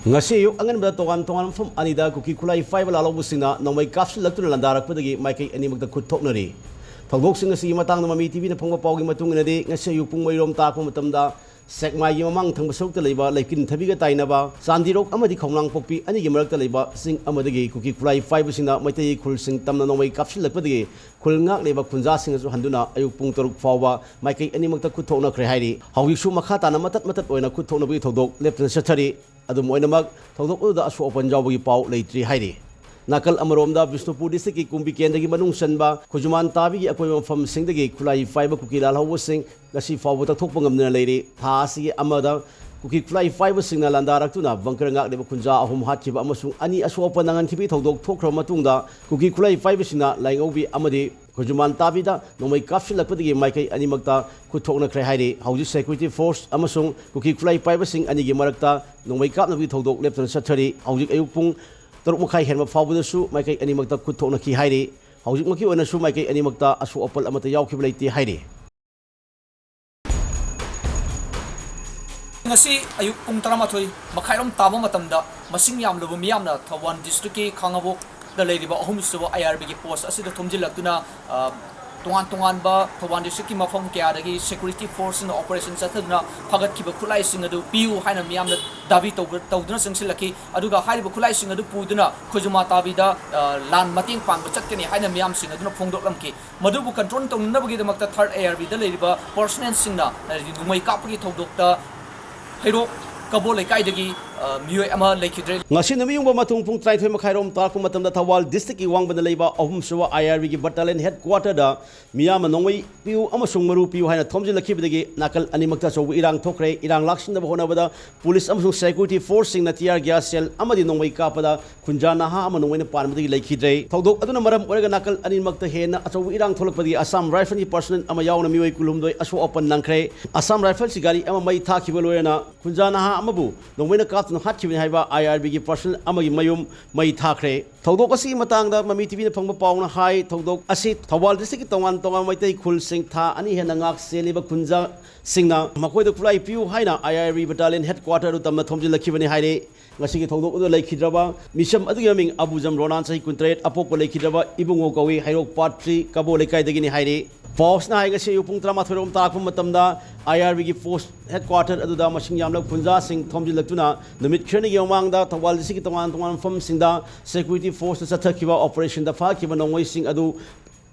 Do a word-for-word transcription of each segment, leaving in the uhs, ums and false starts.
ꯉꯁꯤ ꯑꯌꯨꯛ ꯑꯉꯟꯕꯗ ꯇꯣꯉꯥꯟ ꯇꯣꯉꯥꯟꯕ ꯃꯐꯝ ꯑꯅꯤꯗ ꯀꯨꯀꯤ ꯈꯨꯠꯂꯥꯏ ꯄꯥꯏꯕ ꯂꯥꯜꯍꯧꯕꯁꯤꯡꯅ ꯅꯣꯡꯃꯩ ꯀꯥꯞꯁꯤꯜꯂꯛꯇꯨꯅ ꯂꯥꯟꯗꯥꯔꯛꯄꯗꯒꯤ ꯃꯥꯏꯀꯩ ꯑꯅꯤꯃꯛꯇ ꯈꯨꯠ ꯊꯣꯛꯅꯔꯤ꯫ ꯊꯧꯗꯣꯛꯁꯤꯡ ꯑꯁꯤꯒꯤ ꯃꯇꯥꯡꯗ ꯃꯃꯤ ꯇꯤꯚꯤꯅ ꯐꯪꯕ ꯄꯥꯎꯒꯤ ꯃꯇꯨꯡ ꯏꯟꯅꯗꯤ, ꯉꯁꯤ ꯑꯌꯨꯛ ꯄꯨꯡ ꯃꯔꯤꯔꯣꯝ ꯇꯥꯔꯛꯄ ꯃꯇꯝꯗ ꯁꯦꯛꯃꯥꯏꯒꯤ ꯃꯃꯥꯡ ꯊꯪꯕ ꯁꯔꯨꯛꯇ ꯂꯩꯕ ꯂꯩꯀꯤꯟ ꯊꯕꯤꯒ ꯇꯥꯏꯅꯕ ꯆꯥꯟꯗꯤꯔꯣꯛ ꯑꯃꯗꯤ ꯈꯣꯡꯅꯥꯡꯄꯣꯛꯄꯤ ꯑꯅꯤꯒꯤ ꯃꯔꯛꯇ ꯂꯩꯕ ꯆꯤꯡ ꯑꯃꯗꯒꯤ ꯀꯨꯀꯤ ꯈꯨꯠꯂꯥꯏ ꯄꯥꯏꯕꯁꯤꯡꯅ ꯃꯩꯇꯩ ꯈꯨꯜꯁꯤꯡ ꯇꯝꯅ ꯅꯣꯡꯃꯩ ꯀꯥꯞꯁꯤꯜꯂꯛꯄꯗꯒꯤ ꯈꯨꯜ ꯉꯥꯛꯂꯤꯕ ꯈꯨꯟꯖꯥꯁꯤꯡꯅꯁꯨ ꯍꯟꯗꯨꯅ ꯑꯌꯨꯛ ꯄꯨꯡ ꯇꯔꯨꯛ ꯐꯥꯎꯕ ꯃꯥꯏꯀꯩ ꯑꯅꯤꯃꯛꯇ ꯈꯨꯠ ꯊꯣꯛꯅꯈ꯭ꯔꯦ ꯍꯥꯏꯔꯤ꯫ ꯍꯧꯖꯤꯛꯁꯨ ꯃꯈꯥ ꯇꯥꯅ ꯃꯇꯠ ꯃꯇꯠ ꯑꯣꯏꯅ ꯈꯨꯠ ꯊꯣꯛꯅꯕꯒꯤ ꯊꯧꯗꯣꯛ ꯂꯦꯞꯇꯅ ꯆꯠꯊꯔꯤ꯫ ꯑꯗꯨꯝ ꯑꯣꯏꯅꯃꯛ, ꯊꯧꯗꯣꯛ ꯑꯗꯨꯗ ꯑꯁꯣꯛ ꯑꯄꯟ ꯌꯥꯎꯕꯒꯤ ꯄꯥꯎ ꯂꯩꯇ꯭ꯔꯤ ꯍꯥꯏꯔꯤ꯫ ꯅꯥꯀꯜ ꯑꯃꯔꯣꯝꯗ, ꯕꯤꯁꯅꯨꯄꯨꯔ ꯗꯤꯁꯇ꯭ꯔꯤꯛꯀꯤ ꯀꯨꯝꯕꯤ ꯀꯦꯟꯗ꯭ꯔꯒꯤ ꯃꯅꯨꯡ ꯆꯟꯕ ꯈꯨꯖꯨꯃꯥꯟ ꯇꯥꯕꯤꯒꯤ ꯑꯀꯣꯏꯕ ꯃꯐꯝꯁꯤꯡꯗꯒꯤ ꯈꯨꯠꯂꯥꯏ ꯄꯥꯏꯕ ꯀꯨꯀꯤ ꯂꯥꯜꯍꯧꯕꯁꯤꯡ ꯉꯁꯤ ꯐꯥꯎꯕ ꯇꯛꯊꯣꯛꯄ ꯉꯝꯗꯅ ꯂꯩꯔꯤ꯫ ꯊꯥ ꯑꯁꯤꯒꯤ ꯑꯃꯗ ꯀꯨꯀꯤ ꯈꯨꯠꯂꯥꯏ ꯄꯥꯏꯕꯁꯤꯡꯅ ꯂꯥꯟꯗꯥꯔꯛꯇꯨꯅ ꯕꯪꯀꯔ ꯉꯥꯛꯂꯤꯕ ꯈꯨꯟꯖꯥ ꯑꯍꯨꯝ ꯍꯥꯠꯈꯤꯕ ꯑꯃꯁꯨꯡ ꯑꯅꯤ ꯑꯁꯣꯛ ꯑꯄꯟ ꯅꯪꯍꯟꯈꯤꯕꯒꯤ ꯊꯧꯗꯣꯛ ꯊꯣꯛꯈ꯭ꯔꯕ ꯃꯇꯨꯡꯗ, ꯀꯨꯀꯤ ꯈꯨꯠꯂꯥꯏ ꯄꯥꯏꯕꯁꯤꯡꯅ ꯂꯥꯏꯉꯧꯕꯤ ꯑꯃꯗꯤ ꯈꯨꯖꯨꯃꯥꯟ ꯇꯥꯕꯤꯗ ꯅꯣꯡꯃꯩ ꯀꯥꯞꯁꯤꯜꯂꯛꯄꯗꯒꯤ ꯃꯥꯏꯀꯩ ꯑꯅꯤꯃꯛꯇ ꯈꯨꯠ ꯊꯣꯛꯅꯈ꯭ꯔꯦ ꯍꯥꯏꯔꯤ꯫ ꯍꯧꯖꯤꯛ ꯁꯦꯀ꯭ꯌꯨꯔꯤꯇꯤ ꯐꯣꯔꯁ ꯑꯃꯁꯨꯡ ꯀꯨꯀꯤ ꯈꯨꯠꯂꯥꯏ ꯄꯥꯏꯕꯁꯤꯡ ꯑꯅꯤꯒꯤ ꯃꯔꯛꯇ ꯅꯣꯡꯃꯩ ꯀꯥꯞꯅꯕꯒꯤ ꯊꯧꯗꯣꯛ ꯂꯦꯞꯇꯅ ꯆꯠꯊꯔꯤ꯫ ꯍꯧꯖꯤꯛ ꯑꯌꯨꯛ ꯄꯨꯡ ꯇꯔꯨꯛ ꯃꯈꯥꯏ ꯍꯦꯟꯕ ꯐꯥꯎꯕꯗꯁꯨ ꯃꯥꯏꯀꯩ ꯑꯅꯤꯃꯛꯇ ꯈꯨꯠ ꯊꯣꯛꯅꯈꯤ ꯍꯥꯏꯔꯤ꯫ ꯍꯧꯖꯤꯛꯃꯛꯀꯤ ꯑꯣꯏꯅꯁꯨ ꯃꯥꯏꯀꯩ ꯑꯅꯤꯃꯛꯇ ꯑꯁꯣꯛ ꯑꯄꯜ ꯑꯃꯠꯇ ꯌꯥꯎꯈꯤꯕ ꯂꯩꯇꯦ ꯍꯥꯏꯔꯤ꯫ ꯉꯁꯤ ꯑꯌꯨꯛ ꯄꯨꯡ ꯇꯔꯥꯃꯥꯊꯣꯏ ꯃꯈꯥꯏꯔꯣꯝ ꯇꯥꯕ ꯃꯇꯝꯗ, ꯃꯁꯤꯡ ꯌꯥꯝꯂꯕ ꯃꯤꯌꯥꯝꯅ ꯊꯧꯕꯥꯜ ꯗꯤꯁꯇ꯭ꯔꯤꯛꯀꯤ ꯈꯥꯉꯕꯣꯛꯇ ꯂꯩꯔꯤꯕ ꯑꯍꯨꯝꯁꯨꯕ ꯑꯥꯏ ꯑꯥꯔ ꯕꯤꯒꯤ ꯄꯣꯁ ꯑꯁꯤꯗ ꯊꯣꯝꯖꯤꯜꯂꯛꯇꯨꯅ, ꯑ, ꯇꯣꯉꯥꯟ ꯇꯣꯉꯥꯟꯕ ꯊꯧꯕꯥꯜ ꯗꯤꯁꯇ꯭ꯔꯤꯛꯀꯤ ꯃꯐꯝ ꯀꯌꯥꯗꯒꯤ ꯁꯦꯀ꯭ꯌꯨꯔꯤꯇꯤ ꯐꯣꯔꯁꯁꯤꯡꯅ ꯑꯣꯄꯔꯦꯁꯟ ꯆꯠꯊꯗꯨꯅ ꯐꯒꯠꯈꯤꯕ ꯈꯨꯠꯂꯥꯏꯁꯤꯡ ꯑꯗꯨ ꯄꯤꯌꯨ ꯍꯥꯏꯅ ꯃꯤꯌꯥꯝꯅ ꯗꯥꯕꯤ ꯇꯧꯕ-, ꯇꯧꯗꯨꯅ ꯆꯪꯁꯤꯜꯂꯛꯈꯤ꯫ ꯑꯗꯨꯒ ꯍꯥꯏꯔꯤꯕ ꯈꯨꯠꯂꯥꯏꯁꯤꯡ ꯑꯗꯨ ꯄꯨꯗꯨꯅ ꯈꯣꯏꯖꯨꯃꯥ ꯇꯥꯕꯤꯗ, ꯑ, ꯂꯥꯟ ꯃꯇꯦꯡ ꯄꯥꯡꯕ ꯆꯠꯀꯅꯤ ꯍꯥꯏꯅ ꯃꯤꯌꯥꯝꯁꯤꯡ ꯑꯗꯨꯅ ꯐꯣꯡꯗꯣꯛꯂꯝꯈꯤ꯫ ꯃꯗꯨꯕꯨ ꯀꯟꯇ꯭ꯔꯣꯜ ꯇꯧꯅꯅꯕꯒꯤꯗꯃꯛꯇ ꯊꯥꯔꯠ ꯑꯦ ꯑꯥꯔ ꯕꯤꯗ ꯂꯩꯔꯤꯕ ꯄꯔꯁꯣꯅꯦꯜꯁꯤꯡꯅ, ꯍꯥꯏꯗꯤ, ꯅꯣꯡꯃꯩ ꯀꯥꯞꯄꯒꯤ ꯊꯧꯗꯣꯛꯇ ꯍꯩꯔꯣꯛ ꯀꯕꯣ ꯂꯩꯀꯥꯏꯗꯒꯤ, ꯑ, ꯃꯤꯑꯣꯏ ꯑꯃ ꯂꯩꯈꯤꯗ꯭ꯔꯦ꯫ ꯉꯁꯤ ꯅꯨꯃꯤꯠ ꯌꯨꯡꯕ ꯃꯊꯣꯡ ꯄꯨꯡ ꯇꯔꯥꯅꯤꯊꯣꯏ ꯃꯈꯥꯏꯔꯣꯝ ꯇꯥꯔꯛꯄ ꯃꯇꯝꯗ ꯊꯧꯕꯥꯜ ꯗꯤꯁꯇ꯭ꯔꯤꯛꯀꯤ ꯋꯥꯡꯕꯗ ꯂꯩꯕ ꯑꯍꯨꯝꯁꯨꯕ ꯑꯥꯏ ꯑꯥꯔ ꯕꯤꯒꯤ ꯕꯠꯇꯥꯂꯤꯌꯟ ꯍꯦꯗ ꯀ꯭ꯋꯥꯇꯔꯗ ꯃꯤꯌꯥꯝꯅ ꯅꯣꯡꯃꯩ ꯄꯤꯌꯨ ꯑꯃꯁꯨꯡ ꯃꯔꯨ ꯄꯤꯌꯨ ꯍꯥꯏꯅ ꯊꯣꯝꯖꯤꯜꯂꯛꯈꯤꯕꯗꯒꯤ ꯅꯥꯀꯜ ꯑꯅꯤꯃꯛꯇ ꯑꯆꯧꯕ ꯏꯔꯥꯡ ꯊꯣꯛꯈ꯭ꯔꯦ꯫ ꯏꯔꯥꯡ ꯂꯥꯛꯁꯤꯟꯅꯕ ꯍꯣꯠꯅꯕꯗ ꯄꯨꯂꯤꯁ ꯑꯃꯁꯨꯡ ꯁꯦꯀ꯭ꯌꯨꯔꯤꯇꯤ ꯐꯣꯔꯁꯁꯤꯡꯅ ꯇꯤꯌꯥꯔ ꯒ꯭ꯌꯥꯁ ꯁꯦꯜ ꯑꯃꯗꯤ ꯅꯣꯡꯃꯩ ꯀꯥꯞꯄꯗ ꯈꯨꯟꯖꯥ ꯅꯍꯥ ꯑꯃ ꯅꯣꯡꯃꯩꯅ ꯄꯥꯟꯕꯗꯒꯤ ꯂꯩꯈꯤꯗ꯭ꯔꯦ꯫ ꯊꯧꯗꯣꯛ ꯑꯗꯨꯅ ꯃꯔꯝ ꯑꯣꯏꯔꯒ ꯅꯥꯀꯜ ꯑꯅꯤꯃꯛꯇ ꯍꯦꯟꯅ ꯑꯆꯧꯕ ꯏꯔꯥꯡ ꯊꯣꯛꯂꯛꯄꯗꯒꯤ ꯑꯁꯥꯝ ꯔꯥꯏꯐꯜꯒꯤ ꯄꯔꯁꯣꯅꯦꯜ ꯑꯃ ꯌꯥꯎꯅ ꯃꯤꯑꯣꯏ ꯀꯨꯟꯍꯨꯝꯗꯣꯏ ꯑꯁꯣꯛ ꯑꯄꯟ ꯅꯪꯈ꯭ꯔꯦ꯫ ꯑꯁꯥꯝ ꯔꯥꯏꯐꯜꯁꯤ ꯒꯥꯔꯤ ꯑꯃ ꯃꯩ ꯊꯥꯈꯤꯕ ꯂꯣꯏꯅꯅ ꯈꯨꯟꯖꯥ ꯅꯍꯥ ꯑꯃꯕꯨ ꯅꯣꯡꯃꯩꯅ ꯀꯥꯞꯇꯨꯅ ꯍꯥꯠꯈꯤꯕꯅꯤ ꯍꯥꯏꯕ ꯑꯥꯏ ꯑꯥꯔ ꯕꯤꯒꯤ ꯄꯔꯁꯣꯅꯦꯜ ꯑꯃꯒꯤ ꯃꯌꯨꯝ ꯃꯩ ꯊꯥꯈ꯭ꯔꯦ꯫ ꯊꯧꯗꯣꯛ ꯑꯁꯤꯒꯤ ꯃꯇꯥꯡꯗ ꯃꯃꯤ ꯇꯤꯚꯤꯅ ꯐꯪꯕ ꯄꯥꯎꯅ ꯍꯥꯏ, ꯊꯧꯗꯣꯛ ꯑꯁꯤ ꯊꯧꯕꯥꯜ ꯗꯤꯁꯇ꯭ꯔꯤꯛꯀꯤ ꯇꯣꯉꯥꯟ ꯇꯣꯉꯥꯟꯕ ꯃꯩꯇꯩ ꯈꯨꯜꯁꯤꯡ ꯊꯥ ꯑꯅꯤ ꯍꯦꯟꯅ ꯉꯥꯛ ꯁꯦꯜꯂꯤꯕ ꯈꯨꯟꯖꯥꯁꯤꯡꯅ ꯃꯈꯣꯏꯗ ꯈꯨꯠꯂꯥꯏ ꯄꯤꯌꯨ ꯍꯥꯏꯅ ꯑꯥꯏ ꯑꯥꯔ ꯕꯤ ꯕꯠꯇꯥꯂꯤꯌꯟ ꯍꯦꯗ ꯀ꯭ꯋꯥꯇꯔꯗꯨ ꯇꯝꯅ ꯊꯣꯝꯖꯤꯜꯂꯛꯈꯤꯕꯅꯤ ꯍꯥꯏꯔꯦ꯫ ꯉꯁꯤꯒꯤ ꯊꯧꯗꯣꯛ ꯑꯗꯨꯗ ꯂꯩꯈꯤꯗ꯭ꯔꯕ ꯃꯤꯁꯝ ꯑꯗꯨꯒꯤ ꯃꯃꯤꯡ ꯑꯕꯨꯖꯝ ꯔꯣꯅꯥꯟ, ꯆꯍꯤ ꯀꯨꯟꯇꯔꯦꯠ, ꯑꯄꯣꯛꯄ ꯂꯩꯈꯤꯗ꯭ꯔꯕ ꯏꯕꯨꯡꯉꯣ ꯀꯧꯏ, ꯍꯩꯔꯣꯛ ꯄꯥꯔꯠ ꯊ꯭ꯔꯤ ꯀꯕꯣ ꯂꯩꯀꯥꯏꯗꯒꯤꯅꯤ ꯍꯥꯏꯔꯤ꯫ ꯄꯥꯎꯁꯤꯅ ꯍꯥꯏ ꯉꯁꯤ ꯑꯌꯨꯛ ꯄꯨꯡ ꯇꯔꯥꯃꯥꯊꯣꯏ ꯔꯣꯝ ꯇꯥꯔꯛꯄ ꯃꯇꯝꯗ ꯑꯥꯏ ꯑꯥꯔ ꯕꯤꯒꯤ ꯐꯣꯔꯁ ꯍꯦꯗꯀ꯭ꯋꯥꯔꯇꯔ ꯑꯗꯨꯗ ꯃꯁꯤꯡ ꯌꯥꯝꯂꯕ ꯈꯨꯟꯖꯥꯁꯤꯡ ꯊꯣꯝꯖꯤꯜꯂꯛꯇꯨꯅ ꯅꯨꯃꯤꯠ ꯈꯔꯅꯤꯒꯤ ꯃꯃꯥꯡꯗ ꯊꯧꯕꯥꯜ ꯗꯤꯁꯇ꯭ꯔꯤꯛꯀꯤ ꯇꯣꯉꯥꯟ ꯇꯣꯉꯥꯟꯕ ꯃꯐꯝꯁꯤꯡꯗ ꯁꯦꯀ꯭ꯌꯨꯔꯤꯇꯤ ꯐꯣꯔꯁꯅ ꯆꯠꯊꯈꯤꯕ ꯑꯣꯄꯔꯦꯁꯟꯗ ꯐꯥꯈꯤꯕ ꯅꯣꯡꯃꯩꯁꯤꯡ ꯑꯗꯨ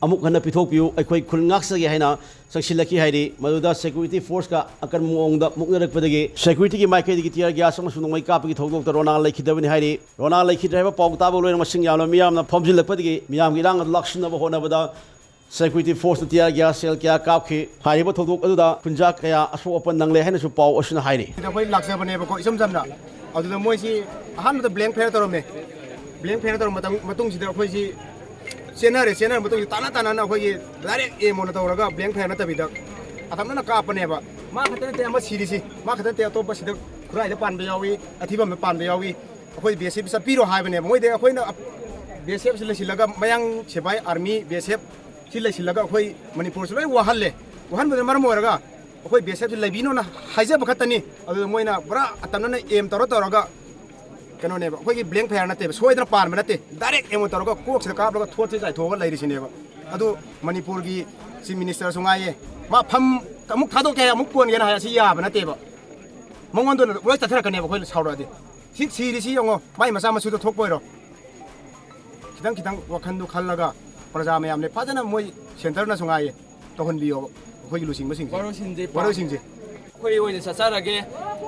ꯑꯃꯨꯛ ꯍꯟꯅ ꯄꯤꯊꯣꯛꯄꯤꯌꯨ, ꯑꯩꯈꯣꯏ ꯈꯨꯜ ꯉꯥꯛꯆꯒꯦ ꯍꯥꯏꯅ ꯆꯪꯁꯤꯜꯂꯛꯈꯤ ꯍꯥꯏꯔꯤ꯫ ꯃꯗꯨꯗ ꯁꯦꯀ꯭ꯌꯨꯔꯤꯇꯤ ꯐꯣꯔꯁꯀ ꯑꯀꯟꯕ ꯃꯑꯣꯡꯗ ꯃꯨꯛꯅꯔꯛꯄꯗꯒꯤ ꯁꯦꯀ꯭ꯌꯨꯔꯤꯇꯤꯒꯤ ꯃꯥꯏꯀꯩꯗꯒꯤ ꯇꯤꯌꯔ ꯒ꯭ꯌꯥꯁ ꯑꯃꯁꯨꯡ ꯅꯣꯡꯃꯩ ꯀꯥꯞꯄꯒꯤ ꯊꯧꯗꯣꯛꯇ ꯔꯣꯅꯥ ꯂꯩꯈꯤꯗꯕꯅꯤ ꯍꯥꯏꯔꯤ꯫ ꯔꯣꯅꯥ ꯂꯩꯈꯤꯗ꯭ꯔꯦ ꯍꯥꯏꯕ ꯄꯥꯎ ꯇꯥꯕ ꯂꯣꯏꯅ ꯃꯁꯤꯡ ꯌꯥꯝꯂꯕ ꯃꯤꯌꯥꯝꯅ ꯊꯣꯝꯖꯤꯜꯂꯛꯄꯗꯒꯤ ꯃꯤꯌꯥꯝꯒꯤ ꯏꯔꯥꯡ ꯑꯗꯨ ꯂꯥꯛꯁꯤꯟꯅꯕ ꯍꯣꯠꯅꯕꯗ ꯁꯦꯀ꯭ꯌꯨꯔꯤꯇꯤ ꯐꯣꯔꯁꯅ ꯇꯤꯌꯔ ꯒ꯭ꯌꯥꯁ ꯁꯦꯜ ꯀꯌꯥ ꯀꯥꯞꯈꯤ꯫ ꯍꯥꯏꯔꯤꯕ ꯊꯧꯗꯣꯛ ꯑꯗꯨꯗ ꯈꯨꯟꯖꯥ ꯀꯌꯥ ꯑꯁꯣꯛ ꯑꯄꯟ ꯅꯪꯂꯦ ꯍꯥꯏꯅꯁꯨ ꯄꯥꯎ ꯑꯁꯤꯅ ꯍꯥꯏꯔꯤ꯫ ꯁꯤꯗ ꯑꯩꯈꯣꯏ ꯂꯥꯛꯆꯕꯅꯦꯕꯀꯣ, ꯏꯆꯝ ꯆꯝꯅ꯫ ꯑꯗꯨꯗ ꯃꯣꯏꯁꯤ ꯑꯍꯥꯟꯕꯗ ꯕ꯭ꯂꯦꯡ ꯐꯌꯔ ꯇꯧꯔꯝꯃꯦ꯫ ꯕ꯭ꯂꯦꯡ ꯐꯌꯔ ꯇꯧꯔ ꯃꯇꯝ-, ꯃꯇꯨꯡꯁꯤꯗ ꯑꯩꯈꯣꯏꯁꯤ ꯆꯦꯟꯅꯔꯦ꯫ ꯆꯦꯟꯅꯔ ꯃꯇꯨꯡꯁꯤꯗ ꯇꯥꯟꯅ ꯇꯥꯟꯅꯅ ꯑꯩꯈꯣꯏꯒꯤ ꯗꯥꯏꯔꯦꯛ ꯑꯦꯝ ꯑꯣꯏꯅ ꯇꯧꯔꯒ ꯕ꯭ꯂꯦꯡ ꯐꯌꯔ ꯅꯠꯇꯕꯤꯗ ꯑꯇꯝꯅꯅ ꯀꯥꯞꯄꯅꯦꯕ꯫ ꯃꯥ ꯈꯛꯇ ꯅꯠꯇꯦ ꯑꯃ ꯁꯤꯔꯤꯁꯤ, ꯃꯥ ꯈꯛꯇ ꯅꯠꯇꯦ, ꯑꯇꯣꯞꯄ ꯁꯤꯗ ꯈꯨꯔꯥꯏꯗ ꯄꯥꯟꯕ ꯌꯥꯎꯏ, ꯑꯊꯤꯕꯝꯗ ꯄꯥꯟꯕ ꯌꯥꯎꯏ꯫ ꯑꯩꯈꯣꯏ ꯕꯤ ꯑꯦꯁ ꯑꯦꯐ ꯆꯠꯄꯤꯔꯣ ꯍꯥꯏꯕꯅꯦꯕ꯫ ꯃꯣꯏꯗꯤ ꯑꯩꯈꯣꯏꯅ ꯕꯤ ꯑꯦꯁ ꯑꯦꯐꯁꯤ ꯂꯩꯁꯤꯜꯂꯒ ꯃꯌꯥꯡ ꯁꯤꯐꯥꯏ, ꯑꯥꯔꯃꯤ, ꯕꯤ ꯑꯦꯁ ꯑꯦꯐ ꯁꯤ ꯂꯩꯁꯤꯜꯂꯒ ꯑꯩꯈꯣꯏ ꯃꯅꯤꯄꯨꯔꯁꯤ ꯂꯣꯏ ꯋꯥꯍꯜꯂꯦ꯫ ꯋꯥꯍꯟꯕꯗꯨꯅ ꯃꯔꯝ ꯑꯣꯏꯔꯒ ꯑꯩꯈꯣꯏ ꯕꯤ ꯑꯦꯁ ꯑꯦꯐꯁꯤ ꯂꯩꯕꯤꯅꯣꯅ ꯍꯥꯏꯖꯕ ꯈꯛꯇꯅꯤ꯫ ꯑꯗꯨꯗ ꯃꯣꯏꯅ ꯄꯨꯔꯥ ꯑꯇꯝꯅꯅ ꯑꯦꯝ ꯇꯧꯔ ꯇꯧꯔꯒ ꯀꯩꯅꯣꯅꯦꯕ, ꯑꯩꯈꯣꯏꯒꯤ ꯕ꯭ꯂꯦꯡ ꯐꯌꯥꯔ ꯅꯠꯇꯦꯕ, ꯁꯣꯏꯗꯅ ꯄꯥꯟꯕ ꯅꯠꯇꯦ, ꯗꯥꯏꯔꯦꯛ ꯑꯦꯝ ꯑꯣꯏꯅ ꯇꯧꯔꯒ ꯀꯣꯛꯁꯤꯗ ꯀꯥꯞꯂꯒ ꯊꯣꯠꯁꯤ ꯆꯥꯏꯊꯣꯛꯑꯒ ꯂꯩꯔꯤꯁꯤꯅꯦꯕ꯫ ꯑꯗꯨ ꯃꯅꯤꯄꯨꯔꯒꯤ ꯆꯤꯐ ꯃꯤꯅꯤꯁꯇꯔꯁꯨ ꯉꯥꯏꯌꯦ, ꯃꯥ ꯐꯝ ꯑꯃꯨꯛ ꯊꯥꯗꯣꯛꯀꯦ ꯍꯥꯏ ꯑꯃꯨꯛ ꯀꯣꯟꯒꯦꯅ ꯍꯥꯏ, ꯑꯁꯤ ꯌꯥꯕ ꯅꯠꯇꯦꯕ꯫ ꯃꯉꯣꯟꯗ ꯂꯣꯏ ꯆꯠꯊꯔꯛꯀꯅꯦꯕ ꯑꯩꯈꯣꯏꯅ ꯁꯥꯎꯔꯛꯑꯗꯤ꯫ ꯁꯤ ꯁꯤꯔꯤꯁꯤ ꯌꯦꯡꯉꯣ, ꯃꯥꯏ ꯃꯆꯥ ꯃꯁꯨꯗꯣ ꯊꯣꯛꯄ ꯑꯣꯏꯔꯣ꯫ ꯈꯤꯇꯪ ꯈꯤꯇꯪ ꯋꯥꯈꯜꯗꯣ ꯈꯜꯂꯒ ꯄ꯭ꯔꯖꯥ ꯃꯌꯥꯝꯅꯦ ꯐꯖꯅ ꯃꯣꯏ ꯁꯦꯟꯇꯔꯅꯁꯨ ꯉꯥꯏꯌꯦ꯫ ꯇꯧꯍꯟꯕꯤꯌꯣꯕ ꯑꯩꯈꯣꯏꯒꯤ ꯂꯨꯆꯤꯡꯕꯁꯤꯡꯁꯦ꯫ ꯋꯥꯔꯣꯏꯁꯤꯟꯁꯦ ꯄꯥꯝ-, ꯋꯥꯔꯣꯏꯁꯤꯟꯁꯦ꯫ ꯑꯩꯈꯣꯏ ꯑꯣꯏꯅ ꯆꯠꯆꯔꯒꯦ,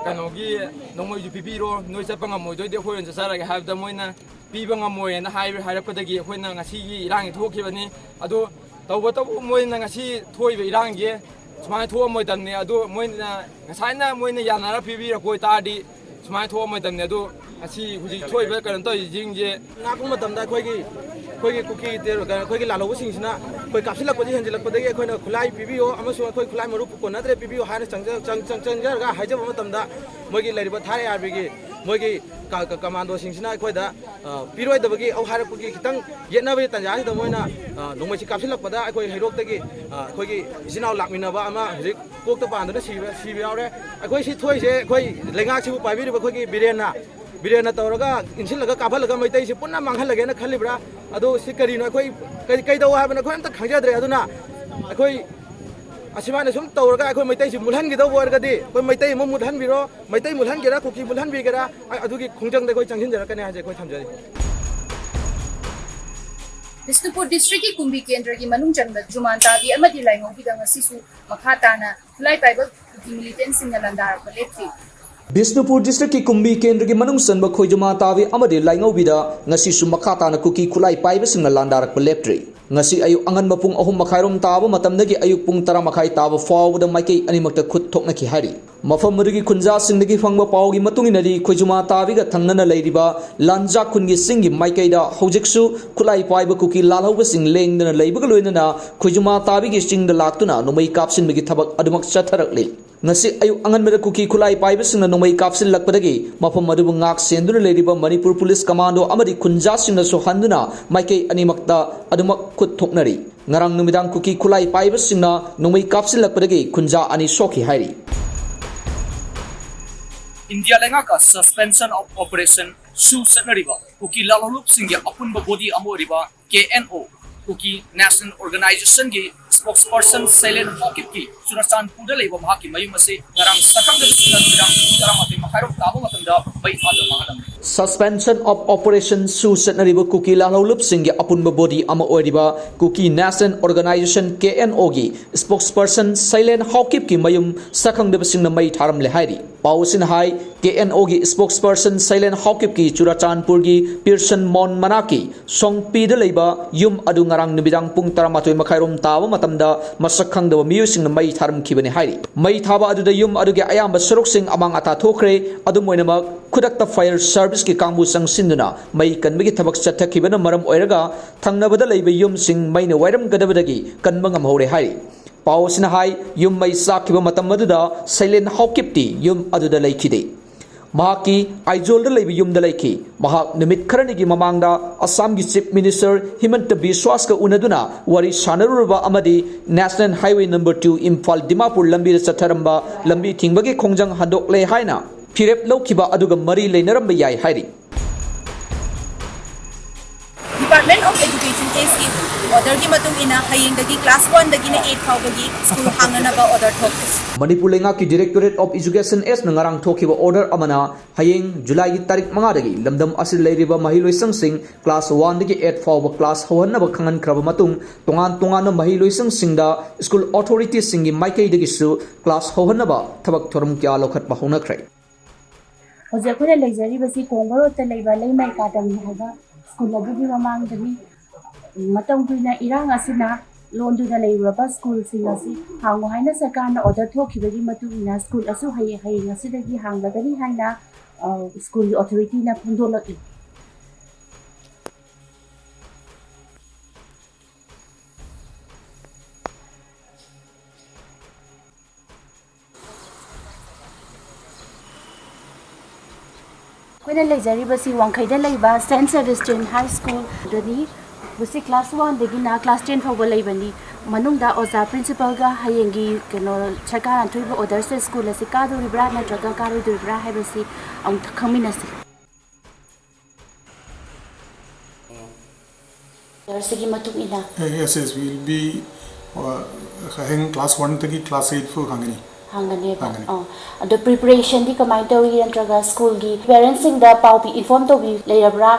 ꯀꯩꯅꯣꯒꯤ ꯅꯣꯡꯃꯩꯁꯨ ꯄꯤꯕꯤꯔꯣ, ꯅꯣꯏ ꯆꯠꯄ ꯉꯝꯃꯣꯏꯗꯣꯏꯗꯤ ꯑꯩꯈꯣꯏ ꯑꯣꯏꯅ ꯆꯠꯆꯔꯒꯦ ꯍꯥꯏꯕꯗ ꯃꯣꯏꯅ ꯄꯤꯕ ꯉꯝꯃꯣꯏꯅ ꯍꯥꯏ-, ꯍꯥꯏꯔꯛꯄꯗꯒꯤ ꯑꯩꯈꯣꯏꯅ ꯉꯁꯤꯒꯤ ꯏꯔꯥꯡꯁꯤ ꯊꯣꯛꯈꯤꯕꯅꯤ꯫ ꯑꯗꯣ ꯇꯧꯕꯇꯕꯨ ꯃꯣꯏꯅ ꯉꯁꯤ ꯊꯣꯛꯏꯕ ꯏꯔꯥꯡꯁꯦ ꯁꯨꯃꯥꯏꯅ ꯊꯣꯛꯑꯝꯃꯣꯏꯗꯕꯅꯤ꯫ ꯑꯗꯣ ꯃꯣꯏꯅ ꯉꯁꯥꯏꯅ ꯃꯣꯏꯅ ꯌꯥꯅꯔ ꯄꯤꯕꯤꯔꯛꯄ ꯑꯣꯏꯇꯥꯔꯗꯤ ꯁꯨꯃꯥꯏꯅ ꯊꯣꯛꯑꯝꯃꯣꯏꯗꯕꯅꯤ꯫ ꯑꯗꯣ ꯉꯁꯤ ꯍꯧꯖꯤꯛ ꯊꯣꯛꯏꯕ ꯀꯩꯅꯣ ꯇꯧꯔꯤꯁꯤꯡꯁꯦ ꯉꯥꯛꯄ ꯃꯇꯝꯗ ꯑꯩꯈꯣꯏꯒꯤ, ꯑꯩꯈꯣꯏꯒꯤ ꯀꯨꯀꯤ ꯇꯦꯔꯣ-, ꯑꯩꯈꯣꯏꯒꯤ ꯂꯥꯜꯍꯧꯕꯁꯤꯡꯁꯤꯅ ꯑꯩꯈꯣꯏ ꯀꯥꯞꯁꯤꯜꯂꯛꯄꯁꯤ ꯍꯦꯟꯖꯤꯜꯂꯛꯄꯗꯒꯤ ꯑꯩꯈꯣꯏꯅ ꯈꯨꯠꯂꯥꯏ ꯄꯤꯕꯤꯌꯣ ꯑꯃꯁꯨꯡ ꯑꯩꯈꯣꯏ ꯈꯨꯠꯂꯥꯏ ꯃꯔꯨ ꯀꯣꯟꯅꯗ꯭ꯔꯦ ꯄꯤꯕꯤꯌꯣ ꯍꯥꯏꯅ ꯆꯪꯖ-, ꯆꯪ-, ꯆꯪ-, ꯆꯪꯖꯔꯒ ꯍꯥꯏꯖꯕ ꯃꯇꯝꯗ ꯃꯣꯏꯒꯤ ꯂꯩꯔꯤꯕ ꯊꯥꯔ ꯑꯦ ꯑꯥꯔ ꯕꯤꯒꯤ ꯃꯣꯏꯒꯤ ꯀ-, ꯀ-, ꯀꯃꯥꯟꯗꯣꯁꯤꯡꯁꯤꯅ ꯑꯩꯈꯣꯏꯗ, ꯑ, ꯄꯤꯔꯣꯏꯗꯕꯒꯤ ꯑꯧ ꯍꯥꯏꯔꯛꯄꯒꯤ ꯈꯤꯇꯪ ꯌꯦꯠꯅꯕꯒꯤ ꯇꯥꯟꯖꯥꯁꯤꯗ ꯃꯣꯏꯅ, ꯑ, ꯅꯣꯡꯃꯩꯁꯤ ꯀꯥꯞꯁꯤꯜꯂꯛꯄꯗ ꯑꯩꯈꯣꯏ ꯍꯩꯔꯣꯛꯇꯒꯤ, ꯑ, ꯑꯩꯈꯣꯏꯒꯤ ꯏꯆꯤꯟ ꯏꯅꯥꯎ ꯂꯥꯛꯃꯤꯟꯅꯕ ꯑꯃ ꯍꯧꯖꯤꯛ ꯀꯣꯛꯇ ꯄꯥꯟꯗꯨꯅ ꯁꯤꯕ, ꯁꯤꯕ ꯌꯥꯎꯔꯦ꯫ ꯑꯩꯈꯣꯏ ꯁꯤ ꯊꯣꯛꯏꯁꯦ ꯑꯩꯈꯣꯏ ꯂꯩꯉꯥꯛꯁꯤꯕꯨ ꯄꯥꯏꯕꯤꯔꯤꯕ ꯑꯩꯈꯣꯏꯒꯤ ꯕꯤꯔꯦꯟꯅ ꯕꯤꯔꯦꯟꯅ ꯇꯧꯔꯒ ꯏꯟꯁꯤꯜꯂꯒ ꯀꯥꯞꯍꯜꯂꯒ ꯃꯩꯇꯩꯁꯤ ꯄꯨꯟꯅ ꯃꯥꯡꯍꯜꯂꯒꯦꯅ ꯈꯜꯂꯤꯕ꯭ꯔꯥ? ꯑꯗꯣ ꯁꯤ ꯀꯔꯤꯅꯣ? ꯑꯩꯈꯣꯏ ꯀꯩ-, ꯀꯩꯗꯧ ꯍꯥꯏꯕꯅꯣ ꯑꯩꯈꯣꯏ ꯑꯝꯇ ꯈꯪꯖꯗ꯭ꯔꯦ꯫ ꯑꯗꯨꯅ ꯑꯩꯈꯣꯏ ꯑꯁꯨꯃꯥꯏꯅ ꯁꯨꯝ ꯇꯧꯔꯒ ꯑꯩꯈꯣꯏ ꯃꯩꯇꯩꯁꯤ ꯃꯨꯠꯍꯟꯒꯗꯧꯕ ꯑꯣꯏꯔꯒꯗꯤ ꯑꯩꯈꯣꯏ ꯃꯩꯇꯩ ꯑꯃꯨꯛ ꯃꯨꯠꯍꯟꯕꯤꯔꯣ, ꯃꯩꯇꯩ ꯃꯨꯠꯍꯟꯒꯦꯔꯥ, ꯀꯨꯀꯤ ꯃꯨꯠꯍꯟꯕꯤꯒꯦꯔꯥ, ꯑ-, ꯑꯗꯨꯒꯤ ꯈꯣꯡꯖꯪꯗ ꯑꯩꯈꯣꯏ ꯆꯪꯁꯤꯟꯖꯔꯛꯀꯅꯤ ꯍꯥꯏꯁꯦ ꯑꯩꯈꯣꯏ ꯊꯝꯖꯔꯤ꯫ ꯕꯤꯁꯅꯨꯄꯨꯔ ꯗꯤꯁꯇ꯭ꯔꯤꯛꯀꯤ ꯀꯨꯝꯕꯤ ꯀꯦꯟꯗ꯭ꯔꯒꯤ ꯃꯅꯨꯡ ꯆꯟꯕ ꯖꯨꯃꯥꯟ ꯇꯥꯕꯤ ꯑꯃꯗꯤ ꯂꯥꯏꯉꯧꯕꯤꯗ ꯉꯁꯤꯁꯨ ꯃꯈꯥ ꯇꯥꯅ ꯈꯨꯠꯂꯥꯏ ꯄꯥꯏꯕ ꯀꯨꯀꯤ ꯃꯤꯂꯤꯇꯦꯟꯁꯤꯡꯅ ꯂꯥꯟꯗꯥꯔꯛꯄ ꯂꯦꯞꯇ꯭ꯔꯤ꯫ ꯕꯤꯁꯅꯨꯄꯨꯔ ꯗꯤꯁꯇ꯭ꯔꯤꯛꯀꯤ ꯀꯨꯝꯕꯤ ꯀꯦꯟꯗ꯭ꯔꯒꯤ ꯃꯅꯨꯡ ꯆꯟꯕ ꯈꯣꯏꯖꯨꯃꯥ ꯇꯥꯕꯤ ꯑꯃꯗꯤ ꯂꯥꯏꯉꯧꯕꯤꯗ ꯉꯁꯤꯁꯨ ꯃꯈꯥ ꯇꯥꯅ ꯀꯨꯀꯤ ꯈꯨꯠꯂꯥꯏ ꯄꯥꯏꯕꯁꯤꯡꯅ ꯂꯥꯟꯗꯥꯔꯛꯄ ꯂꯦꯞꯇ꯭ꯔꯤ꯫ ꯉꯁꯤ ꯑꯌꯨꯛ ꯑꯉꯟꯕ ꯄꯨꯡ ꯑꯍꯨꯝ ꯃꯈꯥꯏꯔꯣꯝ ꯇꯥꯕ ꯃꯇꯝꯗꯒꯤ ꯑꯌꯨꯛ ꯄꯨꯡ ꯇꯔꯥ ꯃꯈꯥꯏ ꯇꯥꯕ ꯐꯥꯎꯕꯗ ꯃꯥꯏꯀꯩ ꯑꯅꯤꯃꯛꯇ ꯈꯨꯠ ꯊꯣꯛꯅꯈꯤ ꯍꯥꯏꯔꯤ꯫ ꯃꯐꯝ ꯑꯗꯨꯒꯤ ꯈꯨꯟꯖꯥꯁꯤꯡꯗꯒꯤ ꯐꯪꯕ ꯄꯥꯎꯒꯤ ꯃꯇꯨꯡ ꯏꯟꯅꯗꯤ, ꯈꯣꯏꯖꯨꯃꯥ ꯇꯥꯕꯤꯒ ꯊꯪꯅꯅ ꯂꯩꯔꯤꯕ ꯂꯥꯟꯖꯥ ꯈꯨꯟꯒꯤ ꯆꯤꯡꯒꯤ ꯃꯥꯏꯀꯩꯗ ꯍꯧꯖꯤꯛꯁꯨ ꯈꯨꯠꯂꯥꯏ ꯄꯥꯏꯕ ꯀꯨꯀꯤ ꯂꯥꯜꯍꯧꯕꯁꯤꯡ ꯂꯦꯡꯗꯅ ꯂꯩꯕꯒ ꯂꯣꯏꯅꯅ ꯈꯣꯏꯖꯨꯃꯥ ꯇꯥꯕꯤꯒꯤ ꯆꯤꯡꯗ ꯂꯥꯛꯇꯨꯅ ꯅꯣꯡꯃꯩ ꯀꯥꯞꯁꯤꯟꯕꯒꯤ ꯊꯕꯛ ꯑꯗꯨꯃꯛ ꯆꯠꯊꯔꯛꯂꯤ꯫ ꯉꯁꯤ ꯑꯌꯨꯛ ꯑꯉꯟꯕꯗ ꯀꯨꯀꯤ ꯈꯨꯠꯂꯥꯏ ꯄꯥꯏꯕꯁꯤꯡꯅ ꯅꯣꯡꯃꯩ ꯀꯥꯞꯁꯤꯜꯂꯛꯄꯗꯒꯤ ꯃꯐꯝ ꯑꯗꯨꯕꯨ ꯉꯥꯛ ꯁꯦꯟꯗꯨꯅ ꯂꯩꯔꯤꯕ ꯃꯅꯤꯄꯨꯔ ꯄꯨꯂꯤꯁ ꯀꯃꯥꯟꯗꯣ ꯑꯃꯗꯤ ꯈꯨꯟꯖꯥꯁꯤꯡꯅꯁꯨ ꯍꯟꯗꯨꯅ ꯃꯥꯏꯀꯩ ꯑꯅꯤꯃꯛꯇ ꯑꯗꯨꯃꯛ ꯈꯨꯠ ꯊꯣꯛꯅꯔꯤ꯫ ꯉꯔꯥꯡ ꯅꯨꯃꯤꯗꯥꯡ ꯀꯨꯀꯤ ꯈꯨꯠꯂꯥꯏ ꯄꯥꯏꯕꯁꯤꯡꯅ ꯅꯣꯡꯃꯩ ꯀꯥꯞꯁꯤꯜꯂꯛꯄꯗꯒꯤ ꯈꯨꯟꯖꯥ ꯑꯅꯤ ꯁꯣꯛꯈꯤ ꯍꯥꯏꯔꯤ꯫ ꯏꯟꯗꯤꯌꯥ ꯂꯩꯉꯥꯛꯀ Suspension of Operation ꯁꯨ ꯆꯠꯅꯔꯤꯕ ꯀꯨꯀꯤ ꯂꯥꯜꯍꯧꯂꯨꯞꯁꯤꯡꯒꯤ ꯑꯄꯨꯟꯕ ꯕꯣꯗꯤ ꯑꯃ ꯑꯣꯏꯔꯤꯕ ꯀꯦ ꯑꯦꯟ ꯑꯣ, ꯀꯨꯀꯤ ꯅꯦꯁꯅꯦꯜ ꯑꯣꯔꯒꯅꯥꯏꯖꯦꯁꯟꯒꯤ ꯁ꯭ꯄꯣꯛꯁꯄꯔꯁꯟ ꯁꯩꯂꯦꯟ ꯍꯥꯎꯀꯤꯞꯀꯤ ꯆꯨꯔꯆꯥꯟꯄꯨꯔꯗ ꯂꯩꯕ ꯃꯍꯥꯛꯀꯤ ꯃꯌꯨꯝ ꯑꯁꯤ ꯉꯔꯥꯡ ꯁꯛꯈꯪꯗꯕꯁꯤꯡꯅ ꯅꯨꯃꯤꯗꯥꯡ ꯄꯨꯡ ꯇꯔꯥꯃꯥꯊꯣꯏ ꯃꯈꯥꯏꯔꯣꯝ ꯇꯥꯕ ꯃꯇꯝꯗ ꯃꯩ ꯊꯥꯗꯨꯅ ꯃꯥꯡꯍꯜꯂꯝꯃꯤ꯫ Suspension of Operation ꯁꯨ ꯆꯠꯅꯔꯤꯕ ꯀꯨꯀꯤ ꯂꯥꯜꯍꯧꯂꯨꯞꯁꯤꯡꯒꯤ ꯑꯄꯨꯟꯕ ꯕꯣꯗꯤ ꯑꯃ ꯑꯣꯏꯔꯤꯕ ꯀꯨꯀꯤ ꯅꯦꯁꯅꯦꯜ ꯑꯣꯔꯒꯅꯥꯏꯖꯦꯁꯟ, ꯀꯦ ꯑꯦꯟ ꯑꯣꯒꯤ ꯁ꯭ꯄꯣꯛꯁꯄꯔꯁꯟ ꯁꯩꯂꯦꯟ ꯍꯥꯎꯀꯤꯞꯀꯤ ꯃꯌꯨꯝ ꯁꯛꯈꯪꯗꯕꯁꯤꯡꯅ ꯃꯩ ꯊꯥꯔꯝꯂꯦ ꯍꯥꯏꯔꯤ꯫ ꯄꯥꯎ ꯑꯁꯤꯅ ꯍꯥꯏ, ꯀꯦ ꯑꯦꯟ ꯑꯣꯒꯤ ꯁ꯭ꯄꯣꯛꯁꯄꯔꯁꯟ ꯁꯩꯂꯦꯟ ꯍꯥꯎꯀꯤꯞꯀꯤ ꯆꯨꯔꯆꯥꯟꯄꯨꯔꯒꯤ ꯄꯤꯔꯁꯟ ꯃꯣꯟ ꯃꯅꯥꯛꯀꯤ ꯁꯣꯡꯄꯤꯗ ꯂꯩꯕ ꯌꯨꯝ ꯑꯗꯨ ꯉꯔꯥꯡ ꯅꯨꯃꯤꯗꯥꯡ ꯄꯨꯡ ꯇꯔꯥꯃꯥꯊꯣꯏ ꯃꯈꯥꯏꯔꯣꯝ ꯇꯥꯕ ꯃꯇꯝꯗ ꯃꯁꯛ ꯈꯪꯗꯕ ꯃꯤꯑꯣꯏꯁꯤꯡꯅ ꯃꯩ ꯊꯥꯔꯝꯈꯤꯕꯅꯤ ꯍꯥꯏꯔꯤ꯫ ꯃꯩ ꯊꯥꯕ ꯑꯗꯨꯗ ꯌꯨꯝ ꯑꯗꯨꯒꯤ ꯑꯌꯥꯝꯕ ꯁꯔꯨꯛꯁꯤꯡ ꯑꯃꯥꯡ ꯑꯇꯥ ꯊꯣꯛꯈ꯭ꯔꯦ꯫ ꯑꯗꯨꯝ ꯑꯣꯏꯅꯃꯛ, ꯈꯨꯗꯛꯇ ꯐꯥꯌꯔ ꯁꯔꯚꯤꯁꯀꯤ ꯀꯥꯡꯕꯨ ꯆꯪꯁꯤꯟꯗꯨꯅ ꯃꯩ ꯀꯟꯕꯒꯤ ꯊꯕꯛ ꯆꯠꯊꯈꯤꯕꯅ ꯃꯔꯝ ꯑꯣꯏꯔꯒ ꯊꯪꯅꯕꯗ ꯂꯩꯕ ꯌꯨꯝꯁꯤꯡ ꯃꯩꯅ ꯋꯥꯏꯔꯝꯒꯗꯕꯗꯒꯤ ꯀꯟꯕ ꯉꯝꯍꯧꯔꯦ ꯍꯥꯏꯔꯤ꯫ ꯄꯥꯎ ꯑꯁꯤꯅ ꯍꯥꯏ, ꯌꯨꯝ ꯃꯩ ꯆꯥꯛꯈꯤꯕ ꯃꯇꯝ ꯑꯗꯨꯗ ꯁꯩꯂꯦꯟ ꯍꯥꯎꯀꯤꯞꯇꯤ ꯌꯨꯝ ꯑꯗꯨꯗ ꯂꯩꯈꯤꯗꯦ꯫ ꯃꯍꯥꯛꯀꯤ ꯑꯥꯏꯖꯣꯜꯗ ꯂꯩꯕ ꯌꯨꯝꯗ ꯂꯩꯈꯤ꯫ ꯃꯍꯥꯛ ꯅꯨꯃꯤꯠ ꯈꯔꯅꯤꯒꯤ ꯃꯃꯥꯡꯗ ꯑꯁꯥꯝꯒꯤ ꯆꯤꯐ ꯃꯤꯅꯤꯁꯇꯔ ꯍꯤꯃꯟꯇ ꯕꯤꯁ꯭ꯋꯥꯁꯀ ꯎꯅꯗꯨꯅ ꯋꯥꯔꯤ ꯁꯥꯟꯅꯔꯨꯔꯕ ꯑꯃꯗꯤ national highway number two Imphal Dimapur ꯂꯝꯕꯤꯗ ꯆꯠꯊꯔꯝꯕ ꯂꯝꯕꯤ ꯊꯤꯡꯕꯒꯤ ꯈꯣꯡꯖꯪ ꯍꯟꯗꯣꯛꯂꯦ ꯍꯥꯏꯅ ꯐꯤꯔꯦꯞ ꯂꯧꯈꯤꯕ ꯑꯗꯨꯒ ꯃꯔꯤ ꯂꯩꯅꯔꯝꯕ ꯌꯥꯏ ꯍꯥꯏꯔꯤ꯫ Department of Education ꯑꯦꯁꯀꯤ orderꯒꯤ ꯃꯇꯨꯡ ꯏꯟꯅ ꯍꯌꯦꯡꯗꯒꯤ class oneꯗꯒꯤꯅ eight ꯐꯥꯎꯕꯒꯤ school ꯍꯥꯡꯅꯅꯕ order ꯊꯣꯛꯈ꯭ꯔꯦ꯫ ꯃꯅꯤꯄꯨꯔ ꯂꯩꯉꯥꯛꯀꯤ Directorate of Education ꯑꯦꯁꯅ ꯉꯔꯥꯡ ꯊꯣꯛꯈꯤꯕ order ꯑꯃꯅ ꯍꯌꯦꯡ ꯖꯨꯂꯥꯏꯒꯤ ꯇꯥꯔꯤꯛ ꯃꯉꯥꯗꯒꯤ ꯂꯝꯗꯝ ꯑꯁꯤꯗ ꯂꯩꯔꯤꯕ ꯃꯍꯩꯂꯣꯏꯁꯪꯁꯤꯡ class oneꯗꯒꯤ eight ꯐꯥꯎꯕ class ꯍꯧꯍꯟꯅꯕ ꯈꯪꯍꯟꯈ꯭ꯔꯕ ꯃꯇꯨꯡ, ꯇꯣꯉꯥꯟ ꯇꯣꯉꯥꯟꯕ ꯃꯍꯩꯂꯣꯏꯁꯪꯁꯤꯡꯗ school authorityꯁꯤꯡꯒꯤ ꯃꯥꯏꯀꯩꯗꯒꯤꯁꯨ class ꯍꯧꯍꯟꯅꯕ ꯊꯕꯛ ꯊꯧꯔꯝ ꯀꯌꯥ ꯂꯧꯈꯠꯄ ꯍꯧꯅꯈ꯭ꯔꯦ꯫ ꯍꯧꯖꯤꯛ ꯑꯩꯈꯣꯏꯅ ꯂꯩꯖꯔꯤꯕꯁꯤ ꯀꯣꯡꯕ ꯔꯣꯗꯇ ꯂꯩꯕ ꯂꯩꯃ ꯑꯦꯀꯥꯗꯃꯤ ꯍꯥꯏꯕ school ꯑꯗꯨꯒꯤ ꯃꯃꯥꯡꯗꯅꯤ꯫ ꯃꯇꯝ ꯀꯨꯏꯅ ꯏꯔꯥꯡ ꯑꯁꯤꯅ ꯂꯣꯟꯗꯨꯅ ꯂꯩꯔꯨꯔꯕ schoolꯁꯤꯡ ꯑꯁꯤ ꯍꯥꯡꯉꯨ ꯍꯥꯏꯅ ꯁꯔꯀꯥꯔꯅ order ꯊꯣꯛꯈꯤꯕꯒꯤ ꯃꯇꯨꯡ ꯏꯟꯅ school ꯑꯁꯨ ꯍꯌꯦꯡ, ꯍꯌꯦꯡ ꯑꯁꯤꯗꯒꯤ ꯍꯥꯡꯂꯒꯅꯤ ꯍꯥꯏꯅ, ꯑ, schoolꯒꯤ authorityꯅ ꯐꯣꯡꯗꯣꯛꯂꯛꯂꯤ꯫ ꯑꯩꯈꯣꯏꯅ ꯂꯩꯖꯔꯤꯕꯁꯤ ꯋꯥꯡꯈꯩꯗ ꯂꯩꯕ Saint Sebastian High School ꯑꯗꯨꯅꯤ꯫ ꯃꯁꯤ class oneꯗꯒꯤꯅ class ten ꯐꯥꯎꯕ ꯂꯩꯕꯅꯤ꯫ ꯃꯅꯨꯡꯗ ꯑꯣꯖꯥ principalꯒ ꯍꯌꯦꯡꯒꯤ ꯀꯩꯅꯣ ꯁꯔꯀꯥꯔꯅ ꯊꯣꯛꯏꯕ orderꯁꯦ school ꯑꯁꯤ ꯀꯥꯗꯣꯔꯤꯕ꯭ꯔꯥ ꯅꯠꯇ꯭ꯔꯒ ꯀꯥꯔꯣꯏꯗꯣꯔꯤꯕ꯭ꯔꯥ ꯍꯥꯏꯕꯁꯤ ꯑꯃꯨꯛ ꯈꯪꯃꯤꯟꯅꯁꯤ꯫ Orderꯁꯤꯒꯤ ꯃꯇꯨꯡ ꯏꯟꯅ Yes, yes, will be, uh, ꯍꯌꯦꯡ class oneꯗꯒꯤ class eight ꯐꯥꯎ ꯍꯥꯡꯒꯅꯤ꯫ ꯍꯥꯡꯒꯅꯦꯕ꯫ ꯍꯥꯡꯒꯅꯤ꯫ ꯑꯣ, ꯑꯗꯣ preparationꯗꯤ ꯀꯃꯥꯏꯅ ꯇꯧꯔꯤ? ꯅꯠꯇ꯭ꯔꯒ schoolꯒꯤ parentsꯁꯤꯡꯗ ꯄꯥꯎ ꯄꯤ, inform ꯇꯧꯕꯤ ꯂꯩꯔꯕ꯭ꯔꯥ?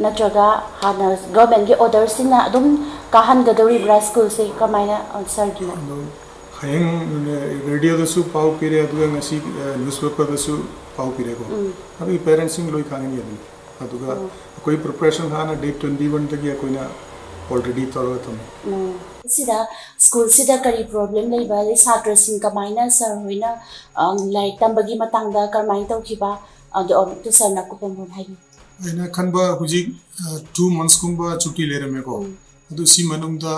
ꯅꯠꯇ꯭ꯔꯒ ꯍꯥꯟꯅ governmentꯀꯤ orderꯁꯤꯅ ꯑꯗꯨꯝ ꯀꯥꯍꯟꯒꯗꯧꯔꯤꯕ꯭ꯔꯥ schoolꯁꯦ? ꯀꯃꯥꯏꯅ, ꯑ, sirꯒꯤꯅ? ꯑꯗꯣ ꯍꯌꯦꯡ radioꯗꯁꯨ ꯄꯥꯎ ꯄꯤꯔꯦ, ꯑꯗꯨꯒ ꯉꯁꯤ, ꯑ, newspaperꯗꯁꯨ ꯄꯥꯎ ꯄꯤꯔꯦꯀꯣ꯫ ꯑꯗꯨꯒꯤ parentsꯁꯤꯡ ꯂꯣꯏ ꯈꯪꯒꯅꯤ ꯑꯗꯨꯝ꯫ ꯑꯗꯨꯒ ꯑꯩꯈꯣꯏ preparation ꯍꯥꯟꯅ date twenty oneꯗꯒꯤ ꯑꯩꯈꯣꯏꯅ already ꯇꯧꯔꯒ ꯊꯝꯃꯦ꯫ ꯁꯤꯗ schoolꯁꯤꯗ ꯀꯔꯤ problem ꯂꯩꯕ, ꯑꯗꯩ ꯁꯥꯇ꯭ꯔꯁꯤꯡ ꯀꯃꯥꯏꯅ sir ꯍꯣꯏꯅ, ꯑ, ꯂꯥꯏꯔꯤꯛ ꯇꯝꯕꯒꯤ ꯃꯇꯥꯡꯗ ꯀꯔꯝꯍꯥꯏꯅ ꯇꯧꯈꯤꯕ, ꯑꯗꯣ ꯑꯃꯨꯛꯇ sirꯅ ꯑꯀꯨꯞꯄ ꯃꯔꯣꯜ ꯍꯥꯏꯕꯤꯌꯨ꯫ ꯑꯩꯅ ꯈꯟꯕ ꯍꯧꯖꯤꯛ, ꯑ, two monthsꯀꯨꯝꯕ ꯁꯨꯇꯤ ꯂꯩꯔꯝꯃꯦꯀꯣ꯫ ꯑꯗꯨ ꯁꯤ ꯃꯅꯨꯡꯗ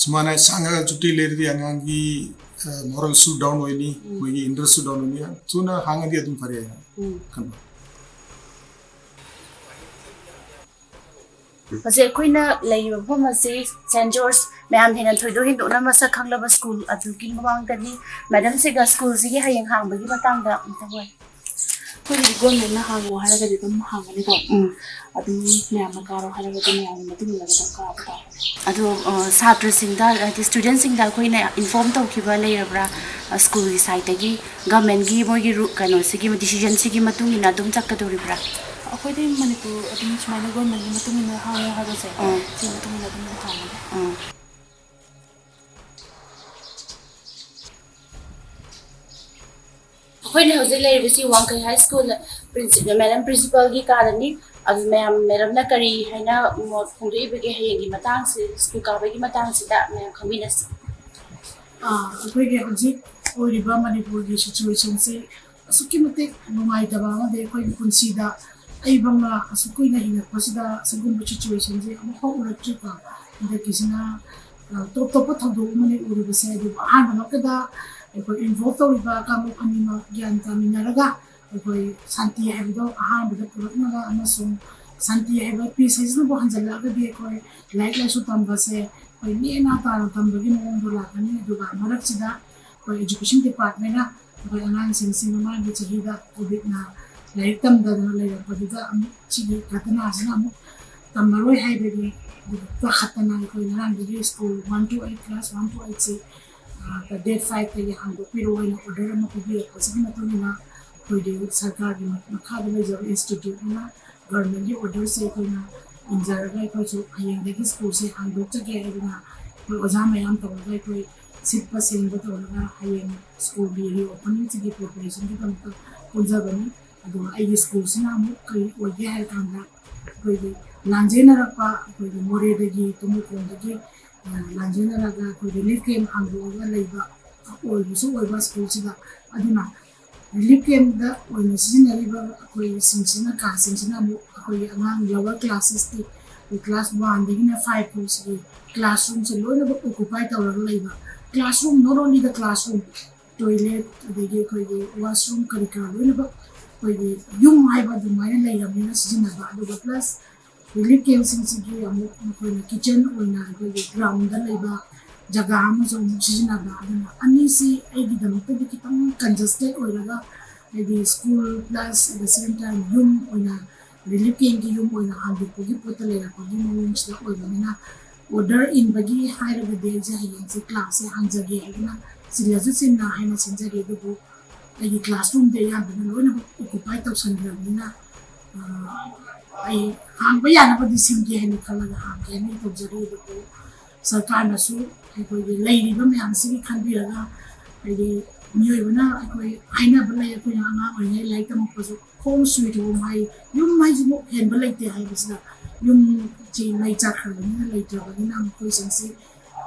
ꯁꯨꯃꯥꯏꯅ ꯁꯥꯡꯅ ꯁꯨꯇꯤ ꯂꯩꯔꯗꯤ ꯑꯉꯥꯡꯒꯤ, ꯑ, moralꯁꯨ down ꯑꯣꯏꯅꯤ, ꯃꯣꯏꯒꯤ interestꯁꯨ down ꯑꯣꯏꯅꯤ꯫ ꯊꯨꯅ ꯍꯥꯡꯉꯗꯤ ꯑꯗꯨꯝ ꯐꯔꯦ ꯍꯥꯏꯅ ꯈꯟꯕ꯫ ꯍꯧꯖꯤꯛ ꯑꯩꯈꯣꯏꯅ ꯂꯩꯔꯤꯕ ꯃꯐꯝ ꯑꯁꯤ Saint George, ꯃꯌꯥꯝ ꯍꯦꯟꯅ ꯊꯣꯏꯗꯣꯛ ꯍꯦꯟꯗꯣꯛꯅ ꯃꯁꯛ ꯈꯪꯂꯕ school ꯑꯗꯨꯒꯤ ꯃꯃꯥꯡꯗꯅꯤ꯫ Madamꯁꯤꯒ schoolꯁꯤꯒꯤ ꯍꯌꯦꯡ ꯍꯥꯡꯕꯒꯤ ꯃꯇꯥꯡꯗ ꯑꯃꯨꯛꯇꯪ ꯋꯥꯔꯤ꯫ ꯑꯩꯈꯣꯏꯒꯤꯗꯤ ꯒꯣꯔꯃꯦꯟꯅ ꯍꯥꯡꯉꯣ ꯍꯥꯏꯔꯒꯗꯤ ꯑꯗꯨꯝ ꯍꯥꯡꯒꯅꯤꯀꯣ꯫ ꯎꯝ꯫ ꯑꯗꯨꯝ ꯃꯌꯥꯝꯅ ꯀꯥꯔꯣ ꯍꯥꯏꯔꯒꯗꯤ ꯃꯌꯥꯝꯒꯤ ꯃꯇꯨꯡ ꯏꯜꯂꯒ ꯑꯗꯨꯝ ꯀꯥꯕ ꯇꯥꯕꯅꯤ꯫ ꯑꯗꯣ, ꯑ, ꯁꯥꯇ꯭ꯔꯁꯤꯡꯗ, ꯍꯥꯏꯗꯤ ꯁ꯭ꯇꯨꯗꯦꯟꯁꯤꯡꯗ ꯑꯩꯈꯣꯏꯅ ꯏꯟꯐꯣꯔꯝ ꯇꯧꯈꯤꯕ ꯂꯩꯔꯕ꯭ꯔꯥ? ꯑ, ꯁ꯭ꯀꯨꯜꯒꯤ ꯁꯥꯏꯠꯇꯒꯤ ꯒꯃꯦꯟꯒꯤ ꯃꯣꯏꯒꯤ ꯔꯨ-, ꯀꯩꯅꯣꯁꯤꯒꯤ, ꯗꯤꯁꯤꯖꯟꯁꯤꯒꯤ ꯃꯇꯨꯡ ꯏꯟꯅ ꯑꯗꯨꯝ ꯆꯠꯀꯗꯧꯔꯤꯕ꯭ꯔꯥ? ꯑꯩꯈꯣꯏꯗꯤ ꯃꯅꯤꯄꯨꯔ ꯑꯗꯨꯝ ꯁꯨꯃꯥꯏꯅ ꯒꯣꯔꯃꯦꯟꯒꯤ ꯃꯇꯨꯡ ꯏꯟꯅ ꯍꯥꯡꯉꯣ ꯍꯥꯏꯕꯁꯦ, ꯑꯥ꯫ ꯁꯤ ꯃꯇꯨꯡ ꯏꯟꯅ ꯑꯗꯨꯝ ꯍꯥꯡꯒꯅꯤ꯫ ꯑꯥ꯫ ꯑꯩꯈꯣꯏꯅ ꯍꯧꯖꯤꯛ ꯂꯩꯔꯤꯕꯁꯤ ꯋꯥꯡꯈꯩ ꯍꯥꯏ ꯁ꯭ꯀꯨꯜ ꯄ꯭ꯔꯤꯟꯁꯤ-, ꯃꯦꯗꯥꯝ ꯄ꯭ꯔꯤꯟꯁꯤꯄꯜꯒꯤ ꯀꯥꯗꯅꯤ꯫ ꯑꯗꯨ ꯃꯌꯥꯝ, ꯃꯦꯗꯥꯝꯅ ꯀꯔꯤ ꯍꯥꯏꯅ ꯃꯣꯠ ꯐꯣꯡꯗꯣꯛꯏꯕꯒꯦ ꯍꯌꯦꯡꯒꯤ ꯃꯇꯥꯡꯁꯤ, ꯁ꯭ꯀꯨꯜ ꯀꯥꯕꯒꯤ ꯃꯇꯥꯡꯁꯤꯗ ꯃꯌꯥꯝ ꯈꯪꯃꯤꯟꯅꯁꯤ꯫ ꯑꯥ, ꯑꯩꯈꯣꯏꯒꯤ ꯍꯧꯖꯤꯛ ꯑꯣꯏꯔꯤꯕ ꯃꯅꯤꯄꯨꯔꯒꯤ ꯁꯤꯆꯨꯋꯦꯁꯟꯁꯤ ꯑꯁꯨꯛꯀꯤ ꯃꯇꯤꯛ ꯅꯨꯡꯉꯥꯏꯇꯕ ꯑꯃꯗꯤ ꯑꯩꯈꯣꯏꯒꯤ ꯄꯨꯟꯁꯤꯗ ꯑꯩ ꯐꯥꯎꯅ ꯑꯁꯨꯛ ꯀꯨꯏꯅ ꯍꯤꯡꯉꯛꯄꯁꯤꯗ ꯑꯁꯤꯒꯨꯝꯕ ꯁꯤꯆꯨꯋꯦꯁꯟꯁꯤ ꯑꯃꯨꯛꯐꯥꯎ ꯎꯔꯛꯇ꯭ꯔꯤꯀꯣ꯫ ꯍꯟꯗꯛꯀꯤꯁꯤꯅ, ꯑ, ꯇꯣꯞ ꯇꯣꯞꯄ ꯊꯧꯗꯣꯛ ꯑꯃꯅꯤ ꯎꯔꯤꯕꯁꯦ꯫ ꯑꯗꯨꯕꯨ ꯑꯍꯥꯟꯕꯃꯛꯇꯗ ꯑꯩꯈꯣꯏ ꯏꯟꯚꯣꯜꯕ ꯇꯧꯔꯤꯕ ꯀꯥꯡꯂꯨꯞ ꯑꯅꯤꯃꯛ ꯒ꯭ꯌꯥꯟ ꯇꯥꯃꯤꯟꯅꯔꯒ ꯑꯩꯈꯣꯏ ꯁꯥꯟꯇꯤ ꯍꯥꯏꯕꯗꯣ ꯑꯍꯥꯟꯕꯗ ꯄꯨꯔꯛꯅꯕ ꯑꯃꯁꯨꯡ ꯁꯥꯟꯇꯤ ꯍꯥꯏꯕ ꯄꯤꯁ ꯍꯥꯏꯁꯤꯅꯕꯨ ꯍꯟꯖꯜꯂꯛꯑꯒꯗꯤ ꯑꯩꯈꯣꯏ ꯂꯥꯏꯔꯤꯛ ꯂꯥꯏꯁꯨ ꯇꯝꯕꯁꯦ ꯑꯩꯈꯣꯏ ꯅꯦꯅꯥ ꯇꯥꯅ ꯇꯝꯕꯒꯤ ꯃꯑꯣꯡꯗꯣ ꯂꯥꯛꯀꯅꯤ꯫ ꯑꯗꯨꯒ ꯃꯔꯛꯁꯤꯗ ꯑꯩꯈꯣꯏ ꯏꯗꯨꯀꯦꯁꯟ ꯗꯤꯄꯥꯔꯠꯃꯦꯟꯅ ꯑꯩꯈꯣꯏ ꯑꯉꯥꯡꯁꯤꯡꯁꯤ ꯃꯃꯥꯡꯒꯤ ꯆꯍꯤꯗ ꯀꯣꯚꯤꯗꯅ ꯂꯥꯏꯔꯤꯛ ꯇꯝꯗꯗꯅ ꯂꯩꯔꯛꯄꯗꯨꯗ ꯑꯃꯨꯛ ꯁꯤꯒꯤ ꯘꯇꯅꯥꯁꯤꯅ ꯑꯃꯨꯛ ꯇꯝꯃꯔꯣꯏ ꯍꯥꯏꯕꯒꯤ ꯄꯥꯈꯠꯇꯅ ꯑꯩꯈꯣꯏ ꯉꯔꯥꯡꯗꯒꯤ school one to eight, class one to eight ꯁꯤ, ꯑ, date five ꯇꯒꯤ ꯍꯥꯡꯗꯣꯛꯄꯤꯔꯣ ꯍꯥꯏꯅ order ꯑꯃ ꯄꯤꯕꯤꯔꯛꯄꯁꯤꯒꯤ ꯃꯇꯨꯡ ꯏꯟꯅ ꯑꯩꯈꯣꯏꯒꯤ ꯁꯔꯀꯥꯔꯒꯤ ꯃꯈꯥꯗ ꯂꯩꯖꯕ institute ꯅꯤꯅ government ꯀꯤ order ꯁꯦ ꯑꯩꯈꯣꯏꯅ ꯏꯟꯖꯔꯒ ꯑꯩꯈꯣꯏꯁꯨ ꯍꯌꯦꯡꯗꯒꯤ ꯁ꯭ꯀꯨꯜꯁꯦ ꯍꯥꯡꯗꯣꯛꯆꯒꯦ ꯍꯥꯏꯗꯅ ꯑꯩꯈꯣꯏ ꯑꯣꯖꯥ ꯃꯌꯥꯝ ꯇꯧꯔꯒ ꯑꯩꯈꯣꯏ ꯁꯤꯠꯄ ꯁꯦꯡꯕ ꯇꯧꯔꯒ ꯍꯌꯦꯡ ꯁ꯭ꯀꯨꯜꯒꯤ reopening ꯁꯤꯒꯤ preparation ꯒꯤꯗꯃꯛꯇ ꯄꯨꯟꯖꯕꯅꯤ꯫ ꯑꯗꯨꯒ ꯑꯩꯒꯤ ꯁ꯭ꯀꯨꯜꯁꯤꯅ ꯑꯃꯨꯛ ꯀꯔꯤ ꯑꯣꯏꯒꯦ ꯍꯥꯏꯔ ꯀꯥꯟꯗ ꯑꯩꯈꯣꯏꯒꯤ ꯂꯥꯟꯖꯦꯟꯅꯔꯛꯄ ꯑꯩꯈꯣꯏꯒꯤ ꯃꯣꯔꯦꯗꯒꯤ, ꯇꯨꯃꯨꯀꯣꯡꯗꯒꯤ, ꯑ, ꯂꯥꯟꯖꯦꯟꯅꯔꯒ ꯑꯩꯈꯣꯏ relief camp ꯍꯥꯡꯗꯣꯛꯑꯒ ꯂꯩꯕ ꯑꯣꯏꯕꯁꯨ ꯑꯣꯏꯕ ꯁ꯭ꯀꯨꯜꯁꯤꯗ꯫ ꯑꯗꯨꯅ relief camp ꯇ ꯑꯣꯏꯅ ꯁꯤꯖꯤꯟꯅꯔꯤꯕ ꯑꯩꯈꯣꯏꯁꯤꯡꯁꯤꯅ, ꯀꯥꯁꯤꯡꯁꯤꯅ ꯑꯃꯨꯛ ꯑꯩꯈꯣꯏꯒꯤ ꯑꯉꯥꯡ lower classes ꯀꯤ, class one ꯗꯒꯤꯅ five ꯐꯥꯎꯁꯤꯒꯤ classroom ꯁꯦ ꯂꯣꯏꯅꯃꯛ occupy ꯇꯧꯔꯒ ꯂꯩꯕ꯫ Classroom, not only the classroom, toilet, ꯑꯗꯒꯤ ꯑꯩꯈꯣꯏꯒꯤ washroom ꯀꯔꯤ ꯀꯔꯥ ꯂꯣꯏꯅꯃꯛ ꯑꯩꯈꯣꯏꯒꯤ ꯌꯨꯝ ꯍꯥꯏꯕ ꯑꯗꯨꯃꯥꯏꯅ ꯂꯩꯔꯕꯅꯤꯅ ꯁꯤꯖꯤꯟꯅꯕ꯫ ꯑꯗꯨꯒ plus relief camp ꯁꯤꯡꯁꯤꯒꯤ ꯑꯃꯨꯛ ꯃꯈꯣꯏꯅ kitchen ꯑꯣꯏꯅ ꯑꯩꯈꯣꯏꯒꯤ ground ꯗ ꯂꯩꯕ ꯖꯒꯥ ꯑꯃꯁꯨ ꯑꯃꯨꯛ ꯁꯤꯖꯤꯟꯅꯕ꯫ ꯑꯗꯨꯅ ꯑꯅꯤꯁꯤ ꯑꯩꯒꯤꯗꯃꯛꯇꯗꯤ ꯈꯤꯇꯪ congested ꯑꯣꯏꯔꯒ ꯍꯥꯏꯗꯤ school plus at the same time ꯌꯨꯝ ꯑꯣꯏꯅ relief campꯀꯤ ꯌꯨꯝ ꯑꯣꯏꯅ ꯍꯥꯡꯗꯣꯛꯄꯒꯤ ꯄꯣꯠꯇ ꯂꯩꯔꯛꯄꯒꯤ ꯃꯑꯣꯡꯁꯤꯗ ꯑꯣꯏꯕꯅꯤꯅ, order ꯏꯟꯕꯒꯤ ꯍꯥꯏꯔꯒꯗꯤ ꯑꯩꯁꯦ ꯍꯌꯦꯡꯁꯦ classꯁꯦ ꯍꯥꯡꯖꯒꯦ ꯍꯥꯏꯗꯅ ꯆꯤꯜꯂꯁꯨ ꯆꯤꯟꯅ ꯍꯥꯏꯅ ꯁꯤꯟꯖꯔꯦ꯫ ꯑꯗꯨꯕꯨ ꯑꯩꯒꯤ classroomꯗꯤ ꯑꯌꯥꯝꯕꯅ ꯂꯣꯏꯅꯃꯛ occupy ꯇꯧꯁꯟꯈ꯭ꯔꯕꯅꯤꯅ, ꯑ, ꯑꯩ ꯍꯥꯡꯕ ꯌꯥꯅꯕꯗꯤ ꯁꯤꯟꯒꯦ ꯍꯥꯏꯅ ꯈꯜꯂꯒ ꯍꯥꯡꯒꯦ ꯍꯥꯏꯅ ꯇꯧꯖꯔꯤ꯫ ꯑꯗꯨꯕꯨ ꯁꯔꯀꯥꯔꯅꯁꯨ ꯑꯩꯈꯣꯏꯒꯤ ꯂꯩꯔꯤꯕ ꯃꯌꯥꯝꯁꯤꯒꯤ ꯈꯟꯕꯤꯔꯒ, ꯍꯥꯏꯗꯤ ꯃꯤꯑꯣꯏꯕꯅ ꯑꯩꯈꯣꯏ ꯍꯥꯏꯅꯕ ꯂꯩ, ꯑꯩꯈꯣꯏꯅ ꯑꯉꯥꯡ ꯑꯣꯏꯔꯤꯉꯩ ꯂꯥꯏꯔꯤꯛ ꯇꯝꯃꯛꯄꯁꯨ home sweet home ꯍꯥꯏ, ꯌꯨꯝ ꯍꯥꯏꯁꯤꯃꯨꯛ ꯍꯦꯟꯕ ꯂꯩꯇꯦ ꯍꯥꯏꯕꯁꯤꯗ, ꯌꯨꯝꯁꯤ ꯃꯩ ꯆꯥꯛꯈ꯭ꯔꯕꯅꯤꯅ ꯂꯩꯇ꯭ꯔꯕꯅꯤꯅ ꯃꯈꯣꯏꯁꯤꯡꯁꯤ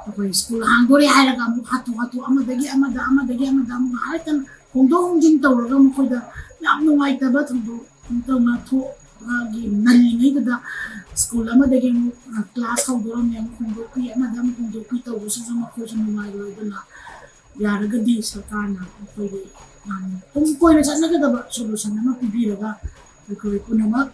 ꯑꯩꯈꯣꯏ school ꯍꯥꯡꯗꯣꯔꯦ ꯍꯥꯏꯔꯒ ꯑꯃꯨꯛ ꯍꯥꯊꯨ ꯍꯥꯊꯨ ꯑꯃꯗꯒꯤ ꯑꯃꯗ, ꯑꯃꯗꯒꯤ ꯑꯃꯗ ꯑꯃꯨꯛ ꯉꯥꯏꯍꯥꯛꯇꯪ ꯍꯣꯡꯗꯣꯛ ꯍꯣꯡꯖꯤꯟ ꯇꯧꯔꯒ ꯃꯈꯣꯏꯗ ꯌꯥꯝ ꯅꯨꯡꯉꯥꯏꯇꯕ ꯊꯧꯗꯣꯛ ꯇꯧꯅ ꯊꯣꯛꯑꯒꯤ ꯅꯜꯂꯤꯉꯩꯗꯨꯗ school ꯑꯃꯗꯒꯤ ꯑꯃꯨꯛ class ꯍꯧꯗꯣꯔꯝꯃꯦ, ꯑꯃꯨꯛ ꯍꯣꯡꯗꯣꯛꯄꯤ, ꯑꯃꯗ ꯑꯃꯨꯛ ꯍꯣꯡꯗꯣꯛꯄꯤ ꯇꯧꯕꯁꯤꯁꯨ ꯃꯈꯣꯏꯁꯨ ꯅꯨꯡꯉꯥꯏꯔꯣꯏ꯫ ꯑꯗꯨꯅ ꯌꯥꯔꯒꯗꯤ ꯁꯔꯀꯥꯔꯅ ꯑꯩꯈꯣꯏꯒꯤ ꯌꯥꯝ ꯇꯨꯡ ꯀꯣꯏꯅ ꯆꯠꯅꯒꯗꯕ solution ꯑꯃ ꯄꯤꯕꯤꯔꯒ ꯑꯩꯈꯣꯏ ꯄꯨꯝꯅꯃꯛ,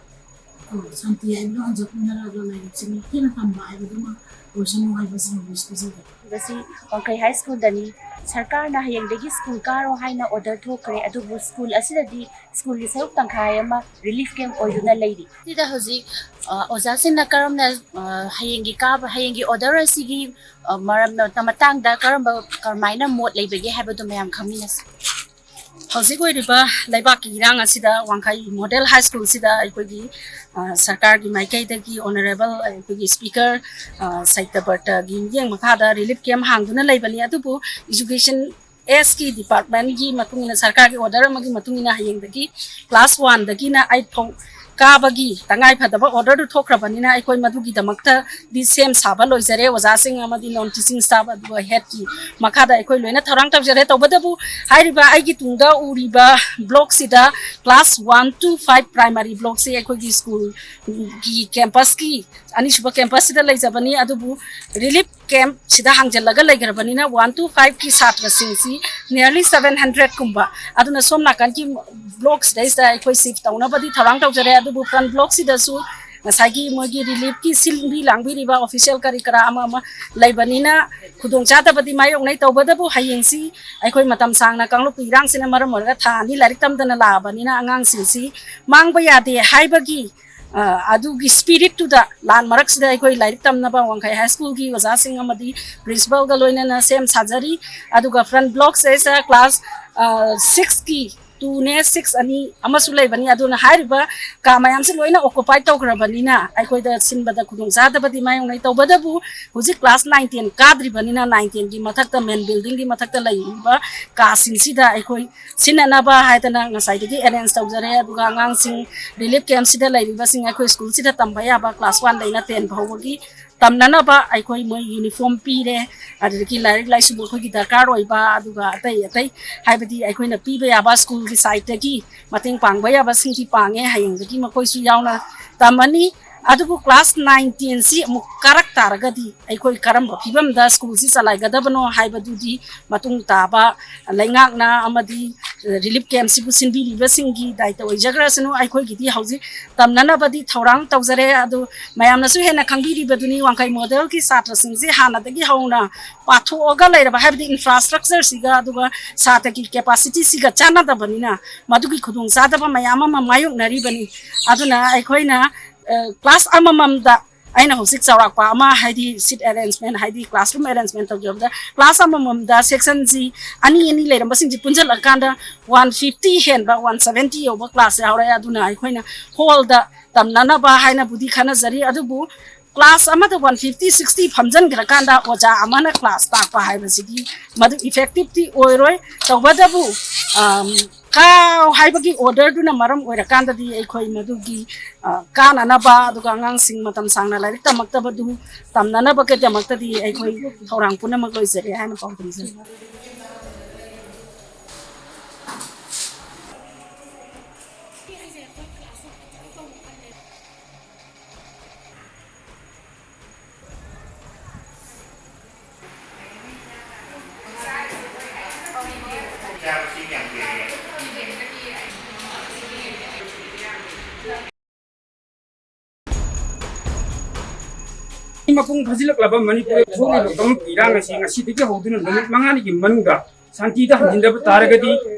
ꯑ, ꯁꯥꯟꯇꯤ ꯍꯥꯏꯕꯗꯣ ꯍꯟꯖꯤꯟꯅꯔꯒ ꯂꯥꯏꯔꯤꯛꯁꯤ ꯃꯤꯡꯊꯤꯅ ꯇꯝꯕ ꯍꯥꯏꯕꯗꯨꯃ ꯑꯣꯏꯁꯅꯨ ꯍꯥꯏꯕꯁꯤꯃ wish ꯄꯤꯖꯒꯦ꯫ ꯃꯁꯤ ꯋꯥꯡꯈꯩ High Schoolꯗꯅꯤ꯫ ꯁꯔꯀꯥꯔꯅ ꯍꯌꯦꯡꯗꯒꯤ school ꯀꯥꯔꯣ ꯍꯥꯏꯅ order ꯊꯣꯛꯈ꯭ꯔꯦ, ꯑꯗꯨꯕꯨ school ꯑꯁꯤꯗꯗꯤ schoolꯒꯤ ꯁꯔꯨꯛ ꯇꯪꯈꯥꯏ ꯑꯃ relief camp ꯑꯣꯏꯗꯨꯅ ꯂꯩꯔꯤ꯫ ꯁꯤꯗ ꯍꯧꯖꯤꯛ, ꯑ, ꯑꯣꯖꯥꯁꯤꯡꯅ ꯀꯔꯝꯅ, ꯑ, ꯍꯌꯦꯡꯒꯤ ꯀꯥꯕ, ꯍꯌꯦꯡꯒꯤ order ꯑꯁꯤꯒꯤ, ꯑ, ꯃꯔꯝ, ꯃꯇꯥꯡꯗ ꯀꯔꯝꯕ, ꯀꯔꯝꯍꯥꯏꯅ ꯃꯣꯠ ꯂꯩꯕꯒꯦ ꯍꯥꯏꯕꯗꯨ ꯃꯌꯥꯝ ꯈꯪꯃꯤꯟꯅꯁꯤ꯫ ꯍꯧꯖꯤꯛ ꯑꯣꯏꯔꯤꯕ ꯂꯩꯕꯥꯛꯀꯤ ꯏꯔꯥꯡ ꯑꯁꯤꯗ ꯋꯥꯡꯈꯩ Model High Schoolꯁꯤꯗ ꯑꯩꯈꯣꯏꯒꯤ, ꯑ, ꯁꯔꯀꯥꯔꯒꯤ ꯃꯥꯏꯀꯩꯗꯒꯤ honourable ꯑꯩꯈꯣꯏꯒꯤ speaker, ꯑ, ꯁꯇ꯭ꯌꯕ꯭ꯔꯇꯒꯤ ꯃꯤꯠꯌꯦꯡ ꯃꯈꯥꯗ relief camp ꯍꯥꯡꯗꯨꯅ ꯂꯩꯕꯅꯤ꯫ ꯑꯗꯨꯕꯨ education Sꯀꯤ departmentꯀꯤ ꯃꯇꯨꯡ ꯏꯟꯅ, ꯁꯔꯀꯥꯔꯒꯤ order ꯑꯃꯒꯤ ꯃꯇꯨꯡ ꯏꯟꯅ ꯍꯌꯦꯡꯗꯒꯤ class oneꯗꯒꯤꯅ eight ꯐꯥꯎ ꯀꯥꯕꯒꯤ ꯇꯉꯥꯏ ꯐꯗꯕ orderꯗꯨ ꯊꯣꯛꯈ꯭ꯔꯕꯅꯤꯅ ꯑꯩꯈꯣꯏ ꯃꯗꯨꯒꯤꯗꯃꯛꯇꯗꯤ ꯁꯦꯝ ꯁꯥꯕ ꯂꯣꯏꯖꯔꯦ꯫ ꯑꯣꯖꯥꯁꯤꯡ ꯑꯃꯗꯤ non teaching staff ꯑꯗꯨꯒ headꯀꯤ ꯃꯈꯥꯗ ꯑꯩꯈꯣꯏ ꯂꯣꯏꯅ ꯊꯧꯔꯥꯡ ꯇꯧꯖꯔꯦ꯫ ꯇꯧꯕꯇꯕꯨ ꯍꯥꯏꯔꯤꯕ ꯑꯩꯒꯤ ꯇꯨꯡꯗ ꯎꯔꯤꯕ blockꯁꯤꯗ class one to five primary blockꯁꯤ ꯑꯩꯈꯣꯏꯒꯤ schoolꯒꯤ campusꯀꯤ ꯑꯅꯤꯁꯨꯕ campusꯁꯤꯗ ꯂꯩꯖꯕꯅꯤ꯫ ꯑꯗꯨꯕꯨ relief campꯁꯤꯗ ꯍꯥꯡꯖꯜꯂꯒ ꯂꯩꯈ꯭ꯔꯕꯅꯤꯅ one to fiveꯀꯤ ꯁꯥꯇ꯭ꯔꯁꯤꯡꯁꯤ nearly seven hundredꯀꯨꯝꯕ꯫ ꯑꯗꯨꯅ ꯁꯣꯝ ꯅꯥꯀꯟꯒꯤ blockꯁꯤꯗꯩꯁꯤꯗ ꯑꯩꯈꯣꯏ shift ꯇꯧꯅꯕꯗꯤ ꯊꯧꯔꯥꯡ ꯇꯧꯖꯔꯦ꯫ ꯑꯗꯨꯕꯨ front blockꯁꯤꯗꯁꯨ ꯉꯁꯥꯏꯒꯤ ꯃꯣꯏꯒꯤ ꯔꯤꯂꯤꯐꯀꯤ ꯁꯤꯟꯕꯤ ꯂꯥꯡꯕꯤꯔꯤꯕ ꯑꯣꯐꯤꯁꯤꯌꯦꯜ ꯀꯔꯤ ꯀꯔꯥ ꯑꯃ ꯑꯃ ꯂꯩꯕꯅꯤꯅ ꯈꯨꯗꯣꯡꯆꯥꯗꯕꯗꯤ ꯃꯥꯌꯣꯛꯅꯩ꯫ ꯇꯧꯕꯇꯕꯨ ꯍꯌꯦꯡꯁꯤ ꯑꯩꯈꯣꯏ ꯃꯇꯝ ꯁꯥꯡꯅ ꯀꯥꯡꯂꯨꯞꯀꯤ ꯏꯔꯥꯡꯁꯤꯅ ꯃꯔꯝ ꯑꯣꯏꯔꯒ ꯊꯥ ꯑꯅꯤ ꯂꯥꯏꯔꯤꯛ ꯇꯝꯗꯅ ꯂꯥꯛꯑꯕꯅꯤꯅ ꯑꯉꯥꯡꯁꯤꯡꯁꯤ ꯃꯥꯡꯕ ꯌꯥꯗꯦ ꯍꯥꯏꯕꯒꯤ, ꯑ, ꯑꯗꯨꯒꯤ ꯁ꯭ꯄꯤꯔꯤꯠꯇꯨꯗ ꯂꯥꯟ ꯃꯔꯛꯁꯤꯗ ꯑꯩꯈꯣꯏ ꯂꯥꯏꯔꯤꯛ ꯇꯝꯅꯕ ꯋꯥꯡꯈꯩ ꯍꯥꯏ ꯁ꯭ꯀꯨꯜꯒꯤ ꯑꯣꯖꯥꯁꯤꯡ ꯑꯃꯗꯤ ꯄ꯭ꯔꯤꯟꯁꯤꯄꯥꯜꯒ ꯂꯣꯏꯅꯅ ꯁꯦꯝ ꯁꯥꯖꯔꯤ꯫ ꯑꯗꯨꯒ ꯐ꯭ꯔꯟ ꯕ꯭ꯂꯣꯛꯁꯦ ꯀ꯭ꯂꯥꯁ, ꯑ, ꯁꯤꯛꯁꯀꯤ ꯇꯨꯅꯦ, ꯁꯤꯛꯁ ꯑꯅꯤ ꯑꯃꯁꯨ ꯂꯩꯕꯅꯤ꯫ ꯑꯗꯨꯅ ꯍꯥꯏꯔꯤꯕ ꯀꯥ ꯃꯌꯥꯝꯁꯤ ꯂꯣꯏꯅ ꯑꯣꯀꯨꯄꯥꯏ ꯇꯧꯈ꯭ꯔꯕꯅꯤꯅ ꯑꯩꯈꯣꯏꯗ ꯁꯤꯟꯕꯗ ꯈꯨꯗꯣꯡꯆꯥꯗꯕꯗꯤ ꯃꯥꯌꯣꯛꯅꯩ꯫ ꯇꯧꯕꯇꯕꯨ ꯍꯧꯖꯤꯛ ꯀ꯭ꯂꯥꯁ ꯅꯥꯏꯟ ꯇꯦꯟ ꯀꯥꯗ꯭ꯔꯤꯕꯅꯤꯅ ꯅꯥꯏꯟ ꯇꯦꯟꯒꯤ ꯃꯊꯛꯇ ꯃꯦꯟ ꯕꯤꯜꯗꯤꯡꯒꯤ ꯃꯊꯛꯇ ꯂꯩꯔꯤꯕ ꯀꯥꯁꯤꯡꯁꯤꯗ ꯑꯩꯈꯣꯏ ꯁꯤꯟꯅꯅꯕ ꯍꯥꯏꯗꯅ ꯉꯁꯥꯏꯗꯒꯤ ꯑꯦꯔꯦꯟꯖ ꯇꯧꯖꯔꯦ꯫ ꯑꯗꯨꯒ ꯑꯉꯥꯡꯁꯤꯡ ꯔꯤꯂꯤꯐ ꯀꯦꯝꯞꯁꯤꯗ ꯂꯩꯔꯤꯕꯁꯤꯡ ꯑꯩꯈꯣꯏ ꯁ꯭ꯀꯨꯜꯁꯤꯗ ꯇꯝꯕ ꯌꯥꯕ ꯀ꯭ꯂꯥꯁ ꯋꯥꯟꯗꯩꯅ ꯇꯦꯟ ꯐꯥꯎꯕꯒꯤ ꯇꯝꯅꯅꯕ ꯑꯩꯈꯣꯏ ꯃꯣꯏ ꯌꯨꯅꯤꯐꯣꯔꯝ ꯄꯤꯔꯦ, ꯑꯗꯨꯗꯒꯤ ꯂꯥꯏꯔꯤꯛ ꯂꯥꯏꯁꯨ ꯃꯈꯣꯏꯒꯤ ꯗꯔꯀꯥꯔ ꯑꯣꯏꯕ, ꯑꯗꯨꯒ ꯑꯇꯩ ꯑꯇꯩ ꯍꯥꯏꯕꯗꯤ ꯑꯩꯈꯣꯏꯅ ꯄꯤꯕ ꯌꯥꯕ ꯁ꯭ꯀꯨꯜꯒꯤ ꯁꯥꯏꯠꯇꯒꯤ ꯃꯇꯦꯡ ꯄꯥꯡꯕ ꯌꯥꯕꯁꯤꯡꯗꯤ ꯄꯥꯡꯉꯦ꯫ ꯍꯌꯦꯡꯗꯒꯤ ꯃꯈꯣꯏꯁꯨ ꯌꯥꯎꯅ ꯇꯝꯃꯅꯤ꯫ ꯑꯗꯨꯕꯨ ꯀ꯭ꯂꯥꯁ ꯅꯥꯏꯟ ꯇꯦꯟꯁꯤ ꯑꯃꯨꯛ ꯀꯥꯔꯛ ꯇꯥꯔꯒꯗꯤ ꯑꯩꯈꯣꯏ ꯀꯔꯝꯕ ꯐꯤꯕꯝꯗ ꯁ꯭ꯀꯨꯜꯁꯤ ꯆꯂꯥꯏꯒꯗꯕꯅꯣ ꯍꯥꯏꯕꯗꯨꯗꯤ ꯃꯇꯨꯡ ꯇꯥꯕ ꯂꯩꯉꯥꯛꯅ ꯑꯃꯗꯤ ꯔꯤꯂꯤꯐ ꯀꯦꯝꯞꯁꯤꯕꯨ ꯁꯤꯟꯕꯤꯔꯤꯕꯁꯤꯡꯒꯤ ꯗꯥꯏꯇ ꯑꯣꯏꯖꯈ꯭ꯔꯁꯅꯨ꯫ ꯑꯩꯈꯣꯏꯒꯤꯗꯤ ꯍꯧꯖꯤꯛ ꯇꯝꯅꯅꯕꯗꯤ ꯊꯧꯔꯥꯡ ꯇꯧꯖꯔꯦ꯫ ꯑꯗꯨ ꯃꯌꯥꯝꯅꯁꯨ ꯍꯦꯟꯅ ꯈꯪꯕꯤꯔꯤꯕꯗꯨꯅꯤ, ꯋꯥꯡꯈꯩ ꯃꯣꯗꯦꯜꯒꯤ ꯁꯥꯇ꯭ꯔꯁꯤꯡꯁꯤ ꯍꯥꯟꯅꯗꯒꯤ ꯍꯧꯅ ꯄꯥꯊꯣꯛꯑꯒ ꯂꯩꯔꯕ, ꯍꯥꯏꯕꯗꯤ ꯏꯟꯐ꯭ꯔꯥꯁ꯭ꯇ꯭ꯔꯛꯆꯔꯁꯤꯒ ꯑꯗꯨꯒ ꯁꯥꯇ꯭ꯔꯒꯤ ꯀꯦꯄꯥꯁꯤꯇꯤꯁꯤꯒ ꯆꯥꯟꯅꯗꯕꯅꯤꯅ ꯃꯗꯨꯒꯤ ꯈꯨꯗꯣꯡꯆꯥꯗꯕ ꯃꯌꯥꯝ ꯑꯃ ꯃꯥꯌꯣꯛꯅꯔꯤꯕꯅꯤ꯫ ꯑꯗꯨꯅ ꯑꯩꯈꯣꯏꯅ, ꯑ, ꯀ꯭ꯂꯥꯁ ꯑꯃꯃꯝꯗ ꯑꯩꯅ ꯍꯧꯖꯤꯛ ꯆꯥꯎꯔꯥꯛꯄ ꯑꯃ, ꯍꯥꯏꯗꯤ ꯁꯤꯠ ꯑꯦꯔꯦꯟꯖꯃꯦꯟ, ꯍꯥꯏꯗꯤ ꯀ꯭ꯂꯥꯁꯔꯨꯝ ꯑꯦꯔꯦꯟꯖꯃꯦꯟ ꯇꯧꯖꯕꯗ ꯀ꯭ꯂꯥꯁ ꯑꯃꯃꯝꯗ ꯁꯦꯛꯁꯟꯁꯤ ꯑꯅꯤ ꯑꯅꯤ ꯂꯩꯔꯝꯕꯁꯤꯡꯁꯤ ꯄꯨꯟꯁꯤꯜꯂꯀꯥꯟꯗ ꯋꯥꯟ ꯐꯤꯐꯇꯤ ꯍꯦꯟꯕ, ꯋꯥꯟ ꯁꯚꯦꯟꯇꯤ ꯌꯧꯕ ꯀ꯭ꯂꯥꯁ ꯌꯥꯎꯔꯦ꯫ ꯑꯗꯨꯅ ꯑꯩꯈꯣꯏꯅ ꯍꯣꯜꯗ ꯇꯝꯅꯅꯕ ꯍꯥꯏꯅꯕꯨꯗꯤ ꯈꯟꯅꯖꯔꯤ, ꯑꯗꯨꯕꯨ ꯀ꯭ꯂꯥꯁ ꯑꯃꯗ ꯋꯥꯟ ꯐꯤꯐꯇꯤ, ꯁꯤꯛꯁꯇꯤ ꯐꯝꯖꯤꯟꯈ꯭ꯔꯀꯥꯟꯗ ꯑꯣꯖꯥ ꯑꯃꯅ ꯀ꯭ꯂꯥꯁ ꯇꯥꯛꯄ ꯍꯥꯏꯕꯁꯤꯗꯤ ꯃꯗꯨ ꯏꯐꯦꯛꯇꯤꯞꯇꯤ ꯑꯣꯏꯔꯣꯏ꯫ ꯇꯧꯕꯇꯕꯨ, ꯑꯝ, ꯀꯥꯎ ꯍꯥꯏꯕꯒꯤ ꯑꯣꯔꯗꯔꯗꯨꯅ ꯃꯔꯝ ꯑꯣꯏꯔꯀꯥꯟꯗꯗꯤ ꯑꯩꯈꯣꯏ ꯃꯗꯨꯒꯤ, ꯑ, ꯀꯥꯅꯅꯕ, ꯑꯗꯨꯒ ꯑꯉꯥꯡꯁꯤꯡ ꯃꯇꯝ ꯁꯥꯡꯅ ꯂꯥꯏꯔꯤꯛ ꯇꯝꯃꯛꯇꯕꯗꯨ ꯇꯝꯅꯅꯕꯒꯤꯗꯃꯛꯇꯗꯤ ꯑꯩꯈꯣꯏ ꯊꯧꯔꯥꯡ ꯄꯨꯝꯅꯃꯛ ꯂꯣꯏꯖꯔꯦ ꯍꯥꯏꯅ ꯄꯥꯎꯗꯝꯖꯔꯤ꯫ ꯃꯄꯨꯡ ꯐꯥꯖꯤꯜꯂꯛꯂꯕ ꯃꯅꯤꯄꯨꯔꯗ ꯊꯣꯛꯂꯤꯕ ꯀꯥꯡꯂꯨꯞꯀꯤ ꯏꯔꯥꯡ ꯑꯁꯤ ꯉꯁꯤꯗꯒꯤ ꯍꯧꯗꯨꯅ ꯅꯨꯃꯤꯠ ꯃꯉꯥꯅꯤꯒꯤ ꯃꯅꯨꯡꯗ ꯁꯥꯟꯇꯤꯗ ꯍꯟꯖꯤꯟꯗꯕ ꯇꯥꯔꯒꯗꯤ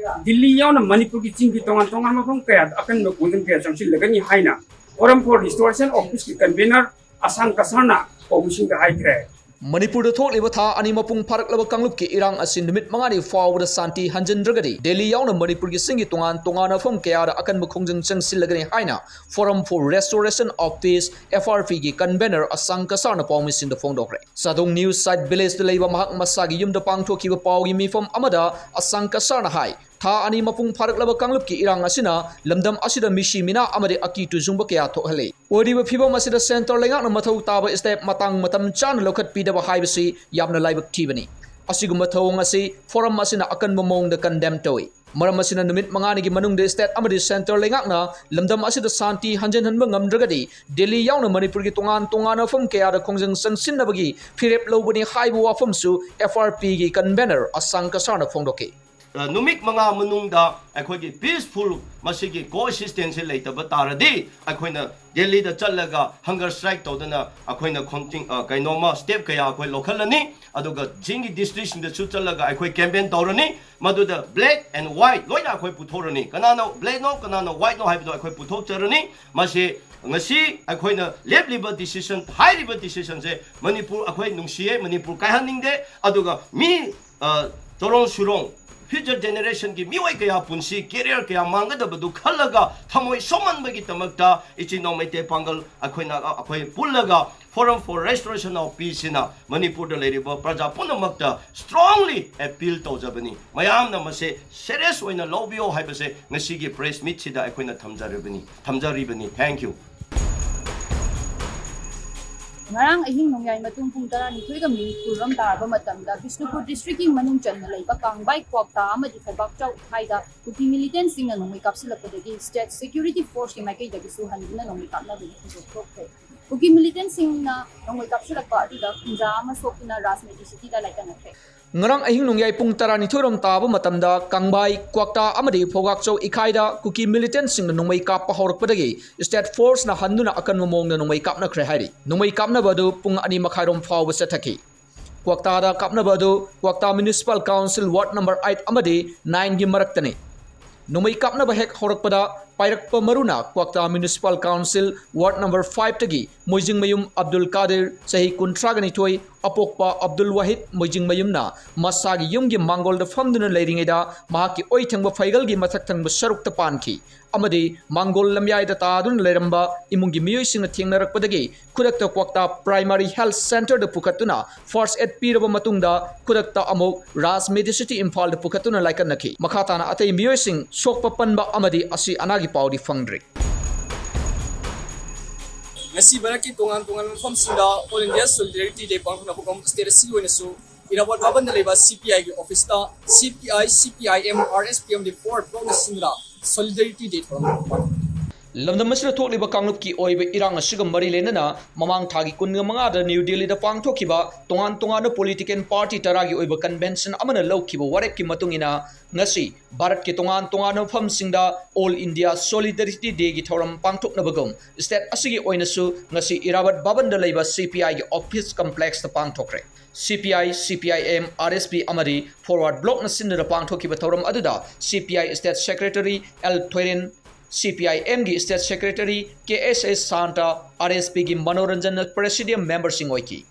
ꯗꯤꯜꯂꯤ ꯌꯥꯎꯅ ꯃꯅꯤꯄꯨꯔꯒꯤ ꯆꯤꯡꯒꯤ ꯇꯣꯉꯥꯟ ꯇꯣꯉꯥꯟꯕ ꯃꯐꯝ ꯀꯌꯥꯗ ꯑꯀꯟꯕ ꯈꯣꯡꯖꯪ ꯀꯌꯥ ꯆꯪꯁꯤꯜꯂꯒꯅꯤ ꯍꯥꯏꯅ Forum for Restoration of Peaceꯀꯤ convener ꯑꯁꯥꯡ ꯀꯁꯥꯔꯅ ꯄꯥꯎꯃꯤꯁꯤꯡꯗ ꯍꯥꯏꯈ꯭ꯔꯦ꯫ ꯃꯅꯤꯄꯨꯔꯗ ꯊꯣꯛꯂꯤꯕ ꯊꯥ ꯑꯅꯤ ꯃꯄꯨꯡ ꯐꯥꯔꯛꯂꯕ ꯀꯥꯡꯂꯨꯞꯀꯤ ꯏꯔꯥꯡ ꯑꯁꯤ ꯅꯨꯃꯤꯠ ꯃꯉꯥꯅꯤ ꯐꯥꯎꯕꯗ ꯁꯥꯟꯇꯤ ꯍꯟꯖꯤꯟꯗ꯭ꯔꯒꯗꯤ ꯗꯤꯜꯂꯤ ꯌꯥꯎꯅ ꯃꯅꯤꯄꯨꯔꯒꯤ ꯆꯤꯡꯒꯤ ꯇꯣꯉꯥꯟ ꯇꯣꯉꯥꯟꯕ ꯃꯐꯝ ꯀꯌꯥꯗ ꯑꯀꯟꯕ ꯈꯣꯡꯖꯪ ꯆꯪꯁꯤꯜꯂꯒꯅꯤ ꯍꯥꯏꯅ Forum for Restoration of Peace, F R Pꯒꯤ convener ꯑꯁꯥꯡ ꯀꯁꯥꯔꯅ ꯄꯥꯎꯃꯤꯁꯤꯡꯗ ꯐꯣꯡꯗꯣꯛꯈ꯭ꯔꯦ꯫ ꯆꯥꯗꯣꯡ News Site Villageꯇ ꯂꯩꯕ ꯃꯍꯥꯛ ꯃꯁꯥꯒꯤ ꯌꯨꯝꯗ ꯄꯥꯡꯊꯣꯛꯈꯤꯕ ꯄꯥꯎꯒꯤ ꯃꯤꯐꯝ ꯑꯃꯗ ꯑꯁꯥꯡ ꯀꯁꯥꯔꯅ ꯍꯥꯏ, ꯊꯥ ꯑꯅꯤ ꯃꯄꯨꯡ ꯐꯥꯔꯛꯂꯕ ꯀꯥꯡꯂꯨꯞꯀꯤ ꯏꯔꯥꯡ ꯑꯁꯤꯅ ꯂꯝꯗꯝ ꯑꯁꯤꯗ ꯃꯤꯁꯤ ꯃꯤꯅꯥ ꯑꯃꯗꯤ ꯑꯀꯤ ꯇꯨꯖꯨꯡꯕ ꯀꯌꯥ ꯊꯣꯛꯍꯜꯂꯤ꯫ ꯑꯣꯏꯔꯤꯕ ꯐꯤꯚꯝ ꯑꯁꯤꯗ centre ꯂꯩꯉꯥꯛꯅ ꯃꯊꯧ ꯇꯥꯕ step ꯃꯇꯥꯡ ꯃꯇꯝ ꯆꯥꯅ ꯂꯧꯈꯠꯄꯤꯗꯕ ꯍꯥꯏꯕꯁꯤ ꯌꯥꯝꯅ ꯂꯥꯏꯕꯛ ꯊꯤꯕꯅꯤ꯫ ꯑꯁꯤꯒꯨꯝꯕ ꯊꯧꯑꯣꯡ ꯑꯁꯤ Forum ꯑꯁꯤꯅ ꯑꯀꯟꯕ ꯃꯑꯣꯡꯗ condemn ꯇꯧꯏ꯫ ꯃꯔꯝ ꯑꯁꯤꯅ ꯅꯨꯃꯤꯠ ꯃꯉꯥꯅꯤꯒꯤ ꯃꯅꯨꯡꯗ state ꯑꯃꯗꯤ centre ꯂꯩꯉꯥꯛꯅ ꯂꯝꯗꯝ ꯑꯁꯤꯗ ꯁꯥꯟꯇꯤ ꯍꯟꯖꯤꯟꯍꯟꯕ ꯉꯝꯗ꯭ꯔꯒꯗꯤ ꯗꯤꯜꯂꯤ ꯌꯥꯎꯅ ꯃꯅꯤꯄꯨꯔꯒꯤ ꯇꯣꯉꯥꯟ ꯇꯣꯉꯥꯟꯕ ꯃꯐꯝ ꯀꯌꯥꯗ ꯈꯣꯡꯖꯪ ꯆꯪꯁꯤꯟꯅꯕꯒꯤ ꯐꯤꯔꯦꯞ ꯂꯧꯕꯅꯤ ꯍꯥꯏꯕ ꯋꯥꯐꯝꯁꯨ F R Pꯒꯤ convener ꯑꯁꯥꯡ ꯀꯁꯥꯔꯅ ꯐꯣꯡꯗꯣꯛꯈꯤ꯫ ꯑ, ꯅꯨꯃꯤꯠ ꯃꯉꯥ ꯃꯅꯨꯡꯗ ꯑꯩꯈꯣꯏꯒꯤ peaceful ꯃꯁꯤꯒꯤ coexistenceꯁꯦ ꯂꯩꯇꯕ ꯇꯥꯔꯗꯤ ꯑꯩꯈꯣꯏꯅ ꯗꯦꯜꯂꯤꯗ ꯆꯠꯂꯒ hunger strike ꯇꯧꯗꯅ ꯑꯩꯈꯣꯏꯅ ꯈꯣꯡꯊꯤꯡ-, ꯑ, ꯀꯩꯅꯣꯝꯃ step ꯀꯌꯥ ꯑꯩꯈꯣꯏ ꯂꯧꯈꯠꯂꯅꯤ꯫ ꯑꯗꯨꯒ ꯆꯤꯡꯒꯤ districtꯁꯤꯡꯗꯁꯨ ꯆꯠꯂꯒ ꯑꯩꯈꯣꯏ campaign ꯇꯧꯔꯅꯤ꯫ ꯃꯗꯨꯗ black and white ꯂꯣꯏꯅ ꯑꯩꯈꯣꯏ ꯄꯨꯊꯣꯛꯔꯅꯤ꯫ ꯀꯅꯥꯅ blackꯅꯣ, ꯀꯅꯥꯅ whiteꯅꯣ ꯍꯥꯏꯕꯗꯣ ꯑꯩꯈꯣꯏ ꯄꯨꯊꯣꯛꯆꯔꯅꯤ꯫ ꯃꯁꯤ ꯉꯁꯤ ꯑꯩꯈꯣꯏꯅ ꯂꯦꯞꯂꯤꯕ decision, ꯍꯥꯏꯔꯤꯕ decisionꯁꯦ ꯃꯅꯤꯄꯨꯔ ꯑꯩꯈꯣꯏ ꯅꯨꯡꯁꯤꯌꯦ, ꯃꯅꯤꯄꯨꯔ ꯀꯥꯏꯍꯟꯅꯤꯡꯗꯦ꯫ ꯑꯗꯨꯒ ꯃꯤ, ꯑ, ꯆꯣꯔꯣꯡ ꯁꯨꯔꯣꯡ, future generationꯒꯤ ꯃꯤꯑꯣꯏ ꯀꯌꯥ ꯄꯨꯟꯁꯤ, career ꯀꯌꯥ ꯃꯥꯡꯒꯗꯕꯗꯨ ꯈꯜꯂꯒ ꯊꯃꯣꯏ ꯁꯣꯛꯃꯟꯕꯒꯤꯗꯃꯛꯇ ꯏꯆꯤꯟ ꯏꯅꯥꯎ ꯃꯩꯇꯩ ꯄꯥꯡꯒꯜ ꯑꯩꯈꯣꯏꯅ, ꯑꯩꯈꯣꯏ ꯄꯨꯜꯂꯒ Forum for Restoration of Peaceꯁꯤꯅ ꯃꯅꯤꯄꯨꯔꯗ ꯂꯩꯔꯤꯕ ꯄ꯭ꯔꯖꯥ ꯄꯨꯝꯅꯃꯛꯇ strongly appeal ꯇꯧꯖꯕꯅꯤ꯫ ꯃꯌꯥꯝꯅ ꯃꯁꯦ serious ꯑꯣꯏꯅ ꯂꯧꯕꯤꯌꯣ ꯍꯥꯏꯕꯁꯦ ꯉꯁꯤꯒꯤ press meetꯁꯤꯗ ꯑꯩꯈꯣꯏꯅ ꯊꯝꯖꯔꯕꯅꯤ, ꯊꯝꯖꯔꯤꯕꯅꯤ꯫ Thank you꯫ ꯉꯔꯥꯡ ꯑꯍꯤꯡ ꯅꯣꯡꯌꯥꯏ ꯃꯇꯨꯡ ꯄꯨꯡ ꯇꯔꯥꯅꯤꯊꯣꯏꯒ ꯃꯤꯅꯤꯠ ꯀꯨꯟꯔꯣꯝ ꯇꯥꯔꯕ ꯃꯇꯝꯗ ꯕꯤꯁꯅꯨꯄꯨꯔ districtꯀꯤ ꯃꯅꯨꯡ ꯆꯟꯅ ꯂꯩꯕ ꯀꯥꯡꯕꯥꯏ, ꯀ꯭ꯋꯥꯛꯇꯥ ꯑꯃꯗꯤ ꯐꯩꯕꯥꯛꯆꯧ ꯍꯥꯏꯗ ꯀꯨꯀꯤ militantꯁꯤꯡꯅ ꯅꯣꯡꯃꯩ ꯀꯥꯞꯁꯤꯜꯂꯛꯄꯗꯒꯤ state security forceꯀꯤ ꯃꯥꯏꯀꯩꯗꯒꯤꯁꯨ ꯍꯟꯗꯨꯅ ꯅꯣꯡꯃꯩ ꯀꯥꯞꯅꯕꯒꯤ ꯊꯧꯗꯣꯛ ꯊꯣꯛꯈ꯭ꯔꯦ꯫ ꯀꯨꯀꯤ militantꯁꯤꯡꯅ ꯅꯣꯡꯃꯩ ꯀꯥꯞꯁꯤꯜꯂꯛꯄ ꯑꯗꯨꯗ ꯈꯨꯟꯖꯥ ꯑꯃ ꯁꯣꯛꯇꯨꯅ ꯔꯥꯖꯃꯦꯗꯤ cityꯗ ꯂꯥꯏꯀꯠꯅꯈ꯭ꯔꯦ꯫ ꯉꯔꯥꯡ ꯑꯍꯤꯡ ꯅꯣꯡꯌꯥꯏ ꯄꯨꯡ ꯇꯔꯥꯅꯤꯊꯣꯏ ꯔꯣꯝ ꯇꯥꯕ ꯃꯇꯝꯗ ꯀꯪꯕꯥꯏ, ꯀ꯭ꯋꯥꯛꯇꯥ ꯑꯃꯗꯤ ꯐꯧꯒꯥꯛꯆꯧ ꯏꯈꯥꯏꯗ ꯀꯨꯀꯤ militant ꯁꯤꯡꯅ ꯅꯣꯡꯃꯩ ꯀꯥꯞꯄ ꯍꯧꯔꯛꯄꯗꯒꯤ state force ꯅ ꯍꯟꯗꯨꯅ ꯑꯀꯟꯕ ꯃꯑꯣꯡꯗ ꯅꯣꯡꯃꯩ ꯀꯥꯞꯅꯈ꯭ꯔꯦ ꯍꯥꯏꯔꯤ꯫ ꯅꯣꯡꯃꯩ ꯀꯥꯞꯅꯕ ꯑꯗꯨ ꯄꯨꯡ ꯑꯅꯤ ꯃꯈꯥꯏꯔꯣꯝ ꯐꯥꯎꯕ ꯆꯠꯊꯈꯤ꯫ ꯀ꯭ꯋꯥꯛꯇꯥꯗ ꯀꯥꯞꯅꯕ ꯑꯗꯨ ꯀ꯭ꯋꯥꯛꯇꯥ Municipal Council Ward number eight ꯑꯃꯗꯤ nine ꯒꯤ ꯃꯔꯛꯇꯅꯤ꯫ ꯅꯣꯡꯃꯩ ꯀꯥꯞꯅꯕ ꯍꯦꯛ ꯍꯧꯔꯛꯄꯗ ꯄꯥꯏꯔꯛꯄ ꯃꯔꯨꯅ ꯀ꯭ꯋꯥꯛꯇꯥ Municipal Council Ward number five ꯇꯒꯤ ꯃꯣꯏꯖꯤꯡꯃꯌꯨꯝ ꯑꯕꯗꯨꯜ ꯀꯥꯗꯤꯔ, ꯆꯍꯤ ꯀꯨꯟꯊ꯭ꯔꯥꯒ ꯅꯤꯊꯣꯏ, ꯑꯄꯣꯛꯄ ꯑꯕꯗꯨꯜ ꯋꯥꯍꯤꯗ ꯃꯣꯏꯖꯤꯡꯃꯌꯨꯝꯅ ꯃꯁꯥꯒꯤ ꯌꯨꯝꯒꯤ ꯃꯥꯡꯒꯣꯜꯗ ꯐꯝꯗꯨꯅ ꯂꯩꯔꯤꯉꯩꯗ ꯃꯍꯥꯛꯀꯤ ꯑꯣꯏ ꯊꯪꯕ ꯐꯩꯒꯜꯒꯤ ꯃꯊꯛ ꯊꯪꯕ ꯁꯔꯨꯛꯇ ꯄꯥꯟꯈꯤ ꯑꯃꯗꯤ ꯃꯥꯡꯒꯣꯜ ꯂꯝꯌꯥꯏꯗ ꯇꯥꯗꯨꯅ ꯂꯩꯔꯝꯕ ꯏꯃꯨꯡꯒꯤ ꯃꯤꯑꯣꯏꯁꯤꯡꯅ ꯊꯦꯡꯅꯔꯛꯄꯗꯒꯤ ꯈꯨꯗꯛꯇ ꯀ꯭ꯋꯥꯛꯇꯥ Primary Health Centre ꯗ ꯄꯨꯈꯠꯇꯨꯅ first aid ꯄꯤꯔꯕ ꯃꯇꯨꯡꯗ ꯈꯨꯗꯛꯇ ꯑꯃꯨꯛ ꯔꯥꯖ Medicity ꯏꯝꯐꯥꯜꯗ ꯄꯨꯈꯠꯇꯨꯅ ꯂꯥꯏꯀꯠꯅꯈꯤ꯫ ꯃꯈꯥ ꯇꯥꯅ ꯑꯇꯩ ꯃꯤꯑꯣꯏꯁꯤꯡ ꯁꯣꯛꯄ ꯄꯟꯕ ꯑꯃꯗꯤ ꯑꯁꯤ ꯑꯅꯥꯒꯤ ꯄꯥꯎꯗꯤ ꯐꯪꯗ꯭ꯔꯤ꯫ ꯉꯁꯤ ꯚꯥꯔꯠꯀꯤ ꯇꯣꯉꯥꯟ ꯇꯣꯉꯥꯟꯕ ꯃꯐꯝꯁꯤꯡꯗ All India Solidarity Day ꯄꯥꯡꯊꯣꯛꯅꯕꯒꯨꯝ state ꯑꯁꯤꯒꯤ ꯑꯣꯏꯅꯁꯨ ꯏꯔꯥꯕꯣꯠ ꯚꯕꯟꯗ ꯂꯩꯕ C P I ꯒꯤ office ꯇ C P I, C P I M, R S P ꯑꯃꯗꯤ forward block ꯅ ꯁꯤꯟꯗꯨꯅ Solidarity Day ꯊꯧꯔꯝ ꯄꯥꯡꯊꯣꯛꯈꯤ꯫ ꯂꯝꯗꯝ ꯑꯁꯤꯗ ꯊꯣꯛꯂꯤꯕ ꯀꯥꯡꯂꯨꯞꯀꯤ ꯑꯣꯏꯕ ꯏꯔꯥꯡ ꯑꯁꯤꯒ ꯃꯔꯤ ꯂꯩꯅꯅ ꯃꯃꯥꯡ ꯊꯥꯒꯤ ꯀꯨꯟꯃꯉꯥꯗ ꯅ꯭ꯌꯨ ꯗꯦꯜꯂꯤꯗ ꯄꯥꯡꯊꯣꯛꯈꯤꯕ ꯇꯣꯉꯥꯟ ꯇꯣꯉꯥꯟꯕ political party ꯇꯔꯥꯒꯤ ꯑꯣꯏꯕ convention ꯑꯃꯅ ꯂꯧꯈꯤꯕ ꯋꯥꯔꯦꯞꯀꯤ ꯃꯇꯨꯡ ꯏꯟꯅ ꯉꯁꯤ ꯚꯥꯔꯠꯀꯤ ꯇꯣꯉꯥꯟ ꯇꯣꯉꯥꯟꯕ ꯃꯐꯝꯁꯤꯡꯗ All India Solidarity Day ꯒꯤ ꯊꯧꯔꯝ ꯄꯥꯡꯊꯣꯛꯅꯕꯒꯨꯝ state ꯑꯁꯤꯒꯤ ꯑꯣꯏꯅꯁꯨ ꯉꯁꯤ ꯏꯔꯥꯕꯠ ꯚꯕꯟꯗ ꯂꯩꯕ C P I ꯒꯤ office complex ꯇ ꯄꯥꯡꯊꯣꯛꯈ꯭ꯔꯦ꯫ C P I, C P I M, R S P ꯑꯃꯗꯤ forward block ꯅ ꯁꯤꯟꯗꯨꯅ ꯄꯥꯡꯊꯣꯛꯈꯤꯕ ꯊꯧꯔꯝ ꯑꯗꯨꯗ C P I state secretary L ꯊꯣꯏꯔꯦꯟ, C P I M ꯒꯤ state secretary K S S Santa, R S P ꯒꯤ ꯃꯅꯣꯔꯟꯖꯟꯅ presidium member ꯁꯤꯡ ꯑꯣꯏꯈꯤ꯫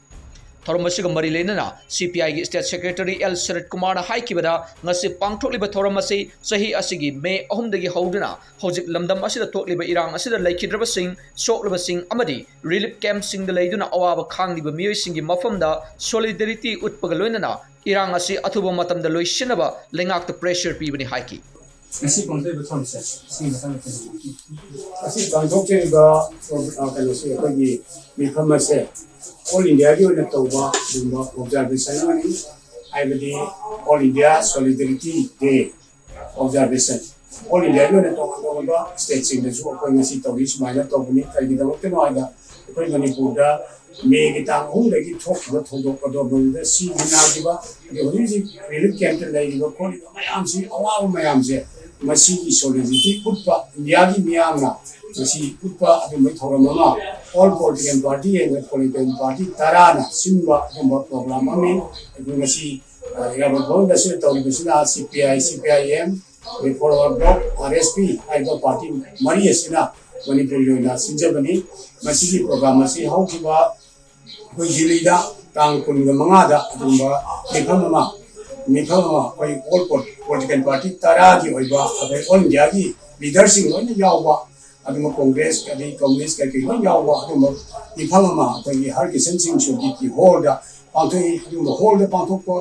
ꯊꯧꯔꯝ ꯑꯁꯤꯒ ꯃꯔꯤ ꯂꯩꯅꯅ C P I ꯒꯤ state secretary L ꯁꯔꯠ ꯀꯨꯃꯥꯔꯅ ꯍꯥꯏꯈꯤꯕꯗ, ꯉꯁꯤ ꯄꯥꯡꯊꯣꯛꯂꯤꯕ ꯊꯧꯔꯝ ꯑꯁꯤ ꯆꯍꯤ ꯑꯁꯤꯒꯤ May ꯑꯍꯨꯝꯗꯒꯤ ꯍꯧꯗꯨꯅ ꯍꯧꯖꯤꯛ ꯂꯝꯗꯝ ꯑꯁꯤꯗ ꯊꯣꯛꯂꯤꯕ ꯏꯔꯥꯡ ꯑꯁꯤꯗ ꯂꯩꯈꯤꯗ꯭ꯔꯕꯁꯤꯡ, ꯁꯣꯛꯂꯕꯁꯤꯡ ꯑꯃꯗꯤ relief camp ꯁꯤꯡꯗ ꯂꯩꯗꯨꯅ ꯑꯋꯥꯕ ꯈꯥꯡꯂꯤꯕ ꯃꯤꯑꯣꯏꯁꯤꯡꯒꯤ ꯃꯐꯝꯗ solidarity ꯎꯠꯄꯒ ꯂꯣꯏꯅꯅ ꯏꯔꯥꯡ ꯑꯁꯤ ꯑꯊꯨꯕ ꯃꯇꯝꯗ ꯂꯣꯏꯁꯤꯟꯅꯕ ꯂꯩꯉꯥꯛꯇ pressure ꯄꯤꯕꯅꯤ ꯍꯥꯏꯈꯤ꯫ ꯉꯁꯤ ꯄꯥꯡꯊꯣꯛꯏꯕ ꯊꯧꯔꯝꯁꯦ ꯁꯤꯒꯤ ꯃꯇꯥꯡꯗ ꯀꯔꯤ ꯍꯥꯏꯅꯤꯡꯒꯦ? ꯑꯁꯤ ꯄꯥꯡꯊꯣꯛꯆꯔꯤꯕ, ꯑ, ꯀꯩꯅꯣꯁꯤ ꯑꯩꯈꯣꯏꯒꯤ ꯃꯤꯐꯝ ꯑꯁꯦ All India ꯒꯤ ꯑꯣꯏꯅ ꯇꯧꯕ ꯑꯗꯨꯒꯨꯝꯕ observation ꯑꯃꯅꯤ꯫ ꯍꯥꯏꯕꯗꯤ All India Solidarity Day observation, All India ꯒꯤ ꯑꯣꯏꯅ ꯇꯣꯉꯥꯟ ꯇꯣꯉꯥꯟꯕ state ꯁꯤꯡꯗꯁꯨ ꯑꯩꯈꯣꯏ ꯉꯁꯤ ꯇꯧꯔꯤ, ꯁꯨꯃꯥꯏꯅ ꯇꯧꯕꯅꯤ꯫ ꯀꯔꯤꯒꯤꯗꯃꯛꯇꯅꯣ ꯍꯥꯏꯕꯗ, ꯑꯩꯈꯣꯏ ꯃꯅꯤꯄꯨꯔꯗ ꯃꯦꯒꯤ ꯇꯥꯡ ꯑꯍꯨꯝꯗꯒꯤ ꯊꯣꯛꯈꯤꯕ ꯊꯧꯗꯣꯛ ꯑꯗꯣ ꯃꯗꯨꯗ ꯁꯤꯈꯤꯕ ꯅꯥꯈꯤꯕ, ꯑꯗꯨꯒ ꯍꯧꯖꯤꯛ ꯍꯧꯖꯤꯛ ꯔꯤꯂꯤꯐ ꯀꯦꯝꯞꯇ ꯂꯩꯔꯤꯕ ꯈꯣꯠꯂꯤꯕ ꯃꯌꯥꯝꯁꯤ, ꯑꯋꯥꯕ ꯃꯌꯥꯝꯁꯦ, ꯃꯁꯤꯒꯤ ꯁꯣꯂꯤꯗꯔꯤꯇꯤ ꯎꯠꯄ, ꯏꯟꯗꯤꯌꯥꯒꯤ ꯃꯤꯌꯥꯝꯅ ꯃꯁꯤ ꯎꯠꯄ ꯑꯗꯨꯝꯕꯒꯤ ꯊꯧꯔꯝ ꯑꯃ, all political party and political party ꯇꯔꯥꯅ ꯁꯤꯟꯕ ꯑꯗꯨꯝꯕ ꯄ꯭ꯔꯣꯒ꯭ꯔꯥꯝ ꯑꯃꯅꯤ꯫ ꯑꯗꯨ ꯉꯁꯤ, ꯑ, ꯏꯔꯥꯕꯣꯠ ꯚꯕꯟꯗ ꯑꯁꯤꯗ ꯇꯧꯔꯤꯕꯁꯤꯅ ꯁꯤ ꯄꯤ ꯑꯥꯏ, ꯁꯤ P I M, forward block, R S P ꯍꯥꯏꯕ ꯄꯥꯔꯇꯤ ꯃꯔꯤ ꯑꯁꯤꯅ ꯃꯅꯤꯄꯨꯔꯒꯤ ꯑꯣꯏꯅ ꯁꯤꯟꯖꯕꯅꯤ꯫ ꯃꯁꯤꯒꯤ ꯄ꯭ꯔꯣꯒ꯭ꯔꯥꯝ ꯑꯁꯤ ꯍꯧꯈꯤꯕ ꯑꯩꯈꯣꯏ ꯗꯤꯜꯂꯤꯗ ꯇꯥꯡ ꯀꯨꯟꯒ ꯃꯉꯥꯗ ꯑꯗꯨꯒꯨꯝꯕ ꯃꯤꯐꯝ ꯑꯃ, ꯃꯤꯐꯝ ꯑꯃ ꯑꯩꯈꯣꯏ ꯑꯣꯜ ꯄꯣꯂꯤꯇꯤꯀꯦꯜ ꯄꯥꯔꯇꯤ ꯇꯔꯥꯒꯤ ꯑꯣꯏꯕ ꯑꯩꯈꯣꯏ ꯑꯣꯜ ꯏꯟꯗꯤꯌꯥꯒꯤ ꯂꯤꯗꯔꯁꯤꯡ ꯂꯣꯏꯅ ꯌꯥꯎꯕ, ꯑꯗꯨꯒ ꯀꯣꯡꯒ꯭ꯔꯦꯁ ꯑꯗꯩ ꯀꯝꯃꯨꯅꯤꯁ ꯀꯩꯀꯩ ꯂꯣꯏ ꯌꯥꯎꯕ ꯑꯗꯨꯒꯨꯝꯕ ꯃꯤꯐꯝ ꯑꯃ ꯑꯩꯈꯣꯏꯒꯤ ꯍꯔ ꯀꯤꯁꯟ ꯁꯤꯡ ꯁꯣꯗꯤꯠꯀꯤ ꯍꯣꯜꯗ ꯄꯥꯡꯊꯣꯛꯏ꯫ ꯑꯗꯨꯒꯨꯝꯕ ꯍꯣꯜꯗ ꯄꯥꯡꯊꯣꯛꯄ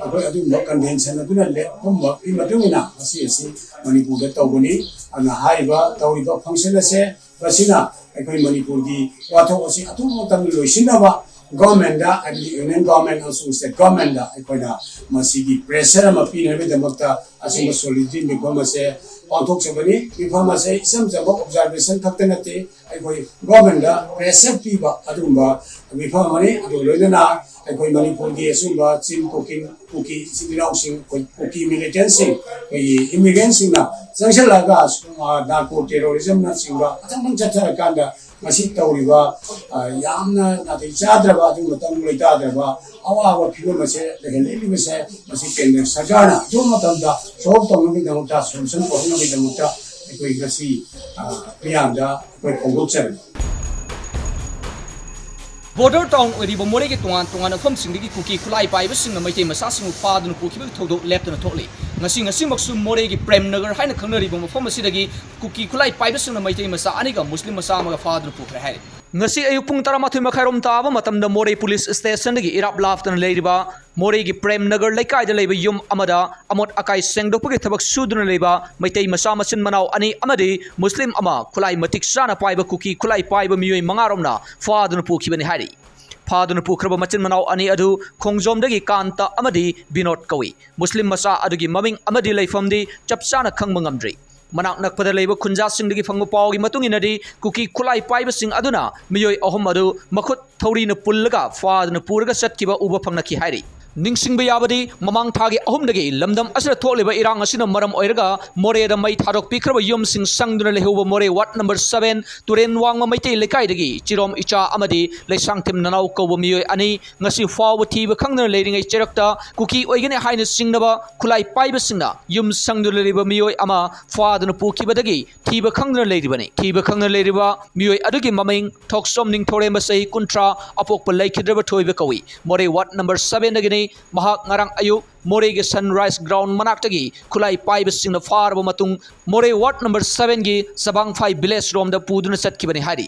ꯑꯩꯈꯣꯏ ꯑꯗꯨꯒꯨꯝꯕ ꯀꯟꯚꯦꯟꯁꯟ ꯑꯗꯨꯅ ꯂꯦꯞꯄꯝꯕꯒꯤ ꯃꯇꯨꯡ ꯏꯟꯅ ꯉꯁꯤ ꯑꯁꯤ ꯃꯅꯤꯄꯨꯔꯗ ꯇꯧꯕꯅꯤ꯫ ꯑꯗꯨꯅ ꯍꯥꯏꯔꯤꯕ ꯇꯧꯔꯤꯕ ꯐꯪꯁꯟ ꯑꯁꯦ ꯃꯁꯤꯅ ꯑꯩꯈꯣꯏ ꯃꯅꯤꯄꯨꯔꯒꯤ ꯋꯥꯊꯣꯛ ꯑꯁꯤ ꯑꯊꯨꯕ ꯃꯇꯝꯗ ꯂꯣꯏꯁꯤꯟꯅꯕ ꯒꯣꯔꯃꯦꯟꯗ, ꯍꯥꯏꯕꯗꯤ ꯌꯨꯅꯤꯌꯟ ꯒꯣꯔꯃꯦꯟ ꯑꯃꯁꯨꯡ ꯁ꯭ꯇꯦꯠ ꯒꯣꯔꯃꯦꯟꯗ ꯑꯩꯈꯣꯏꯅ ꯃꯁꯤꯒꯤ ꯄ꯭ꯔꯦꯁꯔ ꯑꯃ ꯄꯤꯅꯕꯒꯤꯗꯃꯛꯇ ꯑꯁꯤꯒꯨꯝꯕ ꯁꯣꯂꯤꯗꯔꯤꯇꯤ ꯃꯤꯐꯝ ꯑꯁꯦ ꯄꯥꯡꯊꯣꯛꯆꯕꯅꯤ꯫ ꯃꯤꯐꯝ ꯑꯁꯦ ꯏꯆꯝ ꯆꯝꯕ ꯑꯣꯕꯖꯥꯔꯕꯦꯁꯟ ꯈꯛꯇ ꯅꯠꯇꯦ, ꯑꯩꯈꯣꯏ ꯒꯣꯔꯃꯦꯟꯗ ꯄ꯭ꯔꯦꯁꯔ ꯄꯤꯕ ꯑꯗꯨꯒꯨꯝꯕ ꯃꯤꯐꯝ ꯑꯃꯅꯤ꯫ ꯑꯗꯨꯒ ꯂꯣꯏꯅꯅ ꯑꯩꯈꯣꯏ ꯃꯅꯤꯄꯨꯔꯒꯤ ꯑꯁꯤꯒꯨꯝꯕ ꯆꯤꯡ ꯀꯣꯀꯤꯜ ꯀꯨꯀꯤ ꯏꯆꯤꯜ ꯏꯅꯥꯎꯁꯤꯡ, ꯑꯩꯈꯣꯏ ꯀꯨꯀꯤ ꯃꯤꯂꯤꯇꯦꯟꯁꯤꯡ, ꯑꯩꯈꯣꯏꯒꯤ ꯏꯃꯤꯒ꯭ꯔꯦꯟꯁꯤꯡꯅ ꯆꯪꯁꯤꯜꯂꯒ, ꯑ, ꯅꯥꯔꯀꯣ ꯇꯦꯔꯣꯔꯤꯖꯝꯅꯆꯤꯡꯕ ꯃꯊꯪ ꯃꯊꯪ ꯆꯠꯊꯔꯀꯥꯟꯗ ꯉꯁꯤ ꯇꯧꯔꯤꯕ, ꯑ, ꯌꯥꯝꯅ ꯅꯥꯇꯩ ꯆꯥꯗ꯭ꯔꯕ, ꯑꯗꯨꯒꯨꯝꯕ ꯇꯪꯗꯨ ꯂꯩꯇꯥꯗ꯭ꯔꯕ ꯑꯋꯥꯕ ꯐꯤꯕꯝ ꯑꯁꯦ ꯂꯩꯍꯜꯂꯛꯂꯤꯕꯁꯦ, ꯃꯁꯤ ꯀꯦꯟꯗ꯭ꯔ ꯁꯔꯀꯥꯔꯅ ꯑꯊꯨꯕ ꯃꯇꯝꯗ ꯁꯣꯜꯕ ꯇꯧꯅꯕꯒꯤꯗꯃꯛꯇ, ꯁꯣꯂꯨꯁꯟ ꯄꯨꯔꯛꯅꯕꯒꯤꯗꯃꯛꯇ ꯑꯩꯈꯣꯏ ꯉꯁꯤ, ꯑ, ꯃꯤꯌꯥꯝꯗ ꯑꯩꯈꯣꯏ ꯐꯣꯡꯗꯣꯛꯆꯕꯅꯤ꯫ ꯕꯣꯔꯗꯔ ꯇꯥꯎꯟ ꯑꯣꯏꯔꯤꯕ ꯃꯣꯔꯦꯒꯤ ꯇꯣꯉꯥꯟ ꯇꯣꯉꯥꯟꯕ ꯃꯐꯝꯁꯤꯡꯗꯒꯤ ꯀꯨꯀꯤ ꯈꯨꯠꯂꯥꯏ ꯄꯥꯏꯕꯁꯤꯡꯅ ꯃꯩꯇꯩ ꯃꯆꯥꯁꯤꯡꯕꯨ ꯐꯥꯗꯨꯅ ꯄꯨꯈꯤꯕꯒꯤ ꯊꯧꯗꯣꯛ ꯂꯦꯞꯇꯅ ꯊꯣꯛꯂꯤ꯫ ꯉꯁꯤ, ꯉꯁꯤꯃꯛꯁꯨ ꯃꯣꯔꯦꯒꯤ ꯄ꯭ꯔꯦꯝ ꯅꯒꯔ ꯍꯥꯏꯅ ꯈꯪꯅꯔꯤꯕ ꯃꯐꯝ ꯑꯁꯤꯗꯒꯤ ꯀꯨꯀꯤ ꯈꯨꯠꯂꯥꯏ ꯄꯥꯏꯕꯁꯤꯡꯅ ꯃꯩꯇꯩ ꯃꯆꯥ ꯑꯅꯤꯒ ꯃꯨꯁꯂꯤꯝ ꯃꯆꯥ ꯑꯃꯒ ꯐꯥꯗꯨꯅ ꯄꯨꯈ꯭ꯔꯦ ꯍꯥꯏꯔꯤ꯫ ꯉꯁꯤ ꯑꯌꯨꯛ ꯄꯨꯡ ꯇꯔꯥꯃꯥꯊꯣꯏ ꯃꯈꯥꯏꯔꯣꯝ ꯇꯥꯕ ꯃꯇꯝꯗ ꯃꯣꯔꯦ ꯄꯨꯂꯤꯁ ꯁ꯭ꯇꯦꯁꯟꯗꯒꯤ ꯏꯔꯥꯞ ꯂꯥꯞꯇꯅ ꯂꯩꯔꯤꯕ ꯃꯣꯔꯦꯒꯤ ꯄ꯭ꯔꯦꯝ ꯅꯒꯔ ꯂꯩꯀꯥꯏꯗ ꯂꯩꯕ ꯌꯨꯝ ꯑꯃꯗ ꯑꯃꯣꯠ ꯑꯀꯥꯏ ꯁꯦꯡꯗꯣꯛꯄꯒꯤ ꯊꯕꯛ ꯁꯨꯗꯨꯅ ꯂꯩꯕ ꯃꯩꯇꯩ ꯃꯆꯥ ꯃꯆꯤꯟ ꯃꯅꯥꯎ ꯑꯅꯤ ꯑꯃꯗꯤ ꯃꯨꯁꯂꯤꯝ ꯑꯃ ꯈꯨꯠꯂꯥꯏ ꯃꯇꯤꯛ ꯆꯥꯅ ꯄꯥꯏꯕ ꯀꯨꯀꯤ ꯈꯨꯠꯂꯥꯏ ꯄꯥꯏꯕ ꯃꯤꯑꯣꯏ ꯃꯉꯥꯔꯣꯝꯅ ꯐꯥꯗꯨꯅ ꯄꯨꯈꯤꯕꯅꯤ ꯍꯥꯏꯔꯤ꯫ ꯐꯥꯗꯨꯅ ꯄꯨꯈ꯭ꯔꯕ ꯃꯆꯤꯟ ꯃꯅꯥꯎ ꯑꯅꯤ ꯑꯗꯨ ꯈꯣꯡꯖꯣꯝꯗꯒꯤ ꯀꯥꯟꯇ ꯑꯃꯗꯤ ꯕꯤꯅꯣꯗ ꯀꯧꯏ꯫ ꯃꯨꯁꯂꯤꯝ ꯃꯆꯥ ꯑꯗꯨꯒꯤ ꯃꯃꯤꯡ ꯑꯃꯗꯤ ꯂꯩꯐꯝꯗꯤ ꯆꯞ ꯆꯥꯅ ꯈꯪꯕ ꯉꯝꯗ꯭ꯔꯤ꯫ ꯃꯅꯥꯛ ꯅꯛꯄꯗ ꯂꯩꯕ ꯈꯨꯟꯖꯥꯁꯤꯡꯗꯒꯤ ꯐꯪꯕ ꯄꯥꯎꯒꯤ ꯃꯇꯨꯡ ꯏꯟꯅꯗꯤ, ꯀꯨꯀꯤ ꯈꯨꯠꯂꯥꯏ ꯄꯥꯏꯕꯁꯤꯡ ꯑꯗꯨꯅ ꯃꯤꯑꯣꯏ ꯑꯍꯨꯝ ꯑꯗꯨ ꯃꯈꯨꯠ ꯊꯧꯔꯤꯅ ꯄꯨꯜꯂꯒ ꯐꯥꯗꯨꯅ ꯄꯨꯔꯒ ꯆꯠꯈꯤꯕ ꯎꯕ ꯐꯪꯂꯛꯈꯤ ꯍꯥꯏꯔꯤ꯫ ꯅꯤꯡꯁꯤꯡꯕ ꯌꯥꯕꯗꯤ, ꯃꯃꯥꯡ ꯊꯥꯒꯤ ꯑꯍꯨꯝꯗꯒꯤ ꯂꯝꯗꯝ ꯑꯁꯤꯗ ꯊꯣꯛꯂꯤꯕ ꯏꯔꯥꯡ ꯑꯁꯤꯅ ꯃꯔꯝ ꯑꯣꯏꯔꯒ ꯃꯣꯔꯦꯗ ꯃꯩ ꯊꯥꯗꯣꯛꯄꯤꯈ꯭ꯔꯕ ꯌꯨꯝꯁꯤꯡ ꯁꯪꯗꯨꯅ ꯂꯩꯍꯧꯕ ꯃꯣꯔꯦ ꯋꯥꯔꯗ ꯅꯝꯕꯔ ꯁꯚꯦꯟ ꯇꯨꯔꯦꯟ ꯋꯥꯡꯃ ꯃꯩꯇꯩ ꯂꯩꯀꯥꯏꯗꯒꯤ ꯆꯤꯔꯣꯝ ꯏꯆꯥ ꯑꯃꯗꯤ ꯂꯩꯁꯥꯡꯊꯦꯝ ꯅꯅꯥꯎ ꯀꯧꯕ ꯃꯤꯑꯣꯏ ꯑꯅꯤ ꯉꯁꯤ ꯐꯥꯎꯕ ꯊꯤꯕ ꯈꯪꯗꯅ ꯂꯩꯔꯤꯉꯩ ꯆꯩꯔꯛꯇ ꯀꯨꯀꯤ ꯑꯣꯏꯒꯅꯤ ꯍꯥꯏꯅ ꯆꯤꯡꯅꯕ ꯈꯨꯠꯂꯥꯏ ꯄꯥꯏꯕꯁꯤꯡꯅ ꯌꯨꯝ ꯁꯪꯗꯨꯅ ꯂꯩꯔꯤꯕ ꯃꯤꯑꯣꯏ ꯑꯃ ꯐꯥꯗꯨꯅ ꯄꯨꯈꯤꯕꯗꯒꯤ ꯊꯤꯕ ꯈꯪꯗꯅ ꯂꯩꯔꯤꯕꯅꯤ꯫ ꯊꯤꯕ ꯈꯪꯗꯅ ꯂꯩꯔꯤꯕ ꯃꯤꯑꯣꯏ ꯑꯗꯨꯒꯤ ꯃꯃꯤꯡ ꯊꯣꯛꯆꯣꯝ ꯅꯤꯡꯊꯧꯔꯦꯝꯕ, ꯆꯍꯤ ꯀꯨꯟꯊ꯭ꯔꯥ, ꯑꯄꯣꯛꯄ ꯂꯩꯈꯤꯗ꯭ꯔꯕ ꯊꯣꯏꯕ ꯀꯧꯏ꯫ ꯃꯣꯔꯦ ꯋꯥꯔꯗ ꯅꯝꯕꯔ ꯁꯚꯦꯟꯗꯒꯤꯅꯤ꯫ ꯃꯍꯥꯛ ꯉꯔꯥꯡ ꯑꯌꯨꯛ ꯃꯣꯔꯦꯒꯤ ꯁꯟꯔꯥꯏꯁ ꯒ꯭ꯔꯥꯎꯟ ꯃꯅꯥꯛꯇꯒꯤ ꯈꯨꯠꯂꯥꯏ ꯄꯥꯏꯕꯁꯤꯡꯅ ꯐꯥꯔꯕ ꯃꯇꯨꯡ ꯃꯣꯔꯦ ꯋꯥꯔꯗ ꯅꯝꯕꯔ ꯁꯚꯦꯟꯒꯤ ꯆꯕꯥꯡꯐꯥꯏ ꯚꯤꯂꯦꯖ ꯔꯣꯝꯗ ꯄꯨꯗꯨꯅ ꯆꯠꯈꯤꯕꯅꯤ ꯍꯥꯏꯔꯤ꯫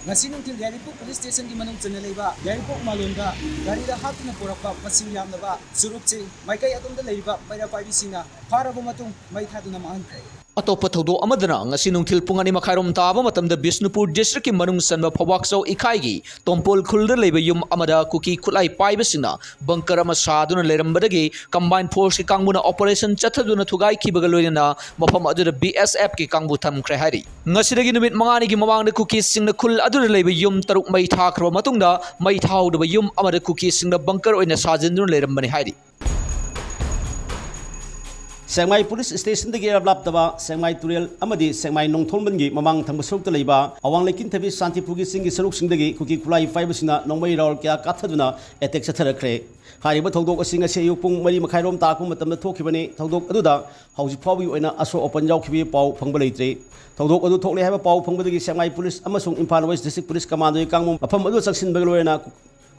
ꯉꯁꯤ ꯅꯨꯡꯊꯤꯜ ꯌꯥꯏꯔꯤꯄꯣꯛ ꯄꯨꯂꯤꯁ ꯁ꯭ꯇꯦꯁꯟꯒꯤ ꯃꯅꯨꯡ ꯆꯟꯅ ꯂꯩꯕ ꯌꯥꯏꯔꯤꯄꯣꯛ ꯃꯥꯂꯣꯝꯗ ꯒꯥꯔꯤꯗ ꯍꯥꯞꯇꯨꯅ ꯄꯨꯔꯛꯄ ꯃꯁꯤꯡ ꯌꯥꯝꯂꯕ ꯆꯨꯔꯨꯞꯁꯤꯡ ꯃꯥꯏꯀꯩ ꯑꯗꯣꯝꯗ ꯂꯩꯔꯤꯕ ꯃꯩꯔꯥ ꯄꯥꯏꯕꯤꯁꯤꯡꯅ ꯐꯥꯔꯕ ꯃꯇꯨꯡ ꯃꯩ ꯊꯥꯗꯨꯅ ꯃꯥꯡꯍꯟꯈ꯭ꯔꯦ꯫ ꯑꯇꯣꯞꯄ ꯊꯧꯗꯣꯛ ꯑꯃꯗꯅ ꯉꯁꯤ ꯅꯨꯡꯊꯤꯜ ꯄꯨꯡ ꯑꯅꯤ ꯃꯈꯥꯏꯔꯣꯝ ꯇꯥꯕ ꯃꯇꯝꯗ ꯕꯤꯁꯅꯨꯄꯨꯔ ꯗꯤꯁꯇ꯭ꯔꯤꯛꯀꯤ ꯃꯅꯨꯡ ꯆꯟꯕ ꯐꯧꯕꯥꯛꯆꯧ ꯏꯀꯥꯏꯒꯤ ꯇꯣꯝꯄꯣꯜ ꯈꯨꯜꯗ ꯂꯩꯕ ꯌꯨꯝ ꯑꯃꯗ ꯀꯨꯀꯤ ꯈꯨꯠꯂꯥꯏ ꯄꯥꯏꯕꯁꯤꯡꯅ ꯕꯪꯀꯔ ꯑꯃ ꯁꯥꯗꯨꯅ ꯂꯩꯔꯝꯕꯗꯒꯤ ꯀꯝꯕꯥꯏꯟ ꯐꯣꯔꯁꯀꯤ ꯀꯥꯡꯕꯨꯅ ꯑꯣꯄꯔꯦꯁꯟ ꯆꯠꯊꯗꯨꯅ ꯊꯨꯒꯥꯏꯈꯤꯕꯒ ꯂꯣꯏꯅꯅ ꯃꯐꯝ ꯑꯗꯨꯗ ꯕꯤ ꯑꯦꯁ ꯑꯦꯐꯀꯤ ꯀꯥꯡꯕꯨ ꯊꯝꯈ꯭ꯔꯦ ꯍꯥꯏꯔꯤ꯫ ꯉꯁꯤꯗꯒꯤ ꯅꯨꯃꯤꯠ ꯃꯉꯥꯅꯤꯒꯤ ꯃꯃꯥꯡꯗ ꯀꯨꯀꯤꯁꯤꯡꯅ ꯈꯨꯜ ꯑꯗꯨꯗ ꯂꯩꯕ ꯌꯨꯝ ꯇꯔꯨꯛ ꯃꯩ ꯊꯥꯈ꯭ꯔꯕ ꯃꯇꯨꯡꯗ ꯃꯩ ꯊꯥꯍꯧꯗꯕ ꯌꯨꯝ ꯑꯃꯗ ꯀꯨꯀꯤꯁꯤꯡꯅ ꯕꯪꯀꯔ ꯑꯣꯏꯅ ꯁꯥꯖꯤꯟꯗꯨꯅ ꯂꯩꯔꯝꯕꯅꯤ ꯍꯥꯏꯔꯤ꯫ ꯁꯦꯛꯃꯥꯏ ꯄꯨꯂꯤꯁ ꯁ꯭ꯇꯦꯁꯟꯗꯒꯤ ꯏꯔꯥꯞ ꯂꯥꯞꯇꯕ ꯁꯦꯛꯃꯥꯏ ꯇꯨꯔꯦꯜ ꯑꯃꯗꯤ ꯁꯦꯛꯃꯥꯏ ꯅꯣꯡꯊꯣꯝꯕꯟꯒꯤ ꯃꯃꯥꯡ ꯊꯪꯕ ꯁꯔꯨꯛꯇ ꯂꯩꯕ ꯑꯋꯥꯡ ꯂꯩꯀꯤꯟꯊꯕꯤ ꯁꯥꯟꯇꯤꯄꯨꯔꯒꯤ ꯆꯤꯡꯒꯤ ꯁꯔꯨꯛꯁꯤꯡꯗꯒꯤ ꯀꯨꯀꯤ ꯈꯨꯠꯂꯥꯏ ꯄꯥꯏꯕꯁꯤꯡꯅ ꯅꯣꯡꯃꯩ ꯔꯥꯎꯜ ꯀꯌꯥ ꯀꯥꯞꯊꯗꯨꯅ ꯑꯦꯇꯦꯛ ꯆꯠꯊꯔꯛꯈ꯭ꯔꯦ꯫ ꯍꯥꯏꯔꯤꯕ ꯊꯧꯗꯣꯛ ꯑꯁꯤ ꯉꯁꯤ ꯑꯌꯨꯛ ꯄꯨꯡ ꯃꯔꯤ ꯃꯈꯥꯏꯔꯣꯝ ꯇꯥꯔꯛꯄ ꯃꯇꯝꯗ ꯊꯣꯛꯈꯤꯕꯅꯤ꯫ ꯊꯧꯗꯣꯛ ꯑꯗꯨꯗ ꯍꯧꯖꯤꯛ ꯐꯥꯎꯕꯒꯤ ꯑꯣꯏꯅ ꯑꯁꯣꯛ ꯑꯄꯟ ꯌꯥꯎꯈꯤꯕꯒꯤ ꯄꯥꯎ ꯐꯪꯕ ꯂꯩꯇ꯭ꯔꯤ꯫ ꯊꯧꯗꯣꯛ ꯑꯗꯨ ꯊꯣꯛꯂꯦ ꯍꯥꯏꯕ ꯄꯥꯎ ꯐꯪꯕꯗꯒꯤ ꯁꯦꯛꯃꯥꯏ ꯄꯨꯂꯤꯁ ꯑꯃꯁꯨꯡ ꯏꯝꯐꯥꯜ ꯋꯦꯁ ꯗꯤꯁꯇ꯭ꯔꯤꯛ ꯄꯨꯂꯤꯁ ꯀꯃꯥꯟꯗꯣꯒꯤ ꯀꯥꯡꯕꯨ ꯃꯐꯝ ꯑꯗꯨ ꯆꯪꯁꯤꯟꯕꯒ ꯂꯣꯏꯅꯅ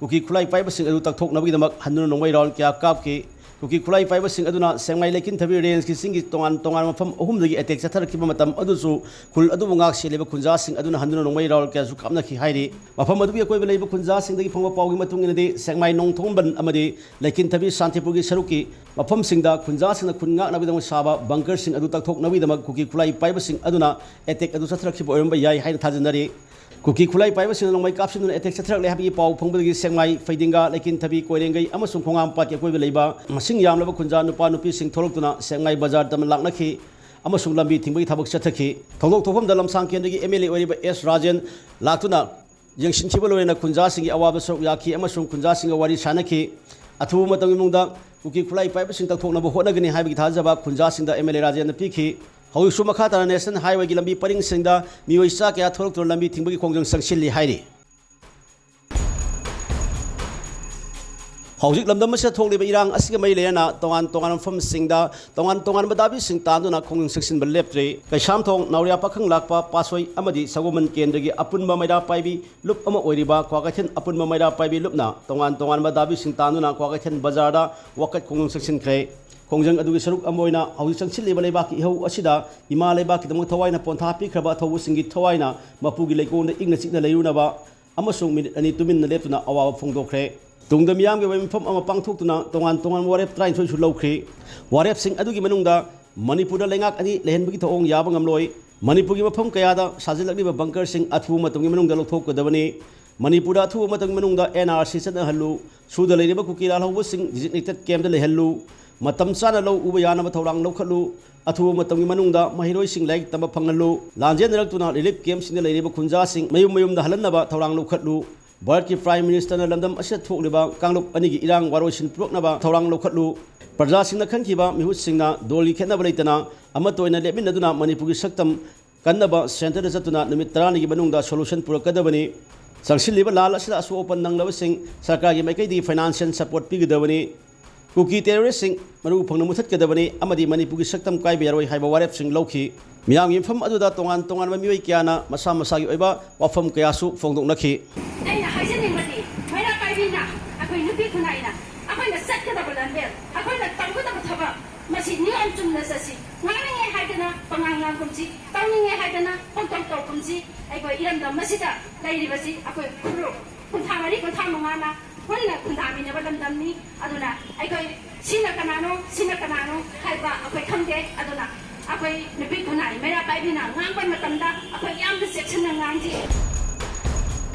ꯀꯨꯀꯤ ꯈꯨꯠꯂꯥꯏ ꯄꯥꯏꯕꯁꯤꯡ ꯑꯗꯨ ꯇꯛꯊꯣꯛꯅꯕꯒꯤꯗꯃꯛ ꯍꯟꯗꯨꯅ ꯅꯣꯡꯃꯩ ꯔꯥꯎꯟ ꯀꯌꯥ ꯀꯥꯞꯈꯤ꯫ ꯀꯨꯀꯤ ꯈꯨꯠꯂꯥꯏ ꯄꯥꯏꯕꯁꯤꯡ ꯑꯗꯨꯅ ꯁꯦꯛꯃꯥꯏ ꯂꯩꯀꯤꯟꯊꯕꯤ ꯔꯦꯟꯖꯀꯤ ꯆꯤꯡꯒꯤ ꯇꯣꯉꯥꯟ ꯇꯣꯉꯥꯟꯕ ꯃꯐꯝ ꯑꯍꯨꯝꯗꯒꯤ ꯑꯦꯇꯦꯛ ꯆꯠꯊꯔꯛꯈꯤꯕ ꯃꯇꯝ ꯑꯗꯨꯁꯨ ꯈꯨꯜ ꯑꯗꯨꯕꯨ ꯉꯥꯛ ꯁꯦꯜꯂꯤꯕ ꯈꯨꯟꯖꯥꯁꯤꯡ ꯑꯗꯨꯅ ꯍꯟꯗꯨꯅ ꯅꯣꯡꯃꯩ ꯔꯥꯎꯟ ꯀꯌꯥꯁꯨ ꯀꯥꯞꯅꯈꯤ ꯍꯥꯏꯔꯤ꯫ ꯃꯐꯝ ꯑꯗꯨꯒꯤ ꯑꯀꯣꯏꯕ ꯂꯩꯕ ꯈꯨꯟꯖꯥꯁꯤꯡꯗꯒꯤ ꯐꯪꯕ ꯄꯥꯎꯒꯤ ꯃꯇꯨꯡ ꯏꯟꯅꯗꯤ, ꯁꯦꯛꯃꯥꯏ ꯅꯣꯡꯊꯣꯝꯕꯟ ꯑꯃꯗꯤ ꯂꯩꯀꯤꯟꯊꯕꯤ ꯁꯥꯟꯇꯤꯄꯨꯔꯒꯤ ꯁꯔꯨꯛꯀꯤ ꯃꯐꯝꯁꯤꯡꯗ ꯈꯨꯟꯖꯥꯁꯤꯡꯅ ꯈꯨꯟ ꯉꯥꯛꯅꯕꯒꯤꯗꯃꯛ ꯁꯥꯕ ꯕꯪꯀꯔꯁꯤꯡ ꯑꯗꯨ ꯇꯛꯊꯣꯛꯅꯕꯒꯤꯗꯃꯛ ꯀꯨꯀꯤ ꯈꯨꯠꯂꯥꯏ ꯄꯥꯏꯕꯁꯤꯡ ꯑꯗꯨꯅ ꯑꯦꯇꯦꯛ ꯑꯗꯨ ꯆꯠꯊꯔꯛꯈꯤꯕ ꯑꯣꯏꯔꯝꯕ ꯌꯥꯏ ꯍꯥꯏꯅ ꯊꯥꯖꯅꯔꯤ꯫ ꯀꯨꯀꯤ ꯈꯨꯠꯂꯥꯏ ꯄꯥꯏꯕꯁꯤꯡꯅ ꯅꯣꯡꯃꯩ ꯀꯥꯞꯁꯤꯟꯗꯨꯅ ꯑꯦꯇꯦꯛ ꯆꯠꯊꯔꯛꯂꯦ ꯍꯥꯏꯕꯒꯤ ꯄꯥꯎ ꯐꯪꯕꯗꯒꯤ ꯁꯦꯛꯃꯥꯏ, ꯐꯩꯗꯤꯡꯒꯥ, ꯂꯩꯀꯤꯟꯊꯕꯤ, ꯀꯣꯏꯔꯦꯡꯒꯩ ꯑꯃꯁꯨꯡ ꯈꯣꯡꯉꯥꯝꯄꯥꯠꯀꯤ ꯑꯀꯣꯏꯕ ꯂꯩꯕ ꯃꯁꯤꯡ ꯌꯥꯝꯂꯕ ꯈꯨꯟꯖꯥ ꯅꯨꯄꯥ ꯅꯨꯄꯤꯁꯤꯡ ꯊꯣꯛꯂꯛꯇꯨꯅ ꯁꯦꯛꯃꯥꯏ ꯕꯖꯥꯔꯗ ꯂꯥꯛꯅꯈꯤ ꯑꯃꯁꯨꯡ ꯂꯝꯕꯤ ꯊꯤꯡꯕꯒꯤ ꯊꯕꯛ ꯆꯠꯊꯈꯤ꯫ ꯊꯧꯗꯣꯛ ꯊꯣꯛꯐꯝꯗ ꯂꯝꯁꯥꯡ ꯀꯦꯟꯗ꯭ꯔꯒꯤ ꯑꯦꯝ ꯑꯦꯜ ꯑꯦ ꯑꯣꯏꯔꯤꯕ ꯑꯦꯁ ꯔꯥꯖꯦꯟ ꯂꯥꯛꯇꯨꯅ ꯌꯦꯡꯁꯤꯟꯈꯤꯕ ꯂꯣꯏꯅꯅ ꯈꯨꯟꯖꯥꯁꯤꯡꯒꯤ ꯑꯋꯥꯕ ꯁꯔꯨꯛ ꯌꯥꯈꯤ ꯑꯃꯁꯨꯡ ꯈꯨꯟꯖꯥꯁꯤꯡꯒ ꯋꯥꯔꯤ ꯁꯥꯅꯈꯤ꯫ ꯑꯊꯨꯕ ꯃꯇꯝꯒꯤ ꯃꯅꯨꯡꯗ ꯀꯨꯀꯤ ꯈꯨꯠꯂꯥꯏ ꯄꯥꯏꯕꯁꯤꯡ ꯀꯛꯊꯣꯛꯅꯕ ꯍꯣꯠꯅꯒꯅꯤ ꯍꯥꯏꯕꯒꯤ ꯊꯥꯖꯕ ꯈꯨꯟꯖꯥꯁꯤꯡꯗ ꯑꯦꯝ ꯑꯦꯜ ꯑꯦ ꯔꯥꯖꯦꯟꯅ ꯄꯤꯈꯤ꯫ ꯍꯧꯖꯤꯛꯁꯨ ꯃꯈꯥ ꯇꯥꯅ ꯅꯦꯁꯅꯦꯜ ꯍꯥꯏꯋꯦꯒꯤ ꯂꯝꯕꯤ ꯄꯔꯤꯡꯁꯤꯡꯗ ꯃꯤꯑꯣꯏ ꯆꯥ ꯀꯌꯥ ꯊꯣꯛꯂꯛꯇꯨꯅ ꯂꯝꯕꯤ ꯊꯤꯡꯕꯒꯤ ꯈꯣꯡꯖꯪ ꯆꯪꯁꯤꯜꯂꯤ ꯍꯥꯏꯔꯤ꯫ ꯍꯧꯖꯤꯛ ꯂꯝꯗꯝ ꯑꯁꯤꯗ ꯊꯣꯛꯂꯤꯕ ꯏꯔꯥꯡ ꯑꯁꯤꯒ ꯃꯔꯤ ꯂꯩꯅꯅ ꯇꯣꯉꯥꯟ ꯇꯣꯉꯥꯟꯕ ꯃꯐꯝꯁꯤꯡꯗ ꯇꯣꯉꯥꯟ ꯇꯣꯉꯥꯟꯕ ꯗꯥꯕꯤꯁꯤꯡ ꯇꯥꯟꯗꯨꯅ ꯈꯣꯡꯖꯪ ꯆꯪꯁꯤꯟꯕ ꯂꯦꯞꯇ꯭ꯔꯤ꯫ ꯀꯩꯁꯥꯝꯊꯣꯡ, ꯅꯥꯎꯔꯤꯌꯥ ꯄꯥꯈꯪ ꯂꯥꯛꯄ, ꯄꯥꯠꯁꯣꯏ ꯑꯃꯗꯤ ꯁꯒꯣꯜꯕꯟ ꯀꯦꯟꯗ꯭ꯔꯒꯤ ꯑꯄꯨꯟꯕ ꯃꯩꯔꯥ ꯄꯥꯏꯕꯤ ꯂꯨꯞ ꯑꯃ ꯑꯣꯏꯔꯤꯕ ꯀ꯭ꯋꯥꯀꯩꯊꯦꯜ ꯑꯄꯨꯟꯕ ꯃꯩꯔꯥ ꯄꯥꯏꯕꯤ ꯂꯨꯞꯅ ꯇꯣꯉꯥꯟ ꯇꯣꯉꯥꯟꯕ ꯗꯥꯕꯤꯁꯤꯡ ꯇꯥꯟꯗꯨꯅ ꯀ꯭ꯋꯥꯀꯩꯊꯦꯜ ꯕꯖꯥꯔꯗ ꯋꯥꯀꯠ ꯈꯣꯡꯖꯪ ꯆꯪꯁꯤꯟꯈ꯭ꯔꯦ꯫ ꯈꯣꯡꯖꯪ ꯑꯗꯨꯒꯤ ꯁꯔꯨꯛ ꯑꯃ ꯑꯣꯏꯅ ꯍꯧꯖꯤꯛ ꯆꯪꯁꯤꯜꯂꯤꯕ ꯂꯩꯕꯥꯛꯀꯤ ꯏꯍꯧ ꯑꯁꯤꯗ ꯏꯃꯥ ꯂꯩꯕꯥꯛꯀꯤꯗꯃꯛ ꯊꯋꯥꯏꯅ ꯄꯣꯟꯊꯥ ꯄꯤꯈ꯭ꯔꯕ ꯑꯊꯧꯕꯁꯤꯡꯒꯤ ꯊꯋꯥꯏꯅ ꯃꯄꯨꯒꯤ ꯂꯩꯀꯣꯜꯗ ꯏꯪꯅ ꯆꯤꯛꯅ ꯂꯩꯔꯨꯅꯕ ꯑꯃꯁꯨꯡ ꯃꯤꯅꯤꯠ ꯑꯅꯤ ꯇꯨꯃꯤꯟꯅ ꯂꯦꯞꯇꯨꯅ ꯑꯋꯥꯕ ꯐꯣꯡꯗꯣꯛꯈ꯭ꯔꯦ꯫ ꯇꯨꯡꯗ ꯃꯤꯌꯥꯝꯒꯤ ꯑꯣꯏꯕ ꯃꯤꯐꯝ ꯑꯃ ꯄꯥꯡꯊꯣꯛꯇꯨꯅ ꯇꯣꯉꯥꯟ ꯇꯣꯉꯥꯟꯕ ꯋꯥꯔꯦꯞ ꯇꯔꯥꯅꯤꯊꯣꯏꯁꯨ ꯂꯧꯈ꯭ꯔꯤ꯫ ꯋꯥꯔꯦꯞꯁꯤꯡ ꯑꯗꯨꯒꯤ ꯃꯅꯨꯡꯗ ꯃꯅꯤꯄꯨꯔꯗ ꯂꯩꯉꯥꯛ ꯑꯅꯤ ꯂꯩꯍꯟꯕꯒꯤ ꯊꯧꯑꯣꯡ ꯌꯥꯕ ꯉꯝꯂꯣꯏ꯫ ꯃꯅꯤꯄꯨꯔꯒꯤ ꯃꯐꯝ ꯀꯌꯥꯗ ꯁꯥꯖꯤꯜꯂꯛꯂꯤꯕ ꯕꯪꯀꯔꯁꯤꯡ ꯑꯊꯨꯕ ꯃꯇꯝꯒꯤ ꯃꯅꯨꯡꯗ ꯂꯧꯊꯣꯛꯀꯗꯕꯅꯤ꯫ ꯃꯅꯤꯄꯨꯔꯗ ꯑꯊꯨꯕ ꯃꯇꯝꯒꯤ ꯃꯅꯨꯡꯗ ꯑꯦꯟ ꯑꯥꯔ ꯁꯤ ꯆꯠꯅꯍꯜꯂꯨ꯫ ꯁꯨꯗ ꯂꯩꯔꯤꯕ ꯀꯨꯀꯤ ꯂꯥꯜꯍꯧꯕꯁꯤꯡ ꯗꯤꯖꯤꯛꯅꯦꯇꯦꯠ ꯀꯦꯝꯞꯇ ꯂꯩꯍꯜꯂꯨ꯫ ꯃꯇꯝ ꯆꯥꯅ ꯂꯧ ꯎꯕ ꯌꯥꯅꯕ ꯊꯧꯔꯥꯡ ꯂꯧꯈꯠꯂꯨ꯫ ꯑꯊꯨꯕ ꯃꯇꯝꯒꯤ ꯃꯅꯨꯡꯗ ꯃꯍꯩꯔꯣꯏꯁꯤꯡ ꯂꯥꯏꯔꯤꯛ ꯇꯝꯕ ꯐꯪꯍꯜꯂꯨ꯫ ꯂꯥꯟꯖꯦꯟꯅꯔꯛꯇꯨꯅ ꯔꯤꯂꯤꯐ ꯀꯦꯝꯞꯁꯤꯡꯗ ꯂꯩꯔꯤꯕ ꯈꯨꯟꯖꯥꯁꯤꯡ ꯃꯌꯨꯝ ꯃꯌꯨꯝꯗ ꯍꯜꯍꯟꯅꯕ ꯊꯧꯔꯥꯡ ꯂꯧꯈꯠꯂꯨ꯫ ꯚꯥꯔꯠꯀꯤ ꯄ꯭ꯔꯥꯏꯝ ꯃꯤꯅꯤꯁꯇꯔꯅ ꯂꯝꯗꯝ ꯑꯁꯤꯗ ꯊꯣꯛꯂꯤꯕ ꯀꯥꯡꯂꯨꯞ ꯑꯅꯤꯒꯤ ꯏꯔꯥꯡ ꯋꯥꯔꯣꯏꯁꯤꯟ ꯄꯨꯔꯛꯅꯕ ꯊꯧꯔꯥꯡ ꯂꯧꯈꯠꯂꯨ꯫ ꯄ꯭ꯔꯖꯥꯁꯤꯡꯅ ꯈꯟꯈꯤꯕ ꯃꯤꯍꯨꯠꯁꯤꯡꯅ ꯗꯣꯜꯒꯤ ꯈꯦꯠꯅꯕ ꯂꯩꯇꯅ ꯑꯃꯠꯇ ꯑꯣꯏꯅ ꯂꯦꯞꯃꯤꯟꯅꯗꯨꯅ ꯃꯅꯤꯄꯨꯔꯒꯤ ꯁꯛꯇꯝ ꯀꯟꯅꯕ ꯁꯦꯟꯇꯔꯗ ꯆꯠꯇꯨꯅ ꯅꯨꯃꯤꯠ ꯇꯔꯥꯅꯤꯒꯤ ꯃꯅꯨꯡꯗ ꯁꯣꯂꯨꯁꯟ ꯄꯨꯔꯛꯀꯗꯕꯅꯤ꯫ ꯆꯪꯁꯤꯜꯂꯤꯕ ꯂꯥꯜ ꯑꯁꯤꯗ ꯑꯁꯣꯛ ꯑꯄꯟ ꯅꯪꯂꯕꯁꯤꯡ ꯁꯔꯀꯥꯔꯒꯤ ꯃꯥꯏꯀꯩꯗꯒꯤ ꯐꯥꯏꯅꯥꯟꯁꯤꯌꯦꯜ ꯁꯄꯣꯔꯠ ꯄꯤꯒꯗꯕꯅꯤ꯫ ꯀꯨꯀꯤ ꯇꯦꯔꯣꯔꯤꯁꯁꯤꯡ ꯃꯔꯨ ꯐꯪꯅ ꯃꯨꯊꯠꯀꯗꯕꯅꯤ ꯑꯃꯗꯤ ꯃꯅꯤꯄꯨꯔꯒꯤ ꯁꯛꯇꯝ ꯀꯥꯏꯕ ꯌꯥꯔꯣꯏ ꯍꯥꯏꯕ ꯋꯥꯔꯦꯞꯁꯤꯡ ꯂꯧꯈꯤ꯫ ꯃꯤꯌꯥꯝꯒꯤ ꯃꯐꯝ ꯑꯗꯨꯗ ꯇꯣꯉꯥꯟ ꯇꯣꯉꯥꯟꯕ ꯃꯤꯑꯣꯏ ꯀꯌꯥꯅ ꯃꯁꯥ ꯃꯁꯥꯒꯤ ꯑꯣꯏꯕ ꯋꯥꯐꯝ ꯀꯌꯥꯁꯨ ꯐꯣꯡꯗꯣꯛꯅꯈꯤ꯫ ꯑꯩꯅ ꯍꯥꯏꯖꯅꯤꯡꯕꯗꯤ, ꯃꯩꯔꯥ ꯄꯥꯏꯕꯤꯅ, ꯑꯩꯈꯣꯏ ꯅꯨꯄꯤ ꯈꯨꯟꯅꯥꯏꯅ ꯑꯩꯈꯣꯏꯅ ꯆꯠꯀꯗꯕ ꯂꯝꯕꯦꯜ, ꯑꯩꯈꯣꯏꯅ ꯇꯧꯒꯗꯕ ꯊꯕꯛ, ꯃꯁꯤ ꯅꯤꯌꯣꯝ ꯆꯨꯝꯅ ꯆꯠꯁꯤ꯫ ꯉꯥꯡꯅꯤꯡꯉꯦ ꯍꯥꯏꯗꯅ ꯄꯉꯥꯡ ꯉꯥꯡꯒꯨꯝꯁꯤ, ꯇꯧꯅꯤꯡꯉꯦ ꯍꯥꯏꯗꯅ ꯄꯪꯇꯧ ꯇꯧꯒꯨꯝꯁꯤ꯫ ꯑꯩꯈꯣꯏ ꯏꯔꯝꯗꯝ ꯑꯁꯤꯗ ꯂꯩꯔꯤꯕꯁꯤ ꯑꯩꯈꯣꯏ ꯐꯨꯔꯨꯞ ꯀꯨꯟꯊ꯭ꯔꯥ ꯃꯔꯤ, ꯀꯨꯟꯊ꯭ꯔꯥ ꯃꯉꯥꯅ ꯄꯨꯟꯅ ꯈꯨꯟꯗꯥꯃꯤꯟꯅꯕ ꯂꯝꯗꯝꯅꯤ꯫ ꯑꯗꯨꯅ ꯑꯩꯈꯣꯏ ꯁꯤꯅ ꯀꯅꯥꯅꯣ, ꯁꯤꯅ ꯀꯅꯥꯅꯣ ꯍꯥꯏꯕ ꯑꯩꯈꯣꯏ ꯈꯪꯗꯦ꯫ ꯑꯗꯨꯅ ꯑꯩꯈꯣꯏ ꯅꯨꯄꯤ ꯈꯨꯟꯅꯥꯏ ꯃꯩꯔꯥ ꯄꯥꯏꯕꯤꯅ ꯉꯥꯡꯕ ꯃꯇꯝꯗ ꯑꯩꯈꯣꯏ ꯌꯥꯝꯅ ꯆꯦꯛꯁꯤꯟꯅ ꯉꯥꯡꯁꯤ꯫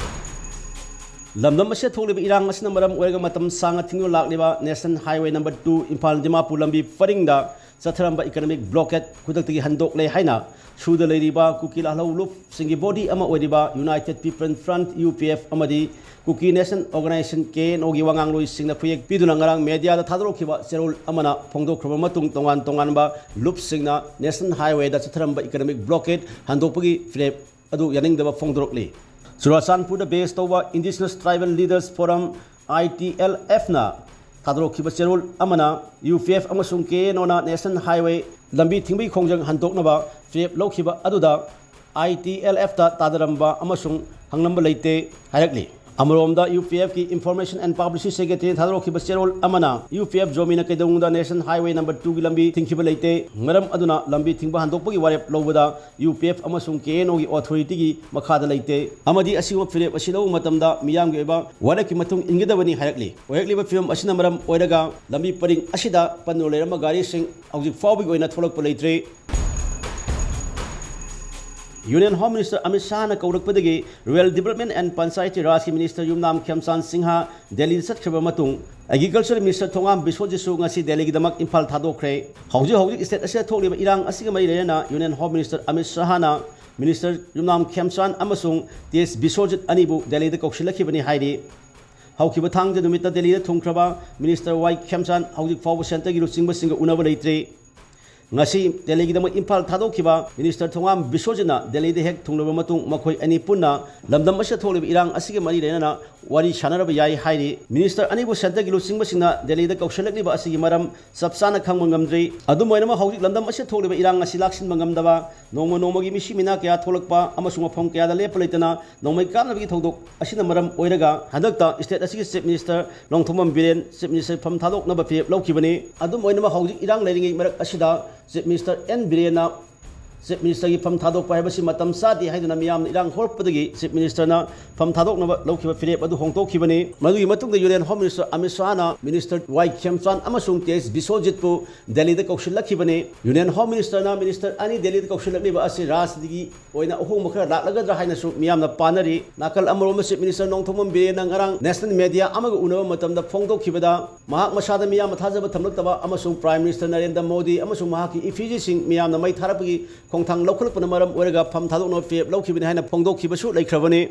ꯂꯝꯗꯝ ꯑꯁꯤꯗ ꯊꯣꯛꯂꯤꯕ ꯏꯔꯥꯡ ꯑꯁꯤꯅ ꯃꯔꯝ ꯑꯣꯏꯔꯒ ꯃꯇꯝ ꯁꯥꯡꯅ ꯊꯤꯡꯗꯨꯅ ꯂꯥꯛꯂꯤꯕ National Highway number two Imphal Dimapur ꯂꯝꯕꯤ ꯄꯔꯤꯡꯗ ꯆꯠꯊꯔꯝꯕ economic blockade ꯈꯨꯗꯛꯇꯒꯤ ꯍꯟꯗꯣꯛꯂꯦ ꯍꯥꯏꯅ ꯁꯨꯗ ꯂꯩꯔꯤꯕ ꯀꯨꯀꯤ ꯂꯥꯜꯍꯧ ꯂꯨꯞꯁꯤꯡꯒꯤ body ꯑꯃ ꯑꯣꯏꯔꯤꯕ United People Front, U P F, ꯑꯃꯗꯤ Kuki National Organisation, K N O, ꯒꯤ ꯋꯥꯉꯥꯡꯂꯣꯏꯁꯤꯡꯅ ꯈꯨꯌꯦꯛ ꯄꯤꯗꯨꯅ ꯉꯔꯥꯡ media ꯗ ꯊꯥꯗꯣꯔꯛꯈꯤꯕ ꯆꯦꯔꯣꯜ ꯑꯃꯅ ꯐꯣꯡꯗꯣꯛꯈ꯭ꯔꯕ ꯃꯇꯨꯡ, ꯇꯣꯉꯥꯟ ꯇꯣꯉꯥꯟꯕ ꯂꯨꯞꯁꯤꯡꯅ National Highway ꯗ ꯆꯠꯊꯔꯝꯕ economic blockade ꯍꯟꯗꯣꯛꯄꯒꯤ ꯐꯤꯔꯦꯞ ꯑꯗꯨ ꯌꯥꯅꯤꯡꯗꯕ ꯐꯣꯡꯗꯣꯔꯛꯂꯤ꯫ ꯆꯨꯔꯥꯆꯥꯟꯄꯨꯔꯗ base ꯇꯧꯕ Indigenous Tribal Leaders Forum, I T L F ꯅ ꯊꯥꯗꯣꯔꯛꯈꯤꯕ ꯆꯦꯔꯣꯜ ꯑꯃꯅ U P F ꯑꯃꯁꯨꯡ K N O ꯅ National Highway ꯂꯝꯕꯤ ꯊꯤꯡꯕꯒꯤ ꯈꯣꯡꯖꯪ ꯍꯟꯗꯣꯛꯅꯕ ꯐꯤꯔꯦꯞ ꯂꯧꯈꯤꯕ ꯑꯗꯨꯗ I T L F ꯇ ꯇꯥꯗꯔꯝꯕ ꯑꯃꯁꯨꯡ ꯍꯪꯂꯝꯕ ꯂꯩꯇꯦ ꯍꯥꯏꯔꯛꯂꯤ꯫ ꯑꯃꯔꯣꯝꯗ, U P F ꯀꯤ Information and Publicity Secretary ꯅ ꯊꯥꯗꯣꯔꯛꯈꯤꯕ ꯆꯦꯔꯣꯜ ꯑꯃꯅ U P F ꯖꯣꯃꯤꯅ ꯀꯩꯗꯧꯅꯨꯡꯗ National Highway number two ꯒꯤ ꯂꯝꯕꯤ ꯊꯤꯡꯈꯤꯕ ꯂꯩꯇꯦ, ꯃꯔꯝ ꯑꯗꯨꯅ ꯂꯝꯕꯤ ꯊꯤꯡꯕ ꯍꯟꯗꯣꯛꯄꯒꯤ ꯋꯥꯔꯦꯞ ꯂꯧꯕꯗ U P F ꯑꯃꯁꯨꯡ K N O ꯒꯤ authority ꯒꯤ ꯃꯈꯥꯗ ꯂꯩꯇꯦ ꯑꯃꯗꯤ ꯑꯁꯤꯒꯨꯝꯕ ꯐꯤꯔꯦꯞ ꯑꯁꯤ ꯂꯧꯕ ꯃꯇꯝꯗ ꯃꯤꯌꯥꯝꯒꯤ ꯑꯣꯏꯕ ꯋꯥꯔꯦꯞꯀꯤ ꯃꯇꯨꯡ ꯏꯟꯒꯗꯕꯅꯤ ꯍꯥꯏꯔꯛꯂꯤ꯫ ꯑꯣꯏꯔꯛꯂꯤꯕ ꯐꯤꯕꯝ ꯑꯁꯤꯅ ꯃꯔꯝ ꯑꯣꯏꯔꯒ ꯂꯝꯕꯤ ꯄꯔꯤꯡ ꯑꯁꯤꯗ ꯄꯟꯗꯨꯅ ꯂꯩꯔꯝꯕ ꯒꯥꯔꯤꯁꯤꯡ ꯍꯧꯖꯤꯛ ꯐꯥꯎꯕꯒꯤ ꯑꯣꯏꯅ ꯊꯣꯛꯂꯛꯄ ꯂꯩꯇ꯭ꯔꯤ꯫ Union Home Minister Amit ꯁꯥꯍꯅ ꯀꯧꯔꯛꯄꯗꯒꯤ Rural Development and Panchayati Rajꯀꯤ Minister ꯌꯨꯝꯅꯥꯝ ꯈꯦꯝꯆꯥꯟ ꯁꯤꯡꯍ ꯗꯦꯜꯂꯤꯗ ꯆꯠꯈ꯭ꯔꯕ ꯃꯇꯨꯡ, Agriculture Minister ꯊꯣꯉꯥꯝ ꯕꯤꯁ꯭ꯋꯖꯤꯠꯁꯨ ꯉꯁꯤ ꯗꯦꯜꯂꯤꯒꯤꯗꯃꯛ ꯏꯝꯐꯥꯜ ꯊꯥꯗꯣꯛꯈ꯭ꯔꯦ꯫ ꯍꯧꯖꯤꯛ ꯍꯧꯖꯤꯛ state ꯑꯁꯤꯗ ꯊꯣꯛꯂꯤꯕ ꯏꯔꯥꯡ ꯑꯁꯤꯒ ꯃꯔꯤ ꯂꯩꯅꯅ Union Home Minister Amit ꯁꯥꯍꯅ Minister ꯌꯨꯝꯅꯥꯝ ꯈꯦꯝꯆꯥꯟ ꯑꯃꯁꯨꯡ ꯇꯦꯖ ꯕꯤꯁ꯭ꯋꯖꯤꯠ ꯑꯅꯤꯕꯨ ꯗꯦꯜꯂꯤꯗ ꯀꯧꯁꯤꯜꯂꯛꯈꯤꯕꯅꯤ ꯍꯥꯏꯔꯤ꯫ ꯍꯧꯈꯤꯕ ꯊꯥꯡꯖ ꯅꯨꯃꯤꯠꯇ ꯗꯦꯜꯂꯤꯗ ꯊꯨꯡꯈ꯭ꯔꯕ Minister ꯋꯥꯏ ꯈꯦꯝꯆꯥꯟ ꯍꯧꯖꯤꯛ ꯐꯥꯎꯕ centreꯒꯤ ꯂꯨꯆꯤꯡꯕꯁꯤꯡꯒ ꯎꯅꯕ ꯂꯩꯇ꯭ꯔꯤ꯫ ꯉꯁꯤ ꯗꯦꯜꯂꯤꯒꯤꯗꯃꯛ ꯏꯝꯐꯥꯜ ꯊꯥꯗꯣꯛꯈꯤꯕ Minister ꯊꯣꯉꯥꯝ ꯕꯤꯁ꯭ꯋꯖꯤꯠꯅ ꯗꯦꯜꯂꯤꯗ ꯍꯦꯛ ꯊꯨꯡꯂꯕ ꯃꯇꯨꯡ ꯃꯈꯣꯏ ꯑꯅꯤ ꯄꯨꯟꯅ ꯂꯝꯗꯝ ꯑꯁꯤꯗ ꯊꯣꯛꯂꯤꯕ ꯏꯔꯥꯡ ꯑꯁꯤꯒ ꯃꯔꯤ ꯂꯩꯅꯅ ꯋꯥꯔꯤ ꯁꯥꯟꯅꯔꯕ ꯌꯥꯏ ꯍꯥꯏꯔꯤ꯫ Minister ꯑꯅꯤꯕꯨ centreꯒꯤ ꯂꯨꯆꯤꯡꯕꯁꯤꯡꯅ ꯗꯦꯜꯂꯤꯗ ꯀꯧꯁꯤꯜꯂꯛꯂꯤꯕ ꯑꯁꯤꯒꯤ ꯃꯔꯝ ꯆꯞ ꯆꯥꯅ ꯈꯪꯕ ꯉꯝꯗ꯭ꯔꯤ꯫ ꯑꯗꯨꯝ ꯑꯣꯏꯅꯃꯛ, ꯍꯧꯖꯤꯛ ꯂꯝꯗꯝ ꯑꯁꯤꯗ ꯊꯣꯛꯂꯤꯕ ꯏꯔꯥꯡ ꯑꯁꯤ ꯂꯥꯛꯁꯤꯟꯕ ꯉꯝꯗꯕ, ꯅꯣꯡꯃ ꯅꯣꯡꯃꯒꯤ ꯃꯤꯁꯤ ꯃꯤꯅꯥ ꯀꯌꯥ ꯊꯣꯛꯂꯛꯄ ꯑꯃꯁꯨꯡ ꯃꯐꯝ ꯀꯌꯥꯗ ꯂꯦꯞꯄ ꯂꯩꯇꯅ ꯅꯣꯡꯃꯩ ꯀꯥꯞꯅꯕꯒꯤ ꯊꯧꯗꯣꯛ ꯑꯁꯤꯅ ꯃꯔꯝ ꯑꯣꯏꯔꯒ ꯍꯟꯗꯛꯇ state ꯑꯁꯤꯒꯤ Chief Minister Nongthombam Biren Chief Minister ꯐꯝ ꯊꯥꯗꯣꯛꯅꯕ ꯐꯤꯔꯦꯞ ꯂꯧꯈꯤꯕꯅꯤ꯫ ꯑꯗꯨꯝ ꯑꯣꯏꯅꯃꯛ, ꯍꯧꯖꯤꯛ ꯏꯔꯥꯡ ꯂꯩꯔꯤꯉꯩ ꯃꯔꯛ ꯑꯁꯤꯗ Chief Minister ꯑꯦꯟ ꯕꯤꯔꯦꯟꯅ Chief Ministerꯒꯤ ꯐꯝ ꯊꯥꯗꯣꯛꯄ ꯍꯥꯏꯕꯁꯤ ꯃꯇꯝ ꯆꯥꯗꯦ ꯍꯥꯏꯗꯨꯅ ꯃꯤꯌꯥꯝꯅ ꯏꯔꯥꯡ ꯍꯧꯔꯛꯄꯗꯒꯤ Chief Ministerꯅ ꯐꯝ ꯊꯥꯗꯣꯛꯅꯕ ꯂꯧꯈꯤꯕ ꯐꯤꯔꯦꯞ ꯑꯗꯨ ꯍꯣꯡꯗꯣꯛꯈꯤꯕꯅꯤ꯫ ꯃꯗꯨꯒꯤ ꯃꯇꯨꯡꯗ Union Home Minister Amit ꯁꯥꯍꯅ Minister ꯋꯥꯏ ꯈꯦꯝꯆꯥꯟ ꯑꯃꯁꯨꯡ ꯇꯦꯖ ꯕꯤꯁ꯭ꯋꯖꯤꯠꯄꯨ ꯗꯦꯜꯂꯤꯗ ꯀꯧꯁꯤꯜꯂꯛꯈꯤꯕꯅꯤ꯫ Union Home Ministerꯅ Minister ꯑꯅꯤ ꯗꯦꯜꯂꯤꯗ ꯀꯧꯁꯤꯜꯂꯛꯂꯤꯕ ꯑꯁꯤ ꯔꯥꯖꯅꯤꯇꯤꯒꯤ ꯑꯣꯏꯅ ꯑꯍꯣꯡꯕ ꯈꯔ ꯂꯥꯛꯂꯒꯗ꯭ꯔꯥ ꯍꯥꯏꯅꯁꯨ ꯃꯤꯌꯥꯝꯅ ꯄꯥꯅꯔꯤ꯫ ꯅꯥꯀꯜ ꯑꯃꯔꯣꯝꯗ Chief Minister ꯅꯣꯡꯊꯣꯝꯕꯝ ꯕꯤꯔꯦꯟꯅ ꯉꯔꯥꯡ national media ꯑꯃꯒ ꯎꯅꯕ ꯃꯇꯝꯗ ꯐꯣꯡꯗꯣꯛꯈꯤꯕꯗ, ꯃꯍꯥꯛ ꯃꯁꯥꯗ ꯃꯤꯌꯥꯝꯅ ꯊꯥꯖꯕ ꯊꯝꯂꯛꯇꯕ ꯑꯃꯁꯨꯡ Prime Minister ꯅꯔꯦꯟꯗ꯭ꯔ ꯃꯣꯗꯤ ꯑꯃꯁꯨꯡ ꯃꯍꯥꯛꯀꯤ effigyꯁꯤꯡ ꯃꯤꯌꯥꯝꯅ ꯃꯩ ꯊꯥꯔꯛꯄꯒꯤ ꯈꯣꯡꯊꯥꯡ ꯂꯧꯈꯠꯂꯛꯄꯅ ꯃꯔꯝ ꯑꯣꯏꯔꯒ ꯐꯝ ꯊꯥꯗꯣꯛꯅꯕ ꯐꯤꯔꯦꯞ ꯂꯧꯈꯤꯕꯅꯤ ꯍꯥꯏꯅ ꯐꯣꯡꯗꯣꯛꯈꯤꯕꯁꯨ ꯂꯩꯈ꯭ꯔꯕꯅꯤ꯫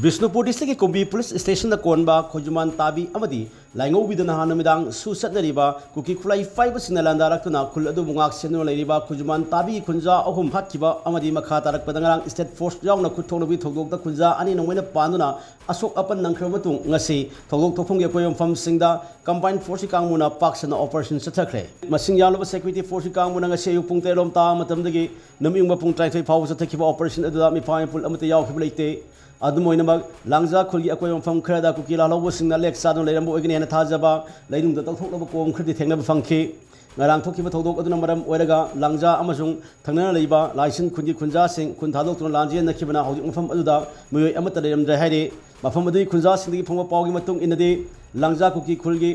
ꯕꯤꯁꯅꯨꯄꯨꯔ districtꯀꯤ ꯀꯨꯝꯕꯤ police stationꯗ ꯀꯣꯟꯕ ꯈꯨꯖꯨꯃꯥꯟ ꯇꯥꯕꯤ ꯑꯃꯗꯤ ꯂꯥꯏꯉꯧꯕꯤꯗ ꯅꯍꯥꯟ ꯅꯨꯃꯤꯗꯥꯡ ꯁꯨ ꯆꯠꯅꯔꯤꯕ ꯀꯨꯀꯤ ꯈꯨꯠꯂꯥꯏ ꯄꯥꯏꯕꯁꯤꯡꯅ ꯂꯥꯟꯗꯥꯔꯛꯇꯨꯅ ꯈꯨꯜ ꯑꯗꯨꯕꯨ ꯉꯥꯛ ꯁꯦꯟꯗꯨꯅ ꯂꯩꯔꯤꯕ ꯈꯨꯖꯨꯃꯥꯟ ꯇꯥꯕꯤꯒꯤ ꯈꯨꯟꯖꯥ ꯑꯍꯨꯝ ꯍꯥꯠꯈꯤꯕ ꯑꯃꯗꯤ ꯃꯈꯥ ꯇꯥꯔꯛꯄꯗ ꯉꯔꯥꯡ state force ꯌꯥꯎꯅ ꯈꯨꯠ ꯊꯣꯛꯅꯕꯒꯤ ꯊꯧꯗꯣꯛꯇ ꯈꯨꯟꯖꯥ ꯑꯅꯤ ꯅꯣꯡꯃꯩꯅ ꯄꯥꯟꯗꯨꯅ ꯑꯁꯣꯛ ꯑꯄꯟ ꯅꯪꯈ꯭ꯔꯕ ꯃꯇꯨꯡ ꯉꯁꯤ ꯊꯧꯗꯣꯛ ꯊꯣꯛꯐꯝꯒꯤ ꯑꯀꯣꯏꯕ ꯃꯐꯝꯁꯤꯡꯗ combined forceꯀꯤ ꯀꯥꯡꯕꯨꯅ ꯄꯥꯛ ꯁꯟꯅ operation ꯆꯠꯊꯈ꯭ꯔꯦ꯫ ꯃꯁꯤꯡ ꯌꯥꯝꯂꯕ security forceꯀꯤ ꯀꯥꯡꯕꯨꯅ ꯉꯁꯤ ꯑꯌꯨꯛ ꯄꯨꯡ ꯇꯔꯦꯠ ꯂꯣꯝ ꯇꯥꯕ ꯃꯇꯝꯗꯒꯤ ꯅꯨꯃꯤꯠ ꯌꯨꯡꯕ ꯄꯨꯡ ꯇꯔꯥꯅꯤꯊꯣꯏ ꯐꯥꯎꯕ ꯆꯠꯊꯈꯤꯕ operation ꯑꯗꯨꯗ ꯃꯤꯐꯥ ꯃꯤꯄꯨꯜ ꯑꯃꯠꯇ ꯌꯥꯎꯈꯤꯕ ꯂꯩꯇꯦ꯫ ꯑꯗꯨꯝ ꯑꯣꯏꯅꯃꯛ, ꯂꯥꯡꯖꯥ ꯈꯨꯜꯒꯤ ꯑꯀꯣꯏꯕ ꯃꯐꯝ ꯈꯔꯗ ꯀꯨꯀꯤ ꯂꯥꯜꯍꯧꯕꯁꯤꯡꯅ ꯂꯦꯛ ꯆꯥꯗꯨꯅ ꯂꯩꯔꯝꯕ ꯑꯣꯏꯒꯅꯤ ꯍꯥꯏꯅ ꯊꯥꯖꯕ ꯂꯩꯅꯨꯡꯗ ꯇꯧꯊꯣꯛꯅꯕ ꯀꯣꯝ ꯈꯔꯗꯤ ꯊꯦꯡꯅꯕ ꯐꯪꯈꯤ꯫ ꯉꯔꯥꯡ ꯊꯣꯛꯈꯤꯕ ꯊꯧꯗꯣꯛ ꯑꯗꯨꯅ ꯃꯔꯝ ꯑꯣꯏꯔꯒ ꯂꯥꯡꯖꯥ ꯑꯃꯁꯨꯡ ꯊꯪꯅꯅ ꯂꯩꯕ ꯂꯥꯏꯁꯤꯟ ꯈꯨꯟꯒꯤ ꯈꯨꯟꯖꯥꯁꯤꯡ ꯈꯨꯟ ꯊꯥꯗꯣꯛꯇꯨꯅ ꯂꯥꯟꯖꯦꯟꯅꯈꯤꯕꯅ ꯍꯧꯖꯤꯛ ꯃꯐꯝ ꯑꯗꯨꯗ ꯃꯤꯑꯣꯏ ꯑꯃꯠꯇ ꯂꯩꯔꯝꯗ꯭ꯔꯦ ꯍꯥꯏꯔꯤ꯫ ꯃꯐꯝ ꯑꯗꯨꯒꯤ ꯈꯨꯟꯖꯥꯁꯤꯡꯗꯒꯤ ꯐꯪꯕ ꯄꯥꯎꯒꯤ ꯃꯇꯨꯡ ꯏꯟꯅꯗꯤ, ꯂꯥꯡꯖꯥ ꯀꯨꯀꯤ ꯈꯨꯜꯒꯤ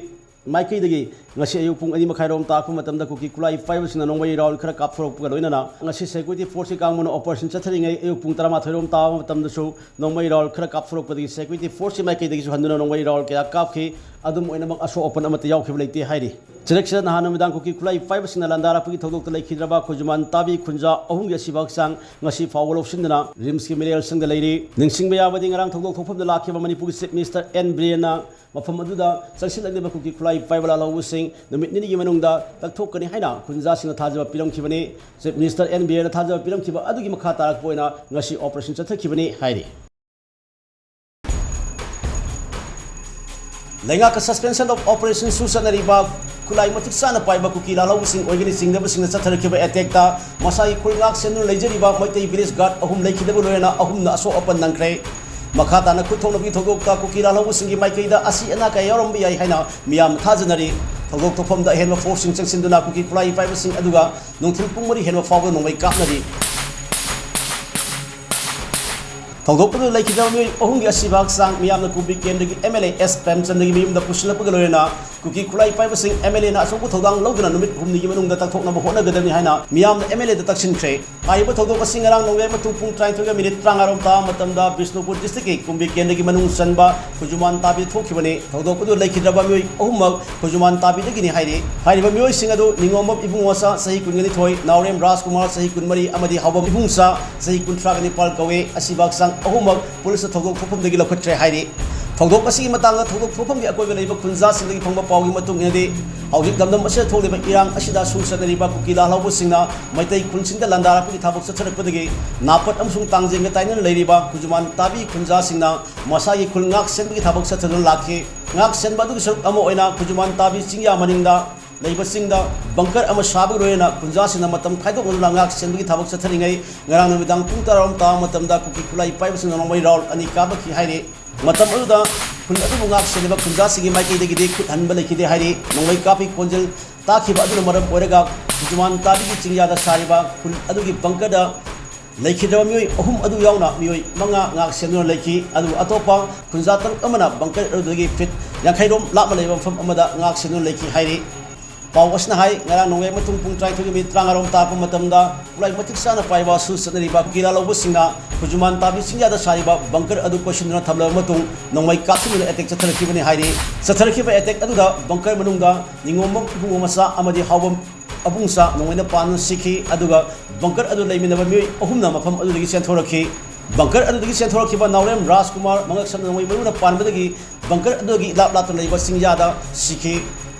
ꯃꯥꯏꯀꯩꯗꯒꯤ ꯉꯁꯤ ꯑꯌꯨꯛ ꯄꯨꯡ ꯑꯅꯤ ꯃꯈꯥꯏꯔꯣꯝ ꯇꯥꯛꯄ ꯃꯇꯝꯗ ꯀꯨꯀꯤ ꯈꯨꯠꯂꯥꯏ ꯄꯥꯏꯕꯁꯤꯡꯅ ꯅꯣꯡꯃꯩ round ꯈꯔ ꯀꯥꯞꯊꯣꯔꯛꯄꯒ ꯂꯣꯏꯅꯅ ꯉꯁꯤ security forceꯀꯤ ꯀꯥꯡꯕꯨꯅ operation ꯆꯠꯊꯔꯤꯉꯩ ꯑꯌꯨꯛ ꯄꯨꯡ ꯇꯔꯥꯃꯥꯊꯣꯏꯔꯣꯝ ꯇꯥꯕ ꯃꯇꯝꯗꯁꯨ ꯅꯣꯡꯃꯩ round ꯈꯔ ꯀꯥꯞꯊꯣꯔꯛꯄꯗꯒꯤ security forceꯀꯤ ꯃꯥꯏꯀꯩꯗꯒꯤꯁꯨ ꯍꯟꯗꯨꯅ ꯅꯣꯡꯃꯩ round ꯀꯌꯥ ꯀꯥꯞꯈꯤ꯫ ꯑꯗꯨꯝ ꯑꯣꯏꯅꯃꯛ ꯑꯁꯣꯛ ꯑꯄꯟ ꯑꯃꯠꯇ ꯌꯥꯎꯈꯤꯕ ꯂꯩꯇꯦ ꯍꯥꯏꯔꯤ꯫ ꯆꯤꯔꯛꯁꯤꯗ ꯅꯍꯥꯟ ꯅꯨꯃꯤꯗꯥꯡ ꯀꯨꯀꯤ ꯈꯨꯠꯂꯥꯏ ꯄꯥꯏꯕꯁꯤꯡꯅ ꯂꯥꯟꯗꯥꯔꯛꯄꯒꯤ ꯊꯧꯗꯣꯛꯇ ꯂꯩꯈꯤꯗ꯭ꯔꯕ ꯈꯨꯖꯨꯃꯥꯟ ꯇꯥꯕꯤ ꯈꯨꯟꯖꯥ ꯑꯍꯨꯝꯒꯤ ꯑꯁꯤꯕ ꯍꯛꯆꯥꯡ ꯉꯁꯤ ꯐꯥꯎꯕ ꯂꯧꯁꯤꯟꯗꯅ RIMSꯀꯤ ꯃꯤꯔꯦꯜꯁꯪꯗ ꯂꯩꯔꯤ꯫ ꯅꯤꯡꯁꯤꯡꯕ ꯌꯥꯕꯗꯤ, ꯉꯔꯥꯡ ꯊꯧꯗꯣꯛ ꯊꯣꯛꯐꯝꯗ ꯂꯥꯛꯈꯤꯕ ꯃꯅꯤꯄꯨꯔꯒꯤ Chief Minister ꯑꯦꯟ ꯕꯤꯔꯦꯟꯅ ꯃꯐꯝ ꯑꯗꯨꯗ ꯆꯪꯁꯤꯜꯂꯛꯂꯤꯕ ꯀꯨꯀꯤ ꯈꯨꯠꯂꯥꯏ ꯄꯥꯏꯕ ꯂꯥꯜꯍꯧꯕꯁꯤꯡ ꯅꯨꯃꯤꯠ ꯅꯤꯅꯤꯒꯤ ꯃꯅꯨꯡꯗ ꯀꯛꯊꯣꯛꯀꯅꯤ ꯍꯥꯏꯅ ꯈꯨꯟꯖꯥꯁꯤꯡꯅ ꯊꯥꯖꯕ ꯄꯤꯔꯝꯈꯤꯕꯅꯤ꯫ Chief Minister ꯑꯦꯟ ꯕꯤꯔꯦꯟꯅ ꯊꯥꯖꯕ ꯄꯤꯔꯝꯈꯤꯕ ꯑꯗꯨꯒꯤ ꯃꯈꯥ ꯇꯥꯔꯛꯄ ꯑꯣꯏꯅ ꯉꯁꯤ operation ꯆꯠꯊꯈꯤꯕꯅꯤ ꯍꯥꯏꯔꯤ꯫ ꯂꯩꯉꯥꯛꯀ suspension of operation ꯁꯨ ꯆꯠꯅꯔꯤꯕ ꯈꯨꯠꯂꯥꯏ ꯃꯇꯤꯛ ꯆꯥꯅ ꯄꯥꯏꯕ ꯀꯨꯀꯤ ꯂꯥꯜꯍꯧꯕꯁꯤꯡ ꯑꯣꯏꯒꯅꯤ ꯆꯤꯡꯅꯕꯁꯤꯡꯅ ꯆꯠꯊꯔꯛꯈꯤꯕ attackꯇ ꯃꯁꯥꯒꯤ ꯈꯨꯜ ꯉꯥꯛ ꯁꯦꯟꯗꯨꯅ ꯂꯩꯖꯔꯤꯕ ꯃꯩꯇꯩ village guard ꯑꯍꯨꯝ ꯂꯩꯈꯤꯗꯕ ꯂꯣꯏꯅꯅ ꯑꯍꯨꯝꯅ ꯑꯁꯣꯛ ꯑꯄꯟ ꯅꯪꯈ꯭ꯔꯦ꯫ ꯃꯈꯥ ꯇꯥꯅ ꯈꯨꯠ ꯊꯣꯛꯅꯕꯒꯤ ꯊꯧꯗꯣꯛꯇ ꯀꯨꯀꯤ ꯂꯥꯜꯍꯧꯕꯁꯤꯡꯒꯤ ꯃꯥꯏꯀꯩꯗ ꯑꯁꯤ ꯑꯅꯥ ꯀꯌꯥ ꯌꯥꯎꯔꯝꯕ ꯌꯥꯏ ꯍꯥꯏꯅ ꯃꯤꯌꯥꯝꯅ ꯊꯥꯖꯅꯔꯤ꯫ ꯊꯧꯗꯣꯛ ꯊꯣꯛꯐꯝꯗ ꯑꯍꯦꯟꯕ ꯐꯣꯔꯁꯁꯤꯡ ꯆꯪꯁꯤꯟꯗꯨꯅ ꯀꯨꯀꯤ ꯈꯨꯠꯂꯥꯏ ꯄꯥꯏꯕꯁꯤꯡ ꯑꯗꯨꯒ ꯅꯨꯡꯊꯤꯜ ꯄꯨꯡ ꯃꯔꯤ ꯍꯦꯟꯕ ꯐꯥꯎꯕ ꯅꯣꯡꯃꯩ ꯀꯥꯞꯅꯔꯤ꯫ ꯊꯧꯗꯣꯛ ꯑꯗꯨꯗ ꯂꯩꯈꯤꯗ꯭ꯔꯕ ꯃꯤꯑꯣꯏ ꯑꯍꯨꯝꯒꯤ ꯑꯁꯤꯕ ꯍꯛꯆꯥꯡ ꯃꯤꯌꯥꯝꯅ ꯀꯨꯝꯕꯤ ꯀꯦꯟꯗ꯭ꯔꯒꯤ ꯑꯦꯝ ꯑꯦꯜ ꯑꯦ ꯑꯦꯁ ꯄ꯭ꯔꯦꯝꯆꯟꯗꯒꯤ ꯃꯌꯨꯝꯗ ꯄꯨꯁꯤꯜꯂꯛꯄꯒ ꯂꯣꯏꯅꯅ ꯀꯨꯀꯤ ꯈꯨꯠꯂꯥꯏ ꯄꯥꯏꯕꯁꯤꯡ ꯑꯦꯝ ꯑꯦꯜ ꯑꯦꯅ ꯑꯆꯧꯕ ꯊꯧꯗꯥꯡ ꯂꯧꯗꯨꯅ ꯅꯨꯃꯤꯠ ꯍꯨꯝꯅꯤꯒꯤ ꯃꯅꯨꯡꯗ ꯇꯥꯛꯊꯣꯛꯅꯕ ꯍꯣꯠꯅꯒꯗꯕꯅꯤ ꯍꯥꯏꯅ ꯃꯤꯌꯥꯝꯅ ꯑꯦꯝ ꯑꯦꯜ ꯑꯦꯗ ꯇꯛꯁꯤꯟꯈ꯭ꯔꯦ꯫ ꯍꯥꯏꯔꯤꯕ ꯊꯧꯗꯣꯛ ꯑꯁꯤ ꯉꯔꯥꯡ ꯅꯣꯡꯌꯥꯏ ꯃꯊꯣꯡ ꯄꯨꯡ ꯇꯔꯥꯅꯤꯊꯣꯏꯒ ꯃꯤꯅꯤꯠ ꯇꯔꯥꯃꯉꯥ ꯔꯣꯝ ꯇꯥꯕ ꯃꯇꯝꯗ ꯕꯤꯁꯅꯨꯄꯨꯔ ꯗꯤꯁꯇ꯭ꯔꯤꯛꯀꯤ ꯀꯨꯝꯕꯤ ꯀꯦꯟꯗ꯭ꯔꯒꯤ ꯃꯅꯨꯡ ꯆꯟꯕ ꯈꯨꯖꯨꯃꯥꯟ ꯇꯥꯕꯤ ꯊꯣꯛꯈꯤꯕꯅꯤ꯫ ꯊꯧꯗꯣꯛ ꯑꯗꯨ ꯂꯩꯈꯤꯗ꯭ꯔꯕ ꯃꯤꯑꯣꯏ ꯑꯍꯨꯝꯃꯛ ꯈꯨꯖꯨꯃꯥꯟ ꯇꯥꯕꯤꯗꯒꯤꯅꯤ ꯍꯥꯏꯔꯤ꯫ ꯍꯥꯏꯔꯤꯕ ꯃꯤꯑꯣꯏꯁꯤꯡ ꯑꯗꯨ ꯅꯤꯉꯣꯝꯕꯝ ꯏꯕꯨꯡꯉꯣꯆꯥ ꯆꯍꯤ ꯀꯨꯟꯒ ꯅꯤꯊꯣꯏ, ꯅꯥꯎꯔꯦꯝ ꯔꯥꯖꯀꯨꯃꯥꯔ ꯆꯍꯤ ꯀꯨꯟꯃꯔꯤ ꯑꯃꯗꯤ ꯍꯥꯎꯕꯝ ꯏꯕꯨꯡꯆꯥ ꯆꯍꯤ ꯀꯨꯟꯊ꯭ꯔꯥꯒ ꯅꯤꯄꯥꯜ ꯀꯧꯏ꯫ ꯑꯁꯤꯕ ꯍꯛꯆꯥꯡ ꯑꯍꯨꯝꯃꯛ ꯄꯨꯂꯤꯁꯅ ꯊꯧꯗꯣꯛ ꯊꯣꯛꯐꯝꯗꯒꯤ ꯂꯧꯈꯠꯈ꯭ꯔꯦ ꯍꯥꯏꯔꯤ꯫ ꯊꯧꯗꯣꯛ ꯑꯁꯤꯒꯤ ꯃꯇꯥꯡꯗ ꯊꯧꯗꯣꯛ ꯊꯣꯛꯐꯝꯒꯤ ꯑꯀꯣꯏꯕ ꯂꯩꯕ ꯈꯨꯟꯖꯥꯁꯤꯡꯗꯒꯤ ꯐꯪꯕ ꯄꯥꯎꯒꯤ ꯃꯇꯨꯡ ꯏꯟꯅꯗꯤ, ꯍꯧꯖꯤꯛ ꯂꯝꯗꯝ ꯑꯁꯤꯗ ꯊꯣꯛꯂꯤꯕ ꯏꯔꯥꯡ ꯑꯁꯤꯗ ꯁꯨꯔ ꯆꯠꯅꯔꯤꯕ ꯀꯨꯀꯤ ꯂꯥꯜꯍꯧꯕꯁꯤꯡꯅ ꯃꯩꯇꯩ ꯈꯨꯜꯁꯤꯡꯗ ꯂꯥꯟꯗꯥꯔꯛꯄꯒꯤ ꯊꯕꯛ ꯆꯠꯊꯔꯛꯄꯗꯒꯤ ꯅꯥꯄꯠ ꯑꯃꯁꯨꯡ ꯇꯥꯡꯖꯦꯡꯒ ꯇꯥꯏꯅꯅ ꯂꯩꯔꯤꯕ ꯈꯨꯖꯨꯃꯥꯟ ꯇꯥꯕꯤ ꯈꯨꯟꯖꯥꯁꯤꯡꯅ ꯃꯁꯥꯒꯤ ꯈꯨꯜ ꯉꯥꯛ ꯁꯦꯟꯕꯒꯤ ꯊꯕꯛ ꯆꯠꯊꯗꯨꯅ ꯂꯥꯛꯈꯤ꯫ ꯉꯥꯛ ꯁꯦꯟꯕ ꯑꯗꯨꯒꯤ ꯁꯔꯨꯛ ꯑꯃ ꯑꯣꯏꯅ ꯈꯨꯖꯨꯃꯥꯟ ꯇꯥꯕꯤ ꯆꯤꯡꯌꯥ ꯃꯅꯤꯡꯗ ꯂꯩꯕ ꯆꯤꯡꯗ ꯕꯪꯀꯔ ꯑꯃ ꯁꯥꯕꯒ ꯂꯣꯏꯅꯅ ꯈꯨꯟꯖꯥꯁꯤꯡꯅ ꯃꯇꯝ ꯈꯥꯏꯗꯣꯛꯅꯗꯨꯅ ꯉꯥꯛ ꯁꯦꯟꯕꯒꯤ ꯊꯕꯛ ꯆꯠꯊꯔꯤꯉꯩ, ꯉꯔꯥꯡ ꯅꯨꯃꯤꯗꯥꯡ ꯄꯨꯡ ꯇꯔꯥꯔꯣꯝ ꯇꯥꯕ ꯃꯇꯝꯗ ꯀꯨꯀꯤ ꯈꯨꯠꯂꯥꯏ ꯄꯥꯏꯕꯁꯤꯡꯅ ꯅꯣꯡꯃꯩ ꯔꯥꯎꯟ ꯑꯅꯤ ꯀꯥꯞꯄꯛꯈꯤ ꯍꯥꯏꯔꯤ꯫ ꯃꯇꯝ ꯑꯗꯨꯗ ꯈꯨꯜ ꯑꯗꯨꯕꯨ ꯉꯥꯛ ꯁꯦꯜꯂꯤꯕ ꯈꯨꯟꯖꯥꯁꯤꯡꯒꯤ ꯃꯥꯏꯀꯩꯗꯒꯤꯗꯤ ꯈꯨꯠ ꯍꯟꯕ ꯂꯩꯈꯤꯗꯦ ꯍꯥꯏꯔꯤ꯫ ꯅꯣꯡꯃꯩ ꯀꯥꯞꯄꯤ ꯈꯣꯟꯖꯦꯜ ꯇꯥꯈꯤꯕ ꯑꯗꯨꯅ ꯃꯔꯝ ꯑꯣꯏꯔꯒ ꯈꯨꯖꯨꯃꯥꯟ ꯇꯥꯕꯤꯒꯤ ꯆꯤꯡꯌꯥꯗ ꯁꯥꯔꯤꯕ ꯈꯨꯜ ꯑꯗꯨꯒꯤ ꯕꯪꯀꯔꯗ ꯂꯩꯈꯤꯗ꯭ꯔꯕ ꯃꯤꯑꯣꯏ ꯑꯍꯨꯝ ꯑꯗꯨ ꯌꯥꯎꯅ ꯃꯤꯑꯣꯏ ꯃꯉꯥ ꯉꯥꯛ ꯁꯦꯟꯗꯨꯅ ꯂꯩꯈꯤ꯫ ꯑꯗꯨꯒ ꯑꯇꯣꯞꯄ ꯈꯨꯟꯖꯥ ꯇꯔꯨꯛ ꯑꯃꯅ ꯕꯪꯀꯔ ꯑꯗꯨꯗꯒꯤ ꯐꯤꯠ ꯌꯥꯡꯈꯩ ꯔꯣꯝ ꯂꯥꯞꯅ ꯂꯩꯕ ꯃꯐꯝ ꯑꯃꯗ ꯉꯥꯛ ꯁꯦꯟꯗꯨꯅ ꯂꯩꯈꯤ ꯍꯥꯏꯔꯤ꯫ ꯄꯥꯎ ꯑꯁꯤꯅ ꯍꯥꯏ, ꯉꯔꯥꯡ ꯅꯣꯡꯌꯥꯏ ꯃꯊꯣꯡ ꯄꯨꯡ ꯇꯔꯥꯅꯤꯊꯣꯏꯒꯤ ꯃꯤꯅꯤꯠ ꯇꯔꯥꯃꯉꯥ ꯔꯣꯝ ꯇꯥꯔꯛꯄ ꯃꯇꯝꯗ ꯈꯨꯠꯂꯥꯏ ꯃꯇꯤꯛ ꯆꯥꯅ ꯄꯥꯏꯕ ꯁꯨꯔ ꯆꯠꯅꯔꯤꯕ ꯀꯨꯀꯤ ꯂꯥꯜꯍꯧꯕꯁꯤꯡꯅ ꯈꯨꯖꯨꯃꯥꯟ ꯇꯥꯕꯤ ꯆꯤꯡꯌꯥꯗ ꯁꯥꯔꯤꯕ ꯕꯪꯀꯔ ꯑꯗꯨ ꯀꯣꯏꯁꯤꯟꯗꯨꯅ ꯊꯝꯂꯕ ꯃꯇꯨꯡ ꯅꯣꯡꯃꯩ ꯀꯥꯞꯁꯤꯟꯗꯨꯅ ꯑꯦꯇꯦꯛ ꯆꯠꯊꯔꯛꯈꯤꯕꯅꯤ ꯍꯥꯏꯔꯤ꯫ ꯆꯠꯊꯔꯛꯈꯤꯕ ꯑꯦꯇꯦꯛ ꯑꯗꯨꯗ ꯕꯪꯀꯔ ꯃꯅꯨꯡꯗ ꯅꯤꯉꯣꯝꯕꯝ ꯏꯕꯨꯡꯉꯣ ꯃꯆꯥ ꯑꯃꯗꯤ ꯍꯥꯎꯕꯝ ꯑꯕꯨꯡꯆꯥ ꯅꯣꯡꯃꯩꯅ ꯄꯥꯟꯗꯨꯅ ꯁꯤꯈꯤ꯫ ꯑꯗꯨꯒ ꯕꯪꯀꯔ ꯑꯗꯨ ꯂꯩꯃꯤꯟꯅꯕ ꯃꯤꯑꯣꯏ ꯑꯍꯨꯝꯅ ꯃꯐꯝ ꯑꯗꯨꯗꯒꯤ ꯆꯦꯟꯊꯣꯔꯛꯈꯤ꯫ ꯕꯪꯀꯔ ꯑꯗꯨꯗꯒꯤ ꯆꯦꯟꯊꯣꯔꯛꯈꯤꯕ ꯅꯥꯎꯔꯦꯝ ꯔꯥꯖꯀꯨꯃꯥꯔ ꯃꯉꯛꯁꯝꯗ ꯅꯣꯡꯃꯩ ꯃꯔꯨꯅ ꯄꯥꯟꯕꯗꯒꯤ ꯕꯪꯀꯔ ꯑꯗꯨꯗꯒꯤ ꯏꯂꯥꯞ ꯂꯥꯞꯇ ꯂꯩꯕ ꯆꯤꯡꯌꯥꯗ ꯁꯤꯈꯤ꯫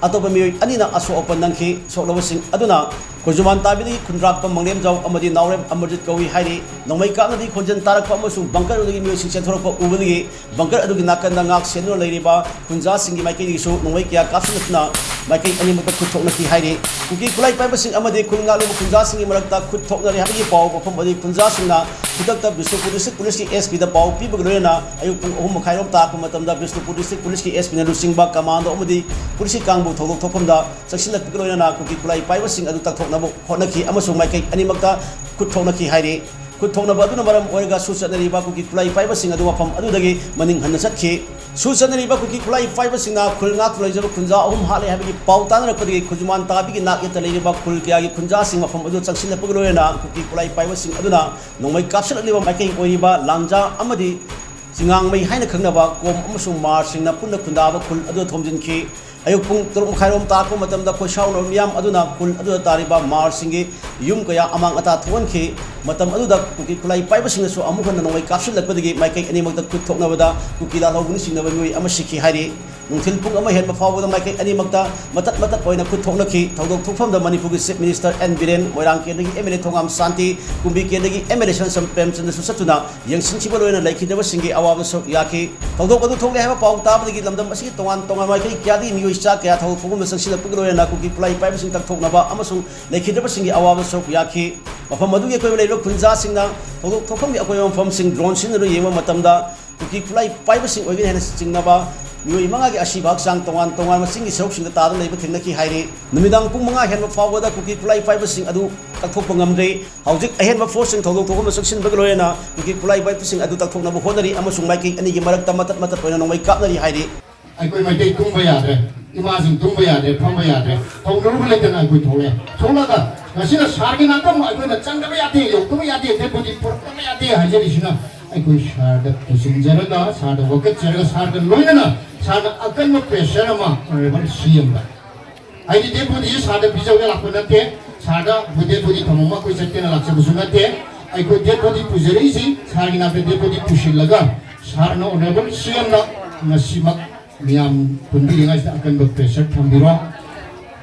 ꯑꯇꯣꯞꯄ ꯃꯤꯑꯣꯏ ꯑꯅꯤꯅ ꯑꯁꯣꯛ ꯑꯄꯟ ꯅꯪꯈꯤ꯫ ꯁꯣꯛꯂꯕꯁꯤꯡ ꯑꯗꯨꯅ ꯈꯨꯖꯨꯃꯥꯟ ꯇꯥꯕꯤꯗꯒꯤ ꯈꯨꯟꯗ꯭ꯔꯥꯛꯄꯝ ꯃꯪꯂꯦꯝꯖꯥꯎ ꯑꯃꯗꯤ ꯅꯥꯎꯔꯦꯝ ꯑꯃꯔꯖꯤꯠ ꯀꯧꯏ ꯍꯥꯏꯔꯤ꯫ ꯅꯣꯡꯃꯩ ꯀꯥꯞꯅꯕꯤ ꯈꯣꯟꯖꯦꯜ ꯇꯥꯔꯛꯄ ꯑꯃꯁꯨꯡ ꯕꯪꯀꯔ ꯑꯗꯨꯗꯒꯤ ꯃꯤꯑꯣꯏꯁꯤꯡ ꯆꯦꯟꯊꯣꯔꯛꯄ ꯎꯕꯗꯒꯤ ꯕꯪꯀꯔ ꯑꯗꯨꯒꯤ ꯅꯥꯀꯟꯗ ꯉꯥꯛ ꯁꯦꯟꯗꯨꯅ ꯂꯩꯔꯤꯕ ꯈꯨꯟꯖꯥꯁꯤꯡꯒꯤ ꯃꯥꯏꯀꯩꯗꯒꯤꯁꯨ ꯅꯣꯡꯃꯩ ꯀꯌꯥ ꯀꯥꯞꯁꯤꯜꯂꯛꯇꯨꯅ ꯃꯥꯏꯀꯩ ꯑꯅꯤꯃꯛꯇ ꯈꯨꯠ ꯊꯣꯛꯅꯈꯤ ꯍꯥꯏꯔꯤ꯫ ꯀꯨꯀꯤ ꯈꯨꯠꯂꯥꯏ ꯄꯥꯏꯕꯁꯤꯡ ꯑꯃꯗꯤ ꯈꯨꯜ ꯉꯥꯛꯂꯤꯕ ꯈꯨꯟꯖꯥꯁꯤꯡꯒꯤ ꯃꯔꯛꯇ ꯈꯨꯠ ꯊꯣꯛꯅꯔꯦ ꯍꯥꯏꯕꯒꯤ ꯄꯥꯎ ꯃꯐꯝ ꯑꯗꯨꯒꯤ ꯈꯨꯟꯖꯥꯁꯤꯡꯅ ꯈꯨꯗꯛꯇ ꯕꯤꯁꯅꯨꯄꯨꯔ ꯗꯤꯁꯇ꯭ꯔꯤꯛ ꯄꯨꯂꯤꯁꯀꯤ ꯑꯦꯁ ꯄꯤꯗ ꯄꯥꯎ ꯄꯤꯕꯒ ꯂꯣꯏꯅꯅ ꯑꯌꯨꯛ ꯄꯨꯡ ꯑꯍꯨꯝ ꯃꯈꯥꯏꯔꯣꯝ ꯇꯥꯔꯛꯄ ꯃꯇꯝꯗ ꯕꯤꯁꯅꯨꯄꯨꯔ ꯗꯤꯁꯇ꯭ꯔꯤꯛ ꯄꯨꯂꯤꯁꯀꯤ ꯑꯦꯁ ꯄꯤꯅ ꯂꯨꯆꯤꯡꯕ ꯀꯃꯥꯟꯗꯣ ꯑꯃꯗꯤ ꯄꯨꯂꯤꯁꯀꯤ ꯀꯥꯡꯕꯨ ꯊꯧꯗꯣꯛ ꯊꯣꯛꯐꯝꯗ ꯆꯪꯁꯤꯜꯂꯛꯄꯒ ꯂꯣꯏꯅꯅ ꯀꯨꯀꯤ ꯈꯨꯠꯂꯥꯏ ꯄꯥꯏꯕꯁꯤꯡ ꯑꯗꯨ ꯇꯛꯊꯣꯛꯅꯕ ꯍꯣꯠꯅꯈꯤ ꯑꯃꯁꯨꯡ ꯃꯥꯏꯀꯩ ꯑꯅꯤꯃꯛꯇ ꯈꯨꯠ ꯊꯣꯛꯅꯈꯤ ꯍꯥꯏꯔꯤ꯫ ꯈꯨꯠ ꯊꯣꯛꯅꯕ ꯑꯗꯨꯅ ꯃꯔꯝ ꯑꯣꯏꯔꯒ ꯁꯨ ꯆꯠꯅꯔꯤꯕ ꯀꯨꯀꯤ ꯈꯨꯠꯂꯥꯏ ꯄꯥꯏꯕꯁꯤꯡ ꯑꯗꯨ ꯃꯐꯝ ꯑꯗꯨꯗꯒꯤ ꯃꯅꯤꯡ ꯍꯟꯅ ꯆꯠꯈꯤ꯫ ꯁꯨ ꯆꯠꯅꯔꯤꯕ ꯀꯨꯀꯤ ꯈꯨꯠꯂꯥꯏ ꯄꯥꯏꯕꯁꯤꯡꯅ ꯈꯨꯜ ꯉꯥꯛꯇꯨꯅ ꯂꯩꯖꯕ ꯈꯨꯟꯖꯥ ꯑꯍꯨꯝ ꯍꯥꯠꯂꯦ ꯍꯥꯏꯕꯒꯤ ꯄꯥꯎ ꯇꯥꯅꯔꯛꯄꯗꯒꯤ ꯈꯨꯖꯨꯃꯥꯟ ꯇꯥꯕꯤꯒꯤ ꯅꯥꯛ ꯌꯦꯠꯇ ꯂꯩꯔꯤꯕ ꯈꯨꯜ ꯀꯌꯥꯒꯤ ꯈꯨꯟꯖꯥꯁꯤꯡ ꯃꯐꯝ ꯑꯗꯨ ꯆꯪꯁꯤꯜꯂꯛꯄꯒ ꯂꯣꯏꯅꯅ ꯀꯨꯀꯤ ꯈꯨꯠꯂꯥꯏ ꯄꯥꯏꯕꯁꯤꯡ ꯑꯗꯨꯅ ꯅꯣꯡꯃꯩ ꯀꯥꯞꯁꯤꯜꯂꯛꯂꯤꯕ ꯃꯥꯏꯀꯩ ꯑꯣꯏꯔꯤꯕ ꯂꯥꯡꯖꯥ ꯑꯃꯗꯤ ꯆꯤꯉꯥꯡꯃꯩ ꯍꯥꯏꯅ ꯈꯪꯅꯕ ꯀꯣꯝ ꯑꯃꯁꯨꯡ ꯃꯥꯔꯁꯤꯡꯅ ꯄꯨꯟꯅ ꯈꯨꯟꯗꯥꯕ ꯈꯨꯜ ꯑꯗꯨꯗ ꯊꯣꯝꯖꯤꯟꯈꯤ꯫ ꯑꯌꯨꯛ ꯄꯨꯡ ꯇꯔꯨꯛ ꯃꯈꯥꯏꯔꯣꯝ ꯇꯥꯔꯛꯄ ꯃꯇꯝꯗ ꯈꯣꯏꯁꯥꯎꯅꯕ ꯃꯤꯌꯥꯝ ꯑꯗꯨꯅ ꯈꯨꯜ ꯑꯗꯨꯗ ꯇꯥꯔꯤꯕ ꯃꯥꯔꯁꯤꯡꯒꯤ ꯌꯨꯝ ꯀꯌꯥ ꯑꯃꯥꯡ ꯑꯇꯥ ꯊꯣꯛꯍꯟꯈꯤ꯫ ꯃꯇꯝ ꯑꯗꯨꯗ ꯀꯨꯀꯤ ꯈꯨꯠꯂꯥꯏ ꯄꯥꯏꯕꯁꯤꯡꯅꯁꯨ ꯑꯃꯨꯛ ꯍꯟꯅ ꯅꯣꯡꯃꯩ ꯀꯥꯞꯁꯤꯜꯂꯛꯄꯗꯒꯤ ꯃꯥꯏꯀꯩ ꯑꯅꯤꯃꯛꯇ ꯈꯨꯠ ꯊꯣꯛꯅꯕꯗ ꯀꯨꯀꯤ ꯂꯥꯜꯍꯧꯕꯅ ꯆꯤꯡꯅꯕ ꯃꯤꯑꯣꯏ ꯑꯃ ꯁꯤꯈꯤ ꯍꯥꯏꯔꯤ꯫ ꯅꯨꯡꯊꯤꯜ ꯄꯨꯡ ꯑꯃ ꯍꯦꯟꯕ ꯐꯥꯎꯕꯗ ꯃꯥꯏꯀꯩ ꯑꯅꯤꯃꯛꯇ ꯃꯇꯠ ꯃꯇꯠ ꯑꯣꯏꯅ ꯈꯨꯠ ꯊꯣꯛꯅꯈꯤ꯫ ꯊꯧꯗꯣꯛ ꯊꯣꯛꯐꯝꯗ ꯃꯅꯤꯄꯨꯔꯒꯤ ꯆꯤꯐ ꯃꯤꯅꯤꯁꯇꯔ ꯑꯦꯟ ꯕꯤꯔꯦꯟ, ꯃꯣꯏꯔꯥꯡ ꯀꯦꯟꯗ꯭ꯔꯒꯤ ꯑꯦꯝ ꯑꯦꯜ ꯑꯦ ꯊꯣꯉꯥꯝ ꯁꯥꯟꯇꯤ, ꯀꯨꯝꯕꯤ ꯀꯦꯟꯗ꯭ꯔꯒꯤ ꯑꯦꯝ ꯑꯦꯜ ꯑꯦ ꯁꯟꯁꯝ ꯄ꯭ꯔꯦꯝꯆꯟꯗ꯭ꯔꯁꯨ ꯆꯠꯇꯨꯅ ꯌꯦꯡꯁꯤꯟꯈꯤꯕ ꯂꯣꯏꯅ ꯂꯩꯈꯤꯗꯕꯁꯤꯡꯒꯤ ꯑꯋꯥꯕ ꯁꯔꯨꯛ ꯌꯥꯈꯤ꯫ ꯊꯧꯗꯣꯛ ꯑꯗꯨ ꯊꯣꯛꯂꯦ ꯍꯥꯏꯕ ꯄꯥꯎ ꯇꯥꯕꯗꯒꯤ ꯂꯝꯗꯝ ꯑꯁꯤꯒꯤ ꯇꯣꯉꯥꯟ ꯇꯣꯉꯥꯟꯕ ꯃꯥꯏꯀꯩ ꯀꯌꯥꯗꯒꯤ ꯃꯤꯑꯣꯏ ꯆꯥ ꯀꯌꯥ ꯊꯧꯗꯣꯛ ꯊꯣꯛꯐꯝꯗ ꯆꯪꯁꯤꯜꯂꯛꯄꯒ ꯂꯣꯏꯅꯅ ꯀꯨꯀꯤ ꯈꯨꯠꯂꯥꯏ ꯄꯥꯏꯕꯁꯤꯡ ꯇꯛꯊꯣꯛꯅꯕ ꯑꯃꯁꯨꯡ ꯂꯩꯈꯤꯗꯕꯁꯤꯡꯒꯤ ꯑꯋꯥꯕ ꯁꯔꯨꯛ ꯌꯥꯈꯤ꯫ ꯃꯐꯝ ꯑꯗꯨꯒꯤ ꯑꯀꯣꯏꯕ ꯂꯩꯔꯤꯕ ꯈꯨꯟꯖꯥꯁꯤꯡꯅ ꯊꯧꯗꯣꯛ ꯊꯣꯛꯐꯝꯒꯤ ꯑꯀꯣꯏꯕ ꯃꯐꯝꯁꯤꯡ ꯗ꯭ꯔꯣꯟ ꯁꯤꯖꯤꯟꯅꯗꯨꯅ ꯌꯦꯡꯕ ꯃꯇꯝꯗ ꯀꯨꯀꯤ ꯈꯨꯠꯂꯥꯏ ꯄꯥꯏꯕꯁꯤꯡ ꯑꯣꯏꯒꯅꯤ ꯍꯥꯏꯅ ꯆꯤꯡꯅꯕ ꯃꯤꯑꯣꯏ ꯃꯉꯥꯒꯤ ꯑꯁꯤꯕ ꯍꯛꯆꯥꯡ ꯇꯣꯉꯥꯟ ꯇꯣꯉꯥꯟꯕ ꯆꯤꯡꯒꯤ ꯁꯔꯨꯛꯁꯤꯡꯗ ꯇꯥꯗꯨꯅ ꯂꯩꯕ ꯊꯦꯡꯅꯈꯤ ꯍꯥꯏꯔꯤ꯫ ꯅꯨꯃꯤꯗꯥꯡ ꯄꯨꯡ ꯃꯉꯥ ꯍꯦꯟꯕ ꯐꯥꯎꯕꯗ ꯀꯨꯀꯤ ꯈꯨꯠꯂꯥꯏ ꯄꯥꯏꯕꯁꯤꯡ ꯑꯗꯨ ꯀꯛꯊꯣꯛꯄ ꯉꯝꯗ꯭ꯔꯤ꯫ ꯍꯧꯖꯤꯛ ꯑꯍꯦꯟꯕ ꯐꯣꯔꯁꯁꯤꯡ ꯊꯧꯗꯣꯛ ꯊꯣꯛꯐꯝꯗ ꯆꯪꯁꯤꯟꯕꯒ ꯂꯣꯏꯅꯅ ꯀꯨꯀꯤ ꯈꯨꯠꯂꯥꯏ ꯄꯥꯏꯕꯁꯤꯡ ꯑꯗꯨ ꯇꯛꯊꯣꯛꯅꯕ ꯍꯣꯠꯅꯔꯤ ꯑꯃꯁꯨꯡ ꯃꯥꯏꯀꯩ ꯑꯅꯤꯒꯤ ꯃꯔꯛꯇ ꯃꯇꯠ ꯃꯇꯠ ꯑꯣꯏꯅ ꯅꯣꯡꯃꯩ ꯀꯥꯞꯅꯔꯤ ꯍꯥꯏꯔꯤ꯫ ꯑꯩꯈꯣꯏ ꯃꯩꯇꯩ ꯇꯨꯝꯕ ꯌꯥꯗ꯭ꯔꯦ, ꯏꯃꯥꯁꯤꯡ ꯇꯨꯝꯕ ꯌꯥꯗ꯭ꯔꯦ, ꯐꯝꯕ ꯌꯥꯗ꯭ꯔꯦ, ꯇꯧꯅꯔꯨꯕ ꯂꯩꯇꯅ ꯑꯩꯈꯣꯏ ꯊꯣꯛꯂꯛꯑꯦ꯫ ꯊꯣꯛꯂꯒ ꯉꯁꯤꯅ ꯁꯥꯔꯒꯤ ꯅꯥꯀꯝ ꯑꯩꯈꯣꯏꯅ ꯆꯪꯗꯕ ꯌꯥꯗꯦ, ꯌꯧꯗꯕ ꯌꯥꯗꯦ, ꯗꯦꯄꯨꯇꯤ ꯄꯨꯔꯛꯇꯕ ꯌꯥꯗꯦ ꯍꯥꯏꯖꯔꯤꯁꯤꯅ ꯑꯩꯈꯣꯏ ꯁꯥꯔꯗ ꯄꯨꯁꯤꯟꯖꯔꯒ, ꯁꯥꯔꯗ ꯋꯥꯀꯠꯆꯔꯒ, ꯁꯥꯔꯒ ꯂꯣꯏꯅꯅ ꯁꯥꯔꯅ ꯑꯀꯟꯕ ꯄ꯭ꯔꯦꯁꯔ ꯑꯃ ꯑꯣꯅꯔꯦꯕꯜ ꯁꯤ ꯑꯦꯝꯗ, ꯍꯥꯏꯗꯤ ꯗꯦꯄꯨꯇꯤꯁꯤ ꯁꯥꯔꯗ ꯄꯤꯖꯧꯒꯦ ꯂꯥꯛꯄ ꯅꯠꯇꯦ, ꯁꯥꯔꯗ ꯗꯦꯄꯨꯇꯤ ꯊꯝꯃꯝꯃ ꯑꯩꯈꯣꯏ ꯆꯠꯀꯦꯅ ꯂꯥꯛꯆꯕꯁꯨ ꯅꯠꯇꯦ꯫ ꯑꯩꯈꯣꯏ ꯗꯦꯄꯨꯇꯤ ꯄꯨꯖꯔꯛꯏꯁꯤ ꯁꯥꯔꯒꯤ ꯅꯥꯛꯇ ꯗꯦꯄꯨꯇꯤ ꯄꯨꯁꯤꯜꯂꯒ ꯁꯥꯔꯅ ꯑꯣꯅꯔꯦꯕꯜ ꯁꯤ ꯑꯦꯝꯅ ꯉꯁꯤꯃꯛ ꯃꯤꯌꯥꯝ ꯄꯨꯟꯕꯤꯔꯤꯉꯩꯁꯤꯗ ꯑꯀꯟꯕ ꯄ꯭ꯔꯦꯁꯔ ꯊꯝꯕꯤꯔꯣ꯫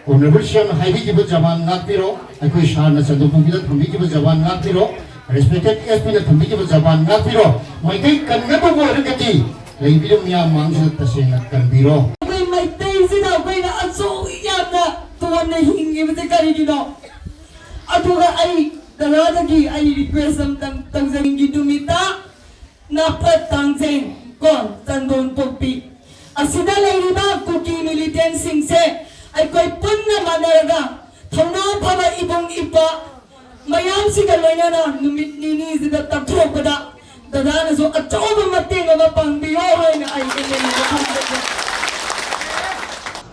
ꯑꯣꯅꯔꯦꯕꯜ ꯁꯤ ꯑꯦꯝꯅ ꯍꯥꯏꯕꯤꯈꯤꯕ ꯖꯕꯥꯟ ꯉꯥꯛꯄꯤꯔꯣ, ꯑꯩꯈꯣꯏ ꯁꯥꯔꯅ ꯆꯟꯗ꯭ꯔꯄꯣꯛꯄꯤꯗ ꯊꯝꯕꯤꯈꯤꯕ ꯖꯕꯥꯟ ꯉꯥꯛꯄꯤꯔꯣ, ꯔꯦꯁꯄꯦꯛꯇꯦꯠ ꯑꯦꯁ ꯄꯤꯅ ꯊꯝꯕꯤꯈꯤꯕ ꯖꯕꯥꯟ ꯉꯥꯛꯄꯤꯔꯣ꯫ ꯃꯩꯇꯩ ꯀꯟꯒꯗꯧꯕ ꯑꯣꯏꯔꯒꯗꯤ ꯂꯩꯕꯤꯔꯤꯕ ꯃꯤꯌꯥꯝ ꯃꯥꯡꯁꯤꯗ ꯇꯁꯦꯡꯅ ꯀꯟꯕꯤꯔꯣ꯫ ꯑꯩꯈꯣꯏ ꯃꯩꯇꯩꯁꯤꯅ ꯑꯩꯈꯣꯏꯅ ꯑꯁꯨꯛ ꯌꯥꯝꯅ ꯇꯣꯟꯅ ꯍꯤꯡꯉꯤꯕꯁꯦ ꯀꯔꯤꯒꯤꯅꯣ? ꯑꯗꯨꯒ ꯑꯩ ꯇꯔꯥꯗꯒꯤ ꯑꯩ ꯔꯤꯀ꯭ꯋꯦꯁ ꯑꯝꯇꯪ ꯇꯧꯖꯅꯤꯡꯒꯤ ꯅꯨꯃꯤꯠꯇ ꯅꯥꯐꯠ ꯇꯥꯡꯖꯦꯡ ꯀꯣ ꯆꯟꯗꯣꯟ ꯄꯣꯛꯄꯤ ꯑꯁꯤꯗ ꯂꯩꯔꯤꯕ ꯀꯨꯀꯤ ꯃꯤꯂꯤꯇꯦꯟꯁꯤꯡꯁꯦ ꯑꯩꯈꯣꯏ ꯄꯨꯟꯅ ꯃꯥꯟꯅꯔꯒ ꯊꯧꯅꯥ ꯐꯕ ꯏꯕꯨꯡ ꯏꯄ꯭ꯋꯥ ꯃꯌꯥꯝꯁꯤꯒ ꯂꯣꯏꯅꯅ ꯅꯨꯃꯤꯠ ꯅꯤꯅꯤꯁꯤꯗ ꯇꯛꯊꯣꯛꯄꯗ ꯗꯗꯥꯅꯁꯨ ꯑꯆꯧꯕ ꯃꯇꯦꯡ ꯑꯃ ꯄꯥꯡꯕꯤꯌꯣ ꯍꯥꯏꯅ ꯑꯩ ꯑꯦꯝ ꯑꯦꯜ ꯑꯦꯗ ꯊꯝꯖꯒꯦ꯫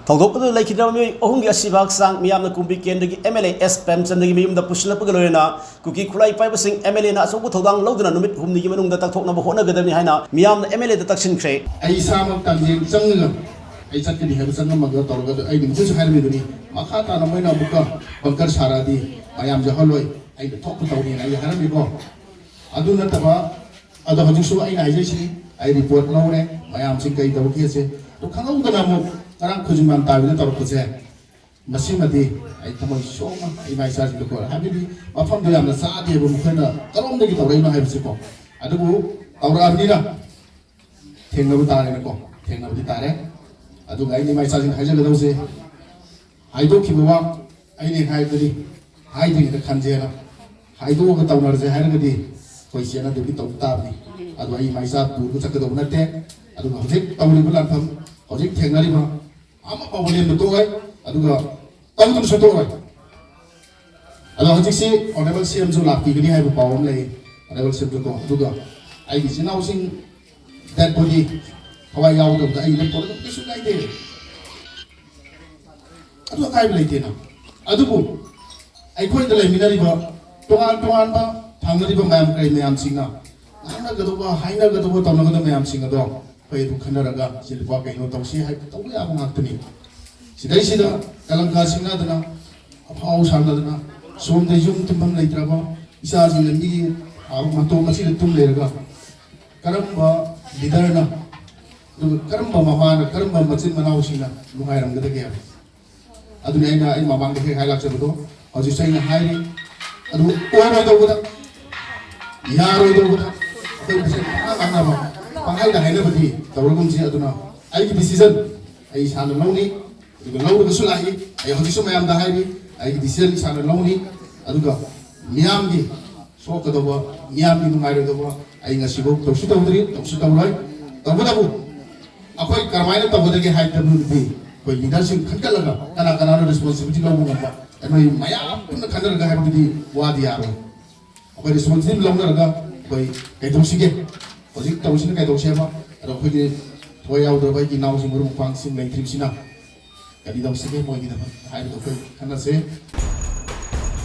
ꯊꯧꯗꯣꯛ ꯑꯗꯨꯗ ꯂꯩꯈꯤꯗ꯭ꯔꯕ ꯃꯤꯑꯣꯏ ꯑꯍꯨꯝꯒꯤ ꯑꯁꯤꯕ ꯍꯛꯆꯥꯡ ꯃꯤꯌꯥꯝꯅ ꯀꯨꯝꯕꯤ ꯀꯦꯟꯗ꯭ꯔꯒꯤ ꯑꯦꯝ ꯑꯦꯜ ꯑꯦ ꯑꯦꯁ ꯄ꯭ꯔꯦꯝꯆꯟꯗꯒꯤ ꯃꯌꯨꯝꯗ ꯄꯨꯁꯤꯜꯂꯛꯄꯒ ꯂꯣꯏꯅꯅ ꯀꯨꯀꯤ ꯈꯨꯠꯂꯥꯏ ꯄꯥꯏꯕꯁꯤꯡ ꯑꯦꯝ ꯑꯦꯜ ꯑꯦꯅ ꯑꯆꯧꯕ ꯊꯧꯗꯥꯡ ꯂꯧꯗꯨꯅ ꯅꯨꯃꯤꯠ ꯍꯨꯝꯅꯤꯒꯤ ꯃꯅꯨꯡꯗ ꯇꯛꯊꯣꯛꯅꯕ ꯍꯣꯠꯅꯒꯗꯕꯅꯤ ꯍꯥꯏꯅ ꯃꯤꯌꯥꯝꯅ ꯑꯦꯝ ꯑꯦꯜ ꯑꯦꯗ ꯇꯛꯁꯤꯟꯈ꯭ꯔꯦ꯫ ꯑꯩ ꯏꯁꯥꯃꯛ ꯇꯥꯡꯖꯦꯡ ꯆꯪꯉꯒ ꯑꯩ ꯆꯠꯀꯅꯤ ꯍꯥꯏꯕ ꯆꯪꯉꯝꯃꯒ ꯇꯧꯔꯒ ꯑꯗꯨ ꯑꯩ ꯅꯨꯃꯤꯠꯇꯨꯁꯨ ꯍꯥꯏꯔꯝꯃꯤꯗꯨꯅꯤ꯫ ꯃꯈꯥ ꯇꯥꯅ ꯃꯣꯏꯅ ꯑꯃꯨꯛꯀ ꯕꯪꯀꯔ ꯁꯥꯔꯛꯑꯗꯤ ꯃꯌꯥꯝ ꯌꯥꯎꯍꯜꯂꯣꯏ, ꯑꯩꯅ ꯊꯣꯛꯄ ꯇꯧꯅꯤꯅ ꯑꯩ ꯍꯥꯏꯔꯝꯃꯤꯀꯣ꯫ ꯑꯗꯨ ꯅꯠꯇꯕ ꯑꯗꯣ ꯍꯧꯖꯤꯛꯁꯨ ꯑꯩꯅ ꯍꯥꯏꯖꯩꯁꯤꯅꯤ, ꯑꯩ ꯔꯤꯄꯣꯔꯠ ꯂꯧꯔꯦ ꯃꯌꯥꯝꯁꯤꯡ ꯀꯩ ꯇꯧꯔꯛꯀꯦꯁꯦ꯫ ꯑꯗꯨ ꯈꯪꯍꯧꯗꯅ ꯑꯃꯨꯛ ꯉꯔꯥꯡ ꯈꯨꯖꯤꯟꯕꯥꯝ ꯇꯥꯕꯤꯗ ꯇꯧꯔꯛꯄꯁꯦ, ꯃꯁꯤꯃꯗꯤ ꯑꯩ ꯊꯃꯣꯏ ꯁꯣꯛꯅ ꯑꯩ ꯏꯃꯥ ꯏꯆꯥꯁꯤꯡꯗ ꯀꯣ ꯍꯥꯏꯕꯗꯤ ꯃꯐꯝꯗꯣ ꯌꯥꯝꯅ ꯆꯥꯗꯦꯕ ꯃꯈꯣꯏꯅ ꯀꯔꯣꯝꯗꯒꯤ ꯇꯧꯔꯛꯏꯅꯣ ꯍꯥꯏꯕꯁꯦꯀꯣ꯫ ꯑꯗꯨꯕꯨ ꯇꯧꯔꯛꯑꯕꯅꯤꯅ ꯊꯦꯡꯅꯕ ꯇꯥꯔꯦꯅꯀꯣ, ꯊꯦꯡꯅꯕꯗꯤ ꯇꯥꯔꯦ꯫ ꯑꯗꯨꯒ ꯑꯩꯅ ꯏꯃꯥ ꯏꯆꯥꯁꯤꯡꯗ ꯍꯥꯏꯖꯒꯗꯧꯁꯦ, ꯍꯥꯏꯗꯣꯛꯈꯤꯕ ꯋꯥ ꯑꯩꯅ ꯍꯥꯏꯕꯗꯤ ꯍꯥꯏꯗ꯭ꯔꯤꯉꯩꯗ ꯈꯟꯖꯦꯅ ꯍꯥꯏꯗꯣꯛꯑꯒ ꯇꯧꯅꯔꯁꯦ ꯍꯥꯏꯔꯒꯗꯤ ꯑꯩꯈꯣꯏ ꯆꯦꯟꯅꯗꯕꯤ ꯇꯧꯕ ꯇꯥꯕꯅꯤ꯫ ꯑꯗꯣ ꯑꯩ ꯏꯃꯥ ꯏꯆꯥ ꯄꯨꯔꯒ ꯆꯠꯀꯗꯧꯕ ꯅꯠꯇꯦ꯫ ꯑꯗꯨꯒ ꯍꯧꯖꯤꯛ ꯇꯧꯔꯤꯕ ꯂꯥꯟꯐꯝ, ꯍꯧꯖꯤꯛ ꯊꯦꯡꯅꯔꯤꯕ ꯑꯃ ꯐꯥꯎꯕ ꯂꯦꯝꯕ ꯇꯣꯛꯑꯣꯏ, ꯑꯗꯨꯒ ꯇꯧꯗꯨꯅꯁꯨ ꯇꯣꯛꯑꯣꯏ꯫ ꯑꯗꯣ ꯍꯧꯖꯤꯛꯁꯤ ꯑꯣꯅꯔꯦꯕꯜ ꯁꯤ ꯑꯦꯝꯁꯨ ꯂꯥꯛꯄꯤꯒꯅꯤ ꯍꯥꯏꯕ ꯄꯥꯎ ꯑꯃ ꯂꯩ, ꯑꯣꯅꯔꯦꯕꯜ ꯁꯤ ꯑꯦꯝꯁꯨ ꯀꯣ꯫ ꯑꯗꯨꯒ ꯑꯩꯒꯤ ꯏꯆꯤꯟ ꯏꯅꯥꯎꯁꯤꯡ ꯗꯦꯠ ꯕꯣꯗꯤ ꯊꯋꯥꯏ ꯌꯥꯎꯗꯕꯗ ꯑꯩ ꯂꯦꯞꯊꯣꯛꯂꯒ ꯀꯩꯁꯨ ꯀꯥꯏꯗꯦ꯫ ꯑꯗꯨ ꯑꯀꯥꯏꯕ ꯂꯩꯇꯦꯅ꯫ ꯑꯗꯨꯕꯨ ꯑꯩꯈꯣꯏꯗ ꯂꯩꯃꯤꯟꯅꯔꯤꯕ ꯇꯣꯉꯥꯟ ꯇꯣꯉꯥꯟꯕ ꯊꯥꯡꯅꯔꯤꯕ ꯃꯌꯥꯝ ꯀꯔꯤ ꯃꯌꯥꯝꯁꯤꯡꯅ ꯉꯥꯡꯅꯒꯗꯧꯕ, ꯍꯥꯏꯅꯒꯗꯧꯕ, ꯇꯧꯅꯒꯗꯕ ꯃꯌꯥꯝꯁꯤꯡ ꯑꯗꯣ ꯑꯩꯈꯣꯏ ꯑꯗꯨ ꯈꯟꯅꯔꯒ ꯁꯤ ꯂꯨꯄꯥ ꯀꯩꯅꯣ ꯇꯧꯁꯤ ꯍꯥꯏꯕ ꯇꯧꯕ ꯌꯥꯕ ꯉꯥꯛꯇꯅꯤ꯫ ꯁꯤꯗꯩꯁꯤꯗ ꯀꯂꯪꯀꯥ ꯁꯤꯡꯅꯗꯅ, ꯑꯐꯥꯎ ꯁꯥꯟꯅꯗꯅ, ꯁꯣꯝꯗ ꯌꯨꯝ ꯇꯨꯝꯐꯝ ꯂꯩꯇ꯭ꯔꯕ ꯏꯆꯥꯁꯤꯡꯅ ꯃꯤꯒꯤ ꯃꯇꯣꯝ ꯑꯁꯤꯗ ꯇꯨꯝ ꯂꯩꯔꯒ ꯀꯔꯝꯕ ꯂꯤꯗꯔꯅ, ꯑꯗꯨꯒ ꯀꯔꯝꯕ ꯃꯃꯥꯅ, ꯀꯔꯝꯕ ꯃꯆꯤꯟ ꯃꯅꯥꯎꯁꯤꯡꯅ ꯅꯨꯡꯉꯥꯏꯔꯝꯒꯗꯒꯦ? ꯑꯗꯨꯅꯤ ꯑꯩꯅ ꯑꯩ ꯃꯃꯥꯡꯗ ꯍꯦꯛ ꯍꯥꯏ ꯂꯥꯛꯆꯕꯗꯣ ꯍꯧꯖꯤꯛꯁꯨ ꯑꯩꯅ ꯍꯥꯏꯔꯤ꯫ ꯑꯗꯨ ꯑꯣꯏꯔꯣꯏꯗꯧꯕꯗ, ꯌꯥꯔꯣꯏꯗꯧꯕꯗ ꯑꯩꯈꯣꯏ ꯃꯁꯦꯟ ꯄꯪꯉꯥꯡ ꯉꯥꯡꯅꯕ, ꯄꯪꯍꯥꯏꯗ ꯍꯥꯏꯅꯕꯗꯤ ꯇꯧꯔꯒꯨꯝꯁꯤ꯫ ꯑꯗꯨꯅ ꯑꯩꯒꯤ ꯗꯤꯁꯤꯖꯟ ꯑꯩ ꯏꯁꯥꯅ ꯂꯧꯅꯤ꯫ ꯑꯗꯨꯒ ꯂꯧꯔꯒꯁꯨ ꯂꯥꯛꯏ꯫ ꯑꯩ ꯍꯧꯖꯤꯛꯁꯨ ꯃꯌꯥꯝꯗ ꯍꯥꯏꯔꯤ, ꯑꯩꯒꯤ ꯗꯤꯁꯤꯖꯟ ꯏꯁꯥꯅ ꯂꯧꯅꯤ꯫ ꯑꯗꯨꯒ ꯃꯤꯌꯥꯝꯒꯤ ꯁꯣꯛꯀꯗꯧꯕ, ꯃꯤꯌꯥꯝꯒꯤ ꯅꯨꯡꯉꯥꯏꯔꯣꯏꯗꯧꯕ ꯑꯩ ꯉꯁꯤꯐꯥꯎ ꯇꯧꯁꯨ ꯇꯧꯗ꯭ꯔꯤ, ꯇꯧꯁꯨ ꯇꯧꯔꯣꯏ꯫ ꯇꯧꯕꯇꯕꯨ ꯑꯩꯈꯣꯏ ꯀꯃꯥꯏꯅ ꯇꯧꯒꯗꯒꯦ ꯍꯥꯏꯕꯗꯤ ꯑꯩꯈꯣꯏ ꯂꯤꯗꯔꯁꯤꯡ ꯈꯟꯒꯠꯂꯒ ꯀꯅꯥ ꯀꯅꯥꯅꯣ ꯔꯦꯁꯄꯣꯟꯁꯤꯕꯤꯂꯤꯇꯤ ꯂꯧꯕ ꯉꯝꯕ, ꯑꯩꯈꯣꯏ ꯃꯌꯥꯝ ꯄꯨꯟꯅ ꯈꯟꯅꯔꯒ ꯍꯥꯏꯕꯗꯨꯗꯤ ꯋꯥꯗꯤ ꯌꯥꯔꯣꯏ꯫ ꯑꯩꯈꯣꯏ ꯔꯦꯁꯄꯣꯟꯁꯤꯕꯤꯂꯤꯇꯤ ꯂꯧꯅꯔꯒ ꯑꯩꯈꯣꯏ ꯀꯩꯗꯧꯁꯤꯒꯦ, ꯍꯧꯖꯤꯛ ꯇꯧꯔꯤꯁꯤꯅ ꯀꯩꯗꯧꯁꯦꯕ? ꯑꯗꯣ ꯑꯩꯈꯣꯏꯒꯤ ꯊꯋꯥꯏ ꯌꯥꯎꯗ꯭ꯔꯕ ꯑꯩꯒꯤ ꯏꯅꯥꯎꯁꯤꯡ, ꯃꯔꯨꯞ ꯃꯄꯥꯡꯁꯤꯡ ꯂꯩꯇ꯭ꯔꯤꯕꯁꯤꯅ ꯀꯔꯤ ꯇꯧꯁꯤꯒꯦ ꯃꯣꯏꯒꯤꯗꯃꯛ ꯍꯥꯏꯕꯗꯣ ꯑꯩꯈꯣꯏ ꯈꯟꯅꯁꯦ꯫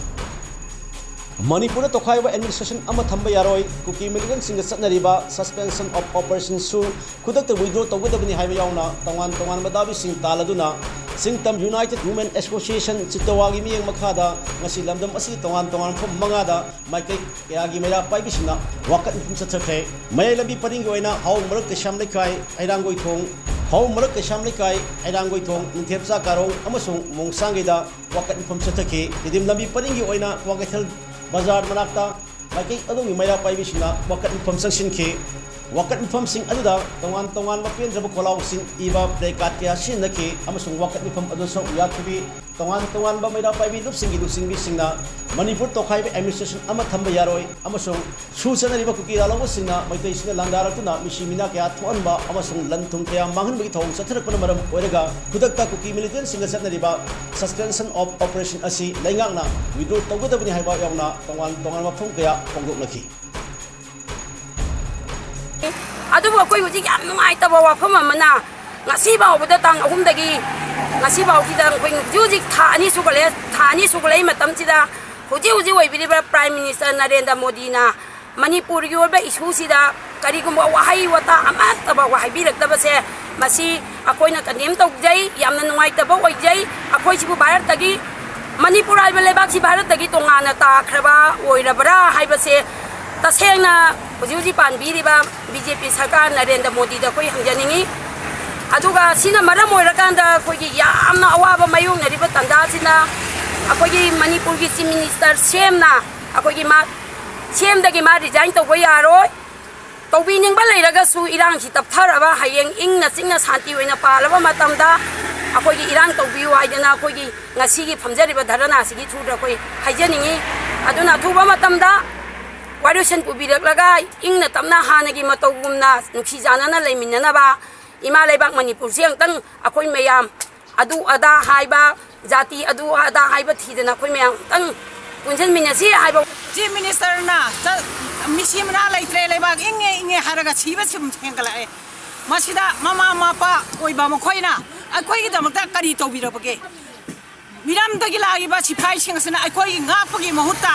ꯃꯅꯤꯄꯨꯔꯗ ꯇꯣꯈꯥꯏꯕ ꯑꯦꯗꯃꯤꯅꯤꯁꯇ꯭ꯔꯦꯁꯟ ꯑꯃ ꯊꯝꯕ ꯌꯥꯔꯣꯏ꯫ ꯀꯨꯀꯤ ꯃꯤꯂꯤꯇꯦꯟꯁꯤꯡꯒ ꯆꯠꯅꯔꯤꯕ ꯁꯁꯄꯦꯟꯁꯟ ꯑꯣꯐ ꯑꯣꯄꯔꯦꯁꯟꯁꯨ ꯈꯨꯗꯛꯇ ꯋꯤꯗ꯭ꯔꯣ ꯇꯧꯒꯗꯕꯅꯤ ꯍꯥꯏꯕ ꯌꯥꯎꯅ ꯇꯣꯉꯥꯟ ꯇꯣꯉꯥꯟꯕ ꯗꯥꯕꯤꯁꯤꯡ ꯇꯥꯜꯂꯗꯨꯅ ꯁꯤꯡꯇꯝ ꯌꯨꯅꯥꯏꯇꯦꯗ ꯋꯨꯃꯦꯟ ꯑꯦꯁꯣꯁꯤꯌꯦꯁꯟ ꯆꯤꯠꯇꯋꯥꯒꯤ ꯃꯤꯠꯌꯦꯡ ꯃꯈꯥꯗ ꯉꯁꯤ ꯂꯝꯗꯝ ꯑꯁꯤꯒꯤ ꯇꯣꯉꯥꯟ ꯇꯣꯉꯥꯟꯕ ꯃꯐꯝ ꯃꯉꯥꯗ ꯃꯥꯏꯀꯩ ꯀꯌꯥꯒꯤ ꯃꯩꯔꯥ ꯄꯥꯏꯕꯤꯁꯤꯡꯅ ꯋꯥꯀꯠ ꯃꯤꯐꯝ ꯆꯠꯊꯈ꯭ꯔꯦ꯫ ꯃꯌꯥꯏ ꯂꯝꯕꯤ ꯄꯔꯤꯡꯒꯤ ꯑꯣꯏꯅ ꯍꯥꯎ ꯃꯔꯛ ꯀꯩꯁꯥꯝ ꯂꯩꯀꯥꯏ, ꯍꯩꯔꯥꯡꯒꯣꯏꯊꯣꯡ, ꯍꯥꯎ ꯃꯔꯛ ꯀꯩꯁꯥꯝ ꯂꯩꯀꯥꯏ, ꯍꯩꯔꯥꯡꯒꯣꯏꯊꯣꯡ, ꯅꯤꯡꯊꯦꯝꯆꯥ ꯀꯥꯔꯣꯡ ꯑꯃꯁꯨꯡ ꯃꯣꯡꯁꯥꯡꯒꯩꯗ ꯋꯥꯀꯠ ꯃꯤꯐꯝ ꯆꯠꯊꯈꯤ꯫ ꯇꯤꯗꯤꯝ ꯂꯝꯕꯤ ꯄꯔꯤꯡꯒꯤ ꯑꯣꯏꯅ ꯀ꯭ꯋꯥꯀꯩꯊꯦꯜ ꯕꯖꯥꯔ ꯃꯅꯥꯛꯇ ꯃꯥꯏꯀꯩ ꯑꯗꯣꯝꯒꯤ ꯃꯩꯔꯥ ꯄꯥꯏꯕꯤꯁꯤꯡꯅ ꯋꯥꯀꯠ ꯃꯤꯐꯝ ꯆꯪꯁꯤꯟꯈꯤ꯫ ꯋꯥꯀꯠ ꯃꯤꯐꯝꯁꯤꯡ ꯑꯗꯨꯗ ꯇꯣꯉꯥꯟ ꯇꯣꯉꯥꯟꯕ ꯄꯦꯟꯗ꯭ꯔꯕ ꯈꯣꯜꯂꯥꯎꯁꯤꯡ ꯏꯕ ꯄ꯭ꯂꯦ ꯀꯥꯔꯗ ꯀꯌꯥ ꯁꯤꯖꯤꯟꯅꯈꯤ ꯑꯃꯁꯨꯡ ꯋꯥꯀꯠ ꯃꯤꯐꯝ ꯑꯗꯨ ꯁꯔꯨꯛ ꯌꯥꯈꯤꯕꯤ ꯇꯣꯉꯥꯟ ꯇꯣꯉꯥꯟꯕ ꯃꯩꯔꯥ ꯄꯥꯏꯕꯤ ꯂꯨꯞꯁꯤꯡꯒꯤ ꯂꯨꯆꯤꯡꯕꯤꯁꯤꯡꯅ ꯃꯅꯤꯄꯨꯔ ꯇꯣꯈꯥꯏꯕ ꯑꯦꯗꯃꯤꯅꯤꯁꯇ꯭ꯔꯦꯁꯟ ꯑꯃ ꯊꯝꯕ ꯌꯥꯔꯣꯏ ꯑꯃꯁꯨꯡ ꯁꯨ ꯆꯠꯅꯔꯤꯕ ꯀꯨꯀꯤ ꯂꯥꯜꯍꯧꯕꯁꯤꯡꯅ ꯃꯩꯇꯩꯁꯤꯡꯅ ꯂꯥꯟꯗꯥꯔꯛꯇꯨꯅ ꯃꯤꯁꯤ ꯃꯤꯅꯥ ꯀꯌꯥ ꯊꯣꯛꯍꯟꯕ ꯑꯃꯁꯨꯡ ꯂꯟ ꯊꯨꯝ ꯀꯌꯥ ꯃꯥꯡꯍꯟꯕꯒꯤ ꯊꯧꯑꯣꯡ ꯆꯠꯊꯔꯛꯄꯅ ꯃꯔꯝ ꯑꯣꯏꯔꯒ ꯈꯨꯗꯛꯇ ꯀꯨꯀꯤ ꯃꯤꯂꯤꯇꯦꯟꯁꯤꯡꯒ ꯆꯠꯅꯔꯤꯕ ꯁꯁꯄꯦꯟꯁꯟ ꯑꯣꯐ ꯑꯣꯄꯔꯦꯁꯟ ꯑꯁꯤ ꯂꯩꯉꯥꯛꯅ ꯋꯤꯗ꯭ꯔꯣ ꯇꯧꯒꯗꯕꯅꯤ ꯍꯥꯏꯕ ꯌꯥꯎꯅ ꯇꯣꯉꯥꯟ ꯇꯣꯉꯥꯟꯕ ꯃꯐꯝ ꯀꯌꯥ ꯐꯣꯡꯗꯣꯛꯅꯈꯤ꯫ ꯑꯗꯨꯕꯨ ꯑꯩꯈꯣꯏ ꯍꯧꯖꯤꯛ ꯌꯥꯝ ꯅꯨꯡꯉꯥꯏꯇꯕ ꯋꯥꯐꯝ ꯑꯃꯅ, ꯉꯁꯤ ꯐꯥꯎꯕꯗ ꯇꯥꯡ ꯑꯍꯨꯝꯗꯒꯤ ꯉꯁꯤ ꯐꯥꯎꯁꯤꯗ ꯑꯩꯈꯣꯏ ꯍꯧꯖꯤꯛ ꯍꯧꯖꯤꯛ ꯊꯥ ꯑꯅꯤ ꯁꯨꯒꯠꯂꯛꯑꯦ꯫ ꯊꯥ ꯑꯅꯤ ꯁꯨꯒꯠꯂꯛꯏ ꯃꯇꯝꯁꯤꯗ ꯍꯧꯖꯤꯛ ꯍꯧꯖꯤꯛ ꯑꯣꯏꯕꯤꯔꯤꯕ ꯄ꯭ꯔꯥꯏꯝ ꯃꯤꯅꯤꯁꯇꯔ ꯅꯔꯦꯟꯗ꯭ꯔ ꯃꯣꯗꯤꯅ ꯃꯅꯤꯄꯨꯔꯒꯤ ꯑꯣꯏꯕ ꯏꯁꯨꯁꯤꯗ ꯀꯔꯤꯒꯨꯝꯕ ꯋꯥꯍꯩ ꯋꯥꯇꯥ ꯑꯃꯠꯇꯐꯥꯎꯕ ꯍꯥꯏꯕꯤꯔꯛꯇꯕꯁꯦ, ꯃꯁꯤ ꯑꯩꯈꯣꯏꯅ ꯀꯟꯗꯦꯝ ꯇꯧꯖꯩ, ꯌꯥꯝꯅ ꯅꯨꯡꯉꯥꯏꯇꯕ ꯑꯣꯏꯖꯩ꯫ ꯑꯩꯈꯣꯏꯁꯤꯕꯨ ꯚꯥꯔꯠꯇꯒꯤ, ꯃꯅꯤꯄꯨꯔ ꯍꯥꯏꯕ ꯂꯩꯕꯥꯛꯁꯤ ꯚꯥꯔꯠꯇꯒꯤ ꯇꯣꯉꯥꯟꯅ ꯇꯥꯈ꯭ꯔꯕ ꯑꯣꯏꯔꯕ꯭ꯔꯥ ꯍꯥꯏꯕꯁꯦ ꯇꯁꯦꯡꯅ ꯍꯧꯖꯤꯛ ꯍꯧꯖꯤꯛ ꯄꯥꯟꯕꯤꯔꯤꯕ ꯕꯤ ꯖꯦ ꯄꯤ ꯁꯔꯀꯥꯔ ꯅꯔꯦꯟꯗ꯭ꯔ ꯃꯣꯗꯤꯗ ꯑꯩꯈꯣꯏ ꯍꯪꯖꯅꯤꯡꯉꯤ꯫ ꯑꯗꯨꯒ ꯁꯤꯅ ꯃꯔꯝ ꯑꯣꯏꯔꯀꯥꯟꯗ ꯑꯩꯈꯣꯏꯒꯤ ꯌꯥꯝꯅ ꯑꯋꯥꯕ ꯃꯥꯌꯣꯛꯅꯔꯤꯕ ꯇꯥꯟꯖꯥꯁꯤꯅ ꯑꯩꯈꯣꯏꯒꯤ ꯃꯅꯤꯄꯨꯔꯒꯤ ꯆꯤꯐ ꯃꯤꯅꯤꯁꯇꯔ ꯁꯤ ꯑꯦꯝꯅ ꯑꯩꯈꯣꯏꯒꯤ ꯃꯥ, ꯁꯤ ꯑꯦꯝꯗꯒꯤ ꯃꯥ ꯔꯤꯖꯥꯏꯟ ꯇꯧꯕ ꯌꯥꯔꯣꯏ꯫ ꯇꯧꯕꯤꯅꯤꯡꯕ ꯂꯩꯔꯒꯁꯨ ꯏꯔꯥꯡꯁꯤ ꯇꯞꯊꯔꯕ, ꯍꯌꯦꯡ ꯏꯪꯅ ꯆꯤꯛꯅ ꯁꯥꯟꯇꯤ ꯑꯣꯏꯅ ꯄꯥꯜꯂꯕ ꯃꯇꯝꯗ ꯑꯩꯈꯣꯏꯒꯤ ꯏꯔꯥꯡ ꯇꯧꯕꯤꯌꯨ ꯍꯥꯏꯗꯅ ꯑꯩꯈꯣꯏꯒꯤ ꯉꯁꯤꯒꯤ ꯐꯝꯖꯔꯤꯕ ꯙꯔꯅꯥꯁꯤꯒꯤ ꯊ꯭ꯔꯨꯗ ꯑꯩꯈꯣꯏ ꯍꯥꯏꯖꯅꯤꯡꯉꯤ꯫ ꯑꯗꯨꯅ ꯑꯊꯨꯕ ꯃꯇꯝꯗ ꯋꯥꯔꯣꯏꯁꯤꯟ ꯄꯨꯕꯤꯔꯛꯂꯒ ꯏꯪꯅ ꯇꯞꯅ ꯍꯥꯟꯅꯒꯤ ꯃꯇꯧꯒꯨꯝꯅ ꯅꯨꯡꯁꯤ ꯆꯥꯟꯅꯅ ꯂꯩꯃꯤꯟꯅꯅꯕ ꯏꯃꯥ ꯂꯩꯕꯥꯛ ꯃꯅꯤꯄꯨꯔꯁꯤ ꯑꯃꯨꯛꯇꯪ ꯑꯩꯈꯣꯏ ꯃꯌꯥꯝ ꯑꯗꯨ ꯑꯗꯥ ꯍꯥꯏꯕ, ꯖꯥꯇꯤ ꯑꯗꯨ ꯑꯗꯥ ꯍꯥꯏꯕ ꯊꯤꯗꯅ ꯑꯩꯈꯣꯏ ꯃꯌꯥꯝ ꯑꯃꯨꯛꯇꯪ ꯄꯨꯟꯁꯤꯟꯃꯤꯟꯅꯁꯤ ꯍꯥꯏꯕ꯫ ꯆꯤꯐ ꯃꯤꯅꯤꯁꯇꯔꯅ ꯆ-, ꯃꯤꯁꯤ ꯃꯅꯥ ꯂꯩꯇ꯭ꯔꯦ, ꯂꯩꯕꯥꯛ ꯏꯪꯉꯦ ꯏꯪꯉꯦ ꯍꯥꯏꯔꯒ ꯁꯤꯕ ꯁꯨꯝ ꯍꯦꯟꯒꯠꯂꯛꯑꯦ꯫ ꯃꯁꯤꯗ ꯃꯃꯥ ꯃꯄꯥ ꯑꯣꯏꯕ ꯃꯈꯣꯏꯅ ꯑꯩꯈꯣꯏꯒꯤꯗꯃꯛꯇ ꯀꯔꯤ ꯇꯧꯕꯤꯔꯕꯒꯦ? ꯃꯤꯔꯝꯗꯒꯤ ꯂꯥꯛꯏꯕ ꯁꯤꯐꯥꯏꯁꯤꯡ ꯑꯁꯤꯅ ꯑꯩꯈꯣꯏꯒꯤ ꯉꯥꯛꯄꯒꯤ ꯃꯍꯨꯠꯇ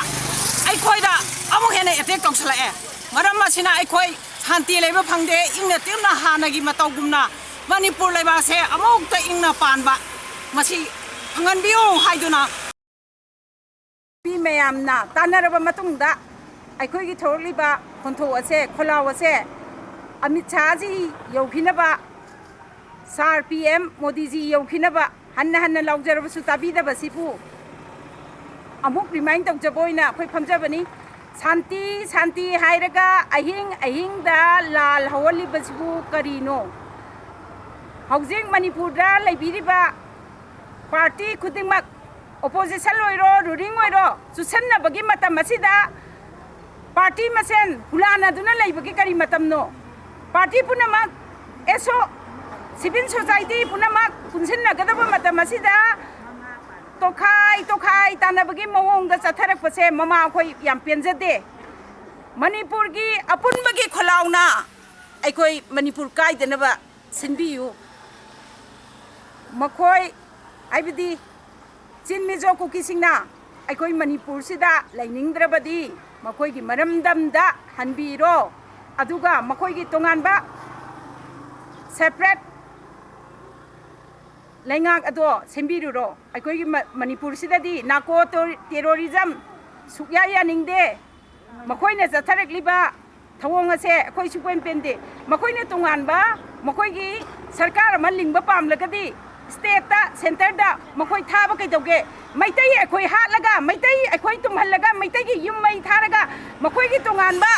ꯑꯩꯈꯣꯏꯗ ꯑꯃꯨꯛ ꯍꯦꯟꯅ ꯑꯦꯇꯦꯛ ꯇꯧꯁꯤꯜꯂꯛꯑꯦ꯫ ꯃꯔꯝ ꯑꯁꯤꯅ ꯑꯩꯈꯣꯏ ꯁꯥꯟꯇꯤ ꯂꯩꯕ ꯐꯪꯗꯦ꯫ ꯏꯪꯅ ꯇꯞꯅ ꯍꯥꯟꯅꯒꯤ ꯃꯇꯧꯒꯨꯝꯅ ꯃꯅꯤꯄꯨꯔ ꯂꯩꯕꯥꯛꯁꯦ ꯑꯃꯨꯛꯇ ꯏꯪꯅ ꯄꯥꯟꯕ ꯃꯁꯤ ꯐꯪꯍꯟꯕꯤꯌꯨ ꯍꯥꯏꯗꯨꯅ ꯃꯤ ꯃꯌꯥꯝꯅ ꯇꯥꯟꯅꯔꯕ ꯃꯇꯨꯡꯗ ꯑꯩꯈꯣꯏꯒꯤ ꯊꯣꯛꯂꯛꯂꯤꯕ ꯈꯣꯟꯊꯣꯛ ꯑꯁꯦ, ꯈꯣꯜꯂꯥꯎ ꯑꯁꯦ ꯑꯃꯤꯠ ꯁꯥꯍꯖꯤ ꯌꯧꯈꯤꯅꯕ, ꯁꯥꯔ ꯄꯤ ꯑꯦꯝ ꯃꯣꯗꯤꯖꯤ ꯌꯧꯈꯤꯅꯕ ꯍꯟꯅ ꯍꯟꯅ ꯂꯥꯎꯖꯔꯕꯁꯨ ꯇꯥꯕꯤꯗꯕꯁꯤꯕꯨ ꯑꯃꯨꯛ ꯔꯤꯃꯥꯏꯟ ꯇꯧꯖꯕ ꯑꯣꯏꯅ ꯑꯩꯈꯣꯏ ꯐꯝꯖꯕꯅꯤ꯫ ꯁꯥꯟꯇꯤ, ꯁꯥꯟꯇꯤ ꯍꯥꯏꯔꯒ ꯑꯍꯤꯡ ꯑꯍꯤꯡꯗ ꯂꯥꯜ ꯍꯧꯍꯜꯂꯤꯕꯁꯤꯕꯨ ꯀꯔꯤꯅꯣ? ꯍꯧꯖꯤꯛ ꯃꯅꯤꯄꯨꯔꯗ ꯂꯩꯕꯤꯔꯤꯕ ꯄꯥꯔꯇꯤ ꯈꯨꯗꯤꯡꯃꯛ, ꯑꯣꯄꯣꯖꯤꯁꯟ ꯑꯣꯏꯔꯣ, ꯔꯨꯂꯤꯡ ꯑꯣꯏꯔꯣ, ꯆꯨꯁꯟꯅꯕꯒꯤ ꯃꯇꯝ ꯑꯁꯤꯗ ꯄꯥꯔꯇꯤ ꯃꯁꯦꯟ ꯍꯨꯂꯥꯟꯅꯗꯨꯅ ꯂꯩꯕꯒꯤ ꯀꯔꯤ ꯃꯇꯝꯅꯣ? ꯄꯥꯔꯇꯤ ꯄꯨꯝꯅꯃꯛ, ꯑꯦꯁꯣ, ꯁꯤꯚꯤꯜ ꯁꯣꯁꯥꯏꯇꯤ ꯄꯨꯝꯅꯃꯛ ꯄꯨꯟꯁꯤꯟꯅꯒꯗꯕ ꯃꯇꯝ ꯑꯁꯤꯗ ꯇꯣꯈꯥꯏ ꯇꯣꯈꯥꯏ ꯇꯥꯟꯅꯕꯒꯤ ꯃꯑꯣꯡꯗ ꯆꯠꯊꯔꯛꯄꯁꯦ ꯃꯃꯥ ꯑꯩꯈꯣꯏ ꯌꯥꯝ ꯄꯦꯟꯖꯗꯦ꯫ ꯃꯅꯤꯄꯨꯔꯒꯤ ꯑꯄꯨꯟꯕꯒꯤ ꯈꯣꯜꯂꯥꯎꯅ ꯑꯩꯈꯣꯏ ꯃꯅꯤꯄꯨꯔ ꯀꯥꯏꯗꯅꯕ ꯁꯤꯟꯕꯤꯌꯨ꯫ ꯃꯈꯣꯏ, ꯍꯥꯏꯕꯗꯤ ꯆꯤꯟ ꯃꯤꯖꯣ ꯀꯨꯀꯤꯁꯤꯡꯅ ꯑꯩꯈꯣꯏ ꯃꯅꯤꯄꯨꯔꯁꯤꯗ ꯂꯩꯅꯤꯡꯗ꯭ꯔꯕꯗꯤ ꯃꯈꯣꯏꯒꯤ ꯃꯔꯝꯗꯝꯗ ꯍꯟꯕꯤꯔꯣ, ꯑꯗꯨꯒ ꯃꯈꯣꯏꯒꯤ ꯇꯣꯉꯥꯟꯕ separate ꯂꯩꯉꯥꯛ ꯑꯗꯣ ꯁꯦꯝꯕꯤꯔꯨꯔꯣ꯫ ꯑꯩꯈꯣꯏꯒꯤ ꯃ-, ꯃꯅꯤꯄꯨꯔꯁꯤꯗꯗꯤ ꯅꯥꯔꯀꯣ ꯇꯣ-, ꯇꯦꯔꯣꯔꯤꯖꯝ ꯁꯨꯛꯌꯥ ꯌꯥꯅꯤꯡꯗꯦ꯫ ꯃꯈꯣꯏꯅ ꯆꯠꯊꯔꯛꯂꯤꯕ ꯊꯧꯑꯣꯡ ꯑꯁꯦ ꯑꯩꯈꯣꯏ ꯁꯨꯛꯄꯦꯟ ꯄꯦꯟꯗꯦ꯫ ꯃꯈꯣꯏꯅ ꯇꯣꯉꯥꯟꯕ ꯃꯈꯣꯏꯒꯤ ꯁꯔꯀꯥꯔ ꯑꯃ ꯂꯤꯡꯕ ꯄꯥꯝꯂꯒꯗꯤ ꯁ꯭ꯇꯦꯠꯇ, ꯁꯦꯟꯇꯔꯗ ꯃꯈꯣꯏ ꯊꯥꯕ ꯀꯩꯗꯧꯒꯦ? ꯃꯩꯇꯩ ꯑꯩꯈꯣꯏ ꯍꯥꯠꯂꯒ, ꯃꯩꯇꯩ ꯑꯩꯈꯣꯏ ꯇꯨꯝꯍꯜꯂꯒ, ꯃꯩꯇꯩꯒꯤ ꯌꯨꯝ ꯃꯩ ꯊꯥꯔꯒ ꯃꯈꯣꯏꯒꯤ ꯇꯣꯉꯥꯟꯕ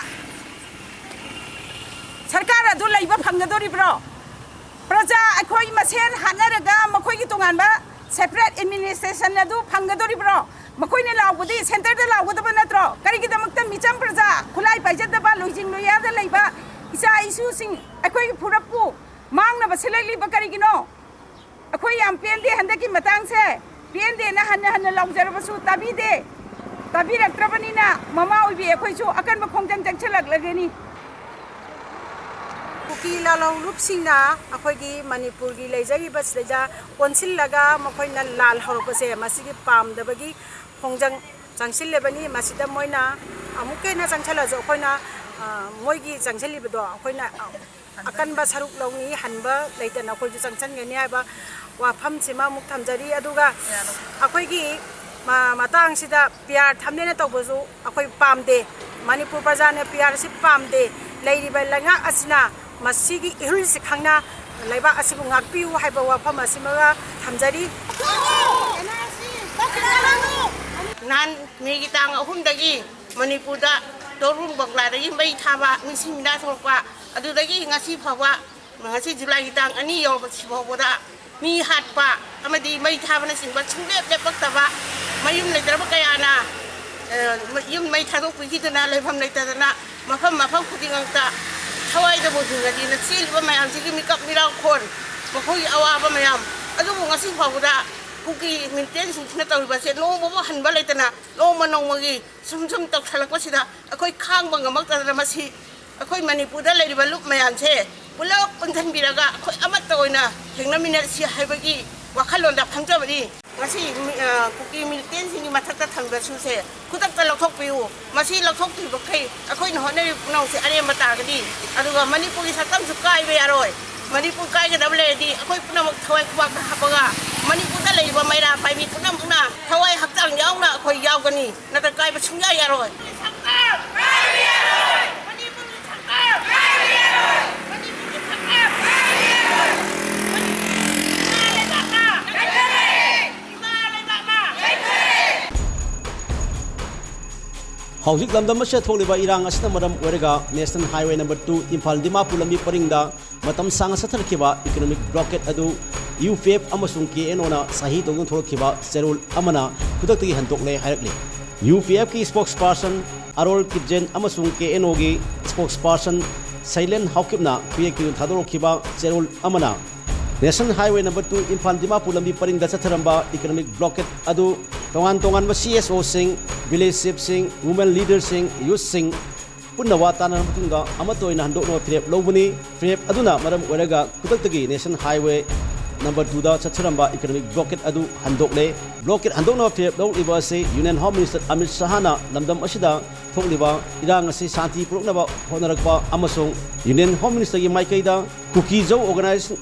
ꯁꯔꯀꯥꯔ ꯑꯗꯨ ꯂꯩꯕ ꯐꯪꯒꯗꯣꯔꯤꯕ꯭ꯔꯣ? ꯄ꯭ꯔꯖꯥ ꯑꯩꯈꯣꯏ ꯃꯁꯦꯟ ꯍꯥꯠꯅꯔꯒ ꯃꯈꯣꯏꯒꯤ ꯇꯣꯉꯥꯟꯕ separate administration ꯑꯗꯨ ꯐꯪꯒꯗꯣꯔꯤꯕ꯭ꯔꯣ? ꯃꯈꯣꯏꯅ ꯂꯥꯎꯕꯗꯤ ꯁꯦꯟꯇꯔꯗ ꯂꯥꯎꯒꯗꯕ ꯅꯠꯇ꯭ꯔꯣ? ꯀꯔꯤꯒꯤꯗꯃꯛꯇ ꯃꯤꯆꯝ ꯄ꯭ꯔꯖꯥ, ꯈꯨꯠꯂꯥꯏ ꯄꯥꯏꯖꯗꯕ, ꯂꯣꯏꯖꯤꯡ ꯂꯣꯏꯌꯥꯗ ꯂꯩꯕ ꯏꯆꯥ ꯏꯁꯨꯁꯤꯡ, ꯑꯩꯈꯣꯏꯒꯤ ꯐꯨꯔꯞꯄꯨ ꯃꯥꯡꯅꯕ ꯁꯤꯜꯂꯛꯂꯤꯕ ꯀꯔꯤꯒꯤꯅꯣ? ꯑꯩꯈꯣꯏ ꯌꯥꯝ ꯄꯦꯟꯗꯦ ꯍꯟꯗꯛꯀꯤ ꯃꯇꯥꯡꯁꯦ꯫ ꯄꯦꯟꯗꯦꯅ ꯍꯟꯅ ꯍꯟꯅ ꯂꯥꯎꯖꯔꯕꯁꯨ ꯇꯥꯕꯤꯗꯦ꯫ ꯇꯥꯕꯤꯔꯛꯇ꯭ꯔꯕꯅꯤꯅ ꯃꯃꯥ ꯑꯣꯏꯕꯤ ꯑꯩꯈꯣꯏꯁꯨ ꯑꯀꯟꯕ ꯈꯣꯡꯖꯪ ꯆꯪꯁꯤꯜꯂꯛꯂꯒꯅꯤ꯫ ꯀꯨꯀꯤ ꯂꯥꯂꯣꯡꯂꯨꯞꯁꯤꯡꯅ ꯑꯩꯈꯣꯏꯒꯤ ꯃꯅꯤꯄꯨꯔꯒꯤ ꯂꯩꯖꯔꯤꯕꯁꯤꯗꯩꯗ ꯑꯣꯟꯁꯤꯜꯂꯒ ꯃꯈꯣꯏꯅ ꯂꯥꯜ ꯍꯧꯔꯛꯄꯁꯦ, ꯃꯁꯤꯒꯤ ꯄꯥꯝꯗꯕꯒꯤ ꯈꯣꯡꯖꯪ ꯆꯪꯁꯤꯜꯂꯕꯅꯤ꯫ ꯃꯁꯤꯗ ꯃꯣꯏꯅ ꯑꯃꯨꯛꯀ ꯍꯦꯟꯅ ꯆꯪꯁꯤꯜꯂꯁꯨ ꯑꯩꯈꯣꯏꯅ, ꯑ, ꯃꯣꯏꯒꯤ ꯆꯪꯁꯤꯜꯂꯤꯕꯗꯣ ꯑꯩꯈꯣꯏꯅ, ꯑ, ꯑꯀꯟꯕ ꯁꯔꯨꯛ ꯂꯧꯅꯤ꯫ ꯍꯟꯕ ꯂꯩꯇꯅ ꯑꯩꯈꯣꯏꯁꯨ ꯆꯪꯁꯤꯟꯒꯅꯤ ꯍꯥꯏꯕ ꯋꯥꯐꯝꯁꯤꯃ ꯑꯃꯨꯛ ꯊꯝꯖꯔꯤ꯫ ꯑꯗꯨꯒ ꯑꯩꯈꯣꯏꯒꯤ ꯃ-, ꯃꯇꯥꯡꯁꯤꯗ ꯄꯤ ꯑꯥꯔ ꯊꯝꯅꯦꯅ ꯇꯧꯕꯁꯨ ꯑꯩꯈꯣꯏ ꯄꯥꯝꯗꯦ꯫ ꯃꯅꯤꯄꯨꯔ ꯄ꯭ꯔꯖꯥꯅ ꯄꯤ ꯑꯥꯔ ꯑꯁꯤ ꯄꯥꯝꯗꯦ꯫ ꯂꯩꯔꯤꯕ ꯂꯩꯉꯥꯛ ꯑꯁꯤꯅ ꯃꯁꯤꯒꯤ ꯏꯍꯨꯜꯁꯤ ꯈꯪꯅ ꯂꯩꯕꯥꯛ ꯑꯁꯤꯕꯨ ꯉꯥꯛꯄꯤꯌꯨ ꯍꯥꯏꯕ ꯋꯥꯐꯝ ꯑꯁꯤꯃꯒ ꯊꯝꯖꯔꯤ꯫ ꯅꯍꯥꯟ ꯃꯦꯒꯤ ꯇꯥꯡ ꯑꯍꯨꯝꯗꯒꯤ ꯃꯅꯤꯄꯨꯔꯗ ꯇꯣꯔꯨꯡ ꯕꯪꯒ꯭ꯂꯥꯗꯒꯤ ꯃꯩ ꯊꯥꯕ, ꯅꯤꯡꯁꯤꯡ ꯃꯤꯅꯥ ꯊꯣꯛꯂꯛꯄ, ꯑꯗꯨꯗꯒꯤ ꯉꯁꯤ ꯐꯥꯎꯕ, ꯉꯁꯤ ꯖꯨꯂꯥꯏꯒꯤ ꯇꯥꯡ ꯑꯅꯤ ꯌꯧꯔꯕꯁꯤ ꯐꯥꯎꯕꯗ ꯃꯤ ꯍꯥꯠꯄ ꯑꯃꯗꯤ ꯃꯩ ꯊꯥꯕꯅꯆꯤꯡꯕ ꯁꯨꯡꯂꯦꯞ ꯂꯦꯞꯄꯛꯇꯕ, ꯃꯌꯨꯝ ꯂꯩꯇ꯭ꯔꯕ ꯀꯌꯥꯅ, ꯑ, ꯌꯨꯝ ꯃꯩ ꯊꯥꯗꯣꯛꯄꯤꯈꯤꯗꯅ ꯂꯩꯐꯝ ꯂꯩꯇꯗꯅ ꯃꯐꯝ ꯃꯐꯝ ꯈꯨꯗꯤꯡꯃꯛꯇ ꯊꯋꯥꯏꯗꯕꯨ ꯍꯤꯡꯉꯗꯤꯅ ꯆꯦꯜꯂꯤꯕ ꯃꯌꯥꯝꯁꯤꯒꯤ ꯃꯤꯀꯞ ꯃꯤꯔꯥꯎꯈꯣꯟ, ꯃꯈꯣꯏꯒꯤ ꯑꯋꯥꯕ ꯃꯌꯥꯝ ꯑꯗꯨꯕꯨ ꯉꯁꯤ ꯐꯥꯎꯕꯗ ꯀꯨꯀꯤ ꯃꯤꯂꯤꯇꯦꯟꯁꯤꯡꯁꯤꯅ ꯇꯧꯔꯤꯕꯁꯦ ꯅꯣꯡꯃꯕꯨ ꯍꯟꯕ ꯂꯩꯇꯅ ꯅꯣꯡꯃ ꯅꯣꯡꯃꯒꯤ ꯁꯨꯝ ꯁꯨꯝ ꯇꯧꯁꯜꯂꯛꯄꯁꯤꯗ ꯑꯩꯈꯣꯏ ꯈꯥꯡꯕ ꯉꯝꯃꯛꯇꯗꯅ ꯃꯁꯤ ꯑꯩꯈꯣꯏ ꯃꯅꯤꯄꯨꯔꯗ ꯂꯩꯔꯤꯕ ꯂꯨꯞ ꯃꯌꯥꯝꯁꯦ ꯄꯨꯂꯞ ꯄꯨꯟꯁꯤꯟꯕꯤꯔꯒ ꯑꯩꯈꯣꯏ ꯑꯃꯠꯇ ꯑꯣꯏꯅ ꯍꯤꯡꯅꯃꯤꯟꯅꯁꯤ ꯍꯥꯏꯕꯒꯤ ꯋꯥꯈꯜꯂꯣꯟꯗ ꯐꯝꯖꯕꯅꯤ꯫ ꯉꯁꯤ ꯃꯤ-, ꯑ, ꯀꯨꯀꯤ ꯃꯤꯂꯤꯇꯦꯟꯁꯤꯡꯒꯤ ꯃꯊꯛꯇ ꯊꯝꯕ ꯁꯨꯁꯦ ꯈꯨꯗꯛꯇ ꯂꯧꯊꯣꯛꯄꯤꯌꯨ꯫ ꯃꯁꯤ ꯂꯧꯊꯣꯛꯇ꯭ꯔꯤꯕꯈꯩ ꯑꯩꯈꯣꯏꯅ ꯍꯣꯠꯅꯔꯤꯕ ꯄꯨꯝꯅꯃꯛꯁꯦ ꯑꯔꯦꯝꯕ ꯇꯥꯒꯅꯤ꯫ ꯑꯗꯨꯒ ꯃꯅꯤꯄꯨꯔꯒꯤ ꯁꯛꯇꯝꯁꯨ ꯀꯥꯏꯕ ꯌꯥꯔꯣꯏ꯫ ꯃꯅꯤꯄꯨꯔ ꯀꯥꯏꯒꯗꯕ ꯂꯩꯔꯗꯤ ꯑꯩꯈꯣꯏ ꯄꯨꯝꯅꯃꯛ ꯊꯋꯥꯏ ꯈꯨꯕꯥꯛꯇ ꯍꯥꯞꯄꯒ ꯃꯅꯤꯄꯨꯔꯗ ꯂꯩꯔꯤꯕ ꯃꯩꯔꯥ ꯄꯥꯏꯕꯤ ꯄꯨꯝꯅꯃꯛꯅ ꯊꯋꯥꯏ ꯍꯛꯆꯥꯡ ꯌꯥꯎꯅ ꯑꯩꯈꯣꯏ ꯌꯥꯎꯒꯅꯤ꯫ ꯅꯠꯇ꯭ꯔ ꯀꯥꯏꯕ ꯁꯨꯡꯌꯥ ꯌꯥꯔꯣꯏ꯫ ꯍꯧꯖꯤꯛ ꯂꯝꯗꯝ ꯑꯁꯤꯗ ꯊꯣꯛꯂꯤꯕ ꯏꯔꯥꯡ ꯑꯁꯤꯅ ꯃꯔꯝ ꯑꯣꯏꯔꯒ National Highway number two Imphal Dimapur ꯂꯝꯕꯤ ꯄꯔꯤꯡꯗ ꯃꯇꯝ ꯁꯥꯡꯅ ꯆꯠꯊꯔꯛꯈꯤꯕ economic blockade ꯑꯗꯨ ꯌꯨ ꯄꯤ ꯑꯦꯐ ꯑꯃꯁꯨꯡ ꯀꯦ ꯑꯦꯟ ꯑꯣꯅ ꯆꯍꯤ ꯇꯧꯗꯨꯅ ꯊꯣꯛꯂꯛꯈꯤꯕ ꯆꯦꯔꯣꯜ ꯑꯃꯅ ꯈꯨꯗꯛꯇꯒꯤ ꯍꯟꯗꯣꯛꯂꯦ ꯍꯥꯏꯔꯛꯂꯤ꯫ UPFꯀꯤ spokesperson ꯑꯔꯣꯜ ꯀꯤꯞꯖꯦꯟ ꯑꯃꯁꯨꯡ KNOꯒꯤ spokesperson ꯁꯩꯂꯦꯟ ꯍꯥꯎꯀꯤꯞꯅ ꯈꯨꯌꯦꯛꯇꯨ ꯊꯥꯗꯣꯔꯛꯈꯤꯕ ꯆꯦꯔꯣꯜ ꯑꯃꯅ National Highway number two Imphal Dimapur ꯂꯝꯕꯤ ꯄꯔꯤꯡꯗ ꯆꯠꯊꯔꯝꯕ economic blockade ꯑꯗꯨ ꯇꯣꯉꯥꯟ ꯇꯣꯉꯥꯟꯕ CSOꯁꯤꯡ, village chiefꯁꯤꯡ, women leaderꯁꯤꯡ, youthꯁꯤꯡ ꯄꯨꯟꯅ ꯋꯥ ꯇꯥꯅꯔꯕ ꯃꯇꯨꯡꯗ ꯑꯃꯠꯇ ꯑꯣꯏꯅ ꯍꯟꯗꯣꯛꯅꯕ ꯐꯤꯔꯦꯞ ꯂꯧꯕꯅꯤ꯫ ꯐꯤꯔꯦꯞ ꯑꯗꯨꯅ ꯃꯔꯝ ꯑꯣꯏꯔꯒ ꯈꯨꯗꯛꯇꯒꯤ National Highway number twoꯗ ꯆꯠꯊꯔꯝꯕ economic blockade ꯑꯗꯨ ꯍꯟꯗꯣꯛꯂꯦ꯫ Blockade ꯍꯟꯗꯣꯛꯅꯕ ꯐꯤꯔꯦꯞ ꯂꯧꯔꯤꯕ ꯑꯁꯤ Union Home Minister ꯑꯃꯤꯠ ꯁꯍꯥꯅ ꯂꯝꯗꯝ ꯑꯁꯤꯗ ꯊꯣꯛꯂꯤꯕ ꯏꯔꯥꯡ ꯑꯁꯤ ꯁꯥꯟꯇꯤ ꯄꯨꯔꯛꯅꯕ ꯍꯣꯠꯅꯔꯛꯄ ꯑꯃꯁꯨꯡ Union Home Ministerꯒꯤ ꯃꯥꯏꯀꯩꯗ ꯀꯨꯀꯤ ꯖꯣ organization,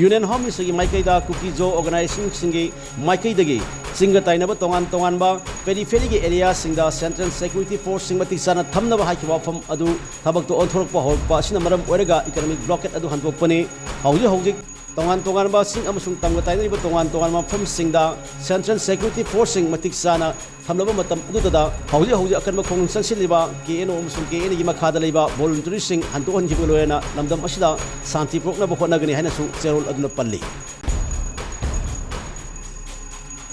Union Home Ministerꯒꯤ ꯃꯥꯏꯀꯩꯗ ꯀꯨꯀꯤ ꯖꯣ organizationꯁꯤꯡꯒꯤ ꯃꯥꯏꯀꯩꯗꯒꯤ ꯆꯤꯡꯒ ꯇꯥꯏꯅꯕ ꯇꯣꯉꯥꯟ ꯇꯣꯉꯥꯟꯕ peripheryꯒꯤ areaꯁꯤꯡꯗ Central Security Forceꯁꯤꯡ ꯃꯇꯤꯛ ꯆꯥꯅ ꯊꯝꯅꯕ ꯍꯥꯏꯈꯤꯕ ꯋꯥꯐꯝ ꯑꯗꯨ ꯊꯕꯛꯇ ꯑꯣꯟꯊꯣꯔꯛꯄ ꯍꯧꯔꯛꯄ ꯑꯁꯤꯅ ꯃꯔꯝ ꯑꯣꯏꯔꯒ economic blockade ꯑꯗꯨ ꯍꯟꯗꯣꯛꯄꯅꯤ꯫ ꯍꯧꯖꯤꯛ ꯍꯧꯖꯤꯛ ꯇꯣꯉꯥꯟ ꯇꯣꯉꯥꯟꯕ ꯆꯤꯡ ꯑꯃꯁꯨꯡ ꯇꯝꯒ ꯇꯥꯏꯅꯔꯤꯕ ꯇꯣꯉꯥꯟ ꯇꯣꯉꯥꯟꯕ ꯃꯐꯝꯁꯤꯡꯗ Central Security Forceꯁꯤꯡ ꯃꯇꯤꯛ ꯆꯥꯅ ꯊꯝꯂꯕ ꯃꯇꯝ ꯑꯗꯨꯗ ꯍꯧꯖꯤꯛ ꯍꯧꯖꯤꯛ ꯑꯀꯟꯕ ꯈꯣꯡꯖꯪ ꯆꯪꯁꯤꯜꯂꯤꯕ KNO ꯑꯃꯁꯨꯡ KNAꯒꯤ ꯃꯈꯥꯗ ꯂꯩꯕ voluntaryꯁꯤꯡ ꯍꯟꯗꯣꯛꯍꯟꯈꯤꯕꯒ ꯂꯣꯏꯅꯅ ꯂꯝꯗꯝ ꯑꯁꯤꯗ ꯁꯥꯟꯇꯤ ꯄꯨꯔꯛꯅꯕ ꯍꯣꯠꯅꯒꯅꯤ ꯍꯥꯏꯅꯁꯨ ꯆꯦꯔꯣꯜ ꯑꯗꯨꯅ ꯄꯜꯂꯤ꯫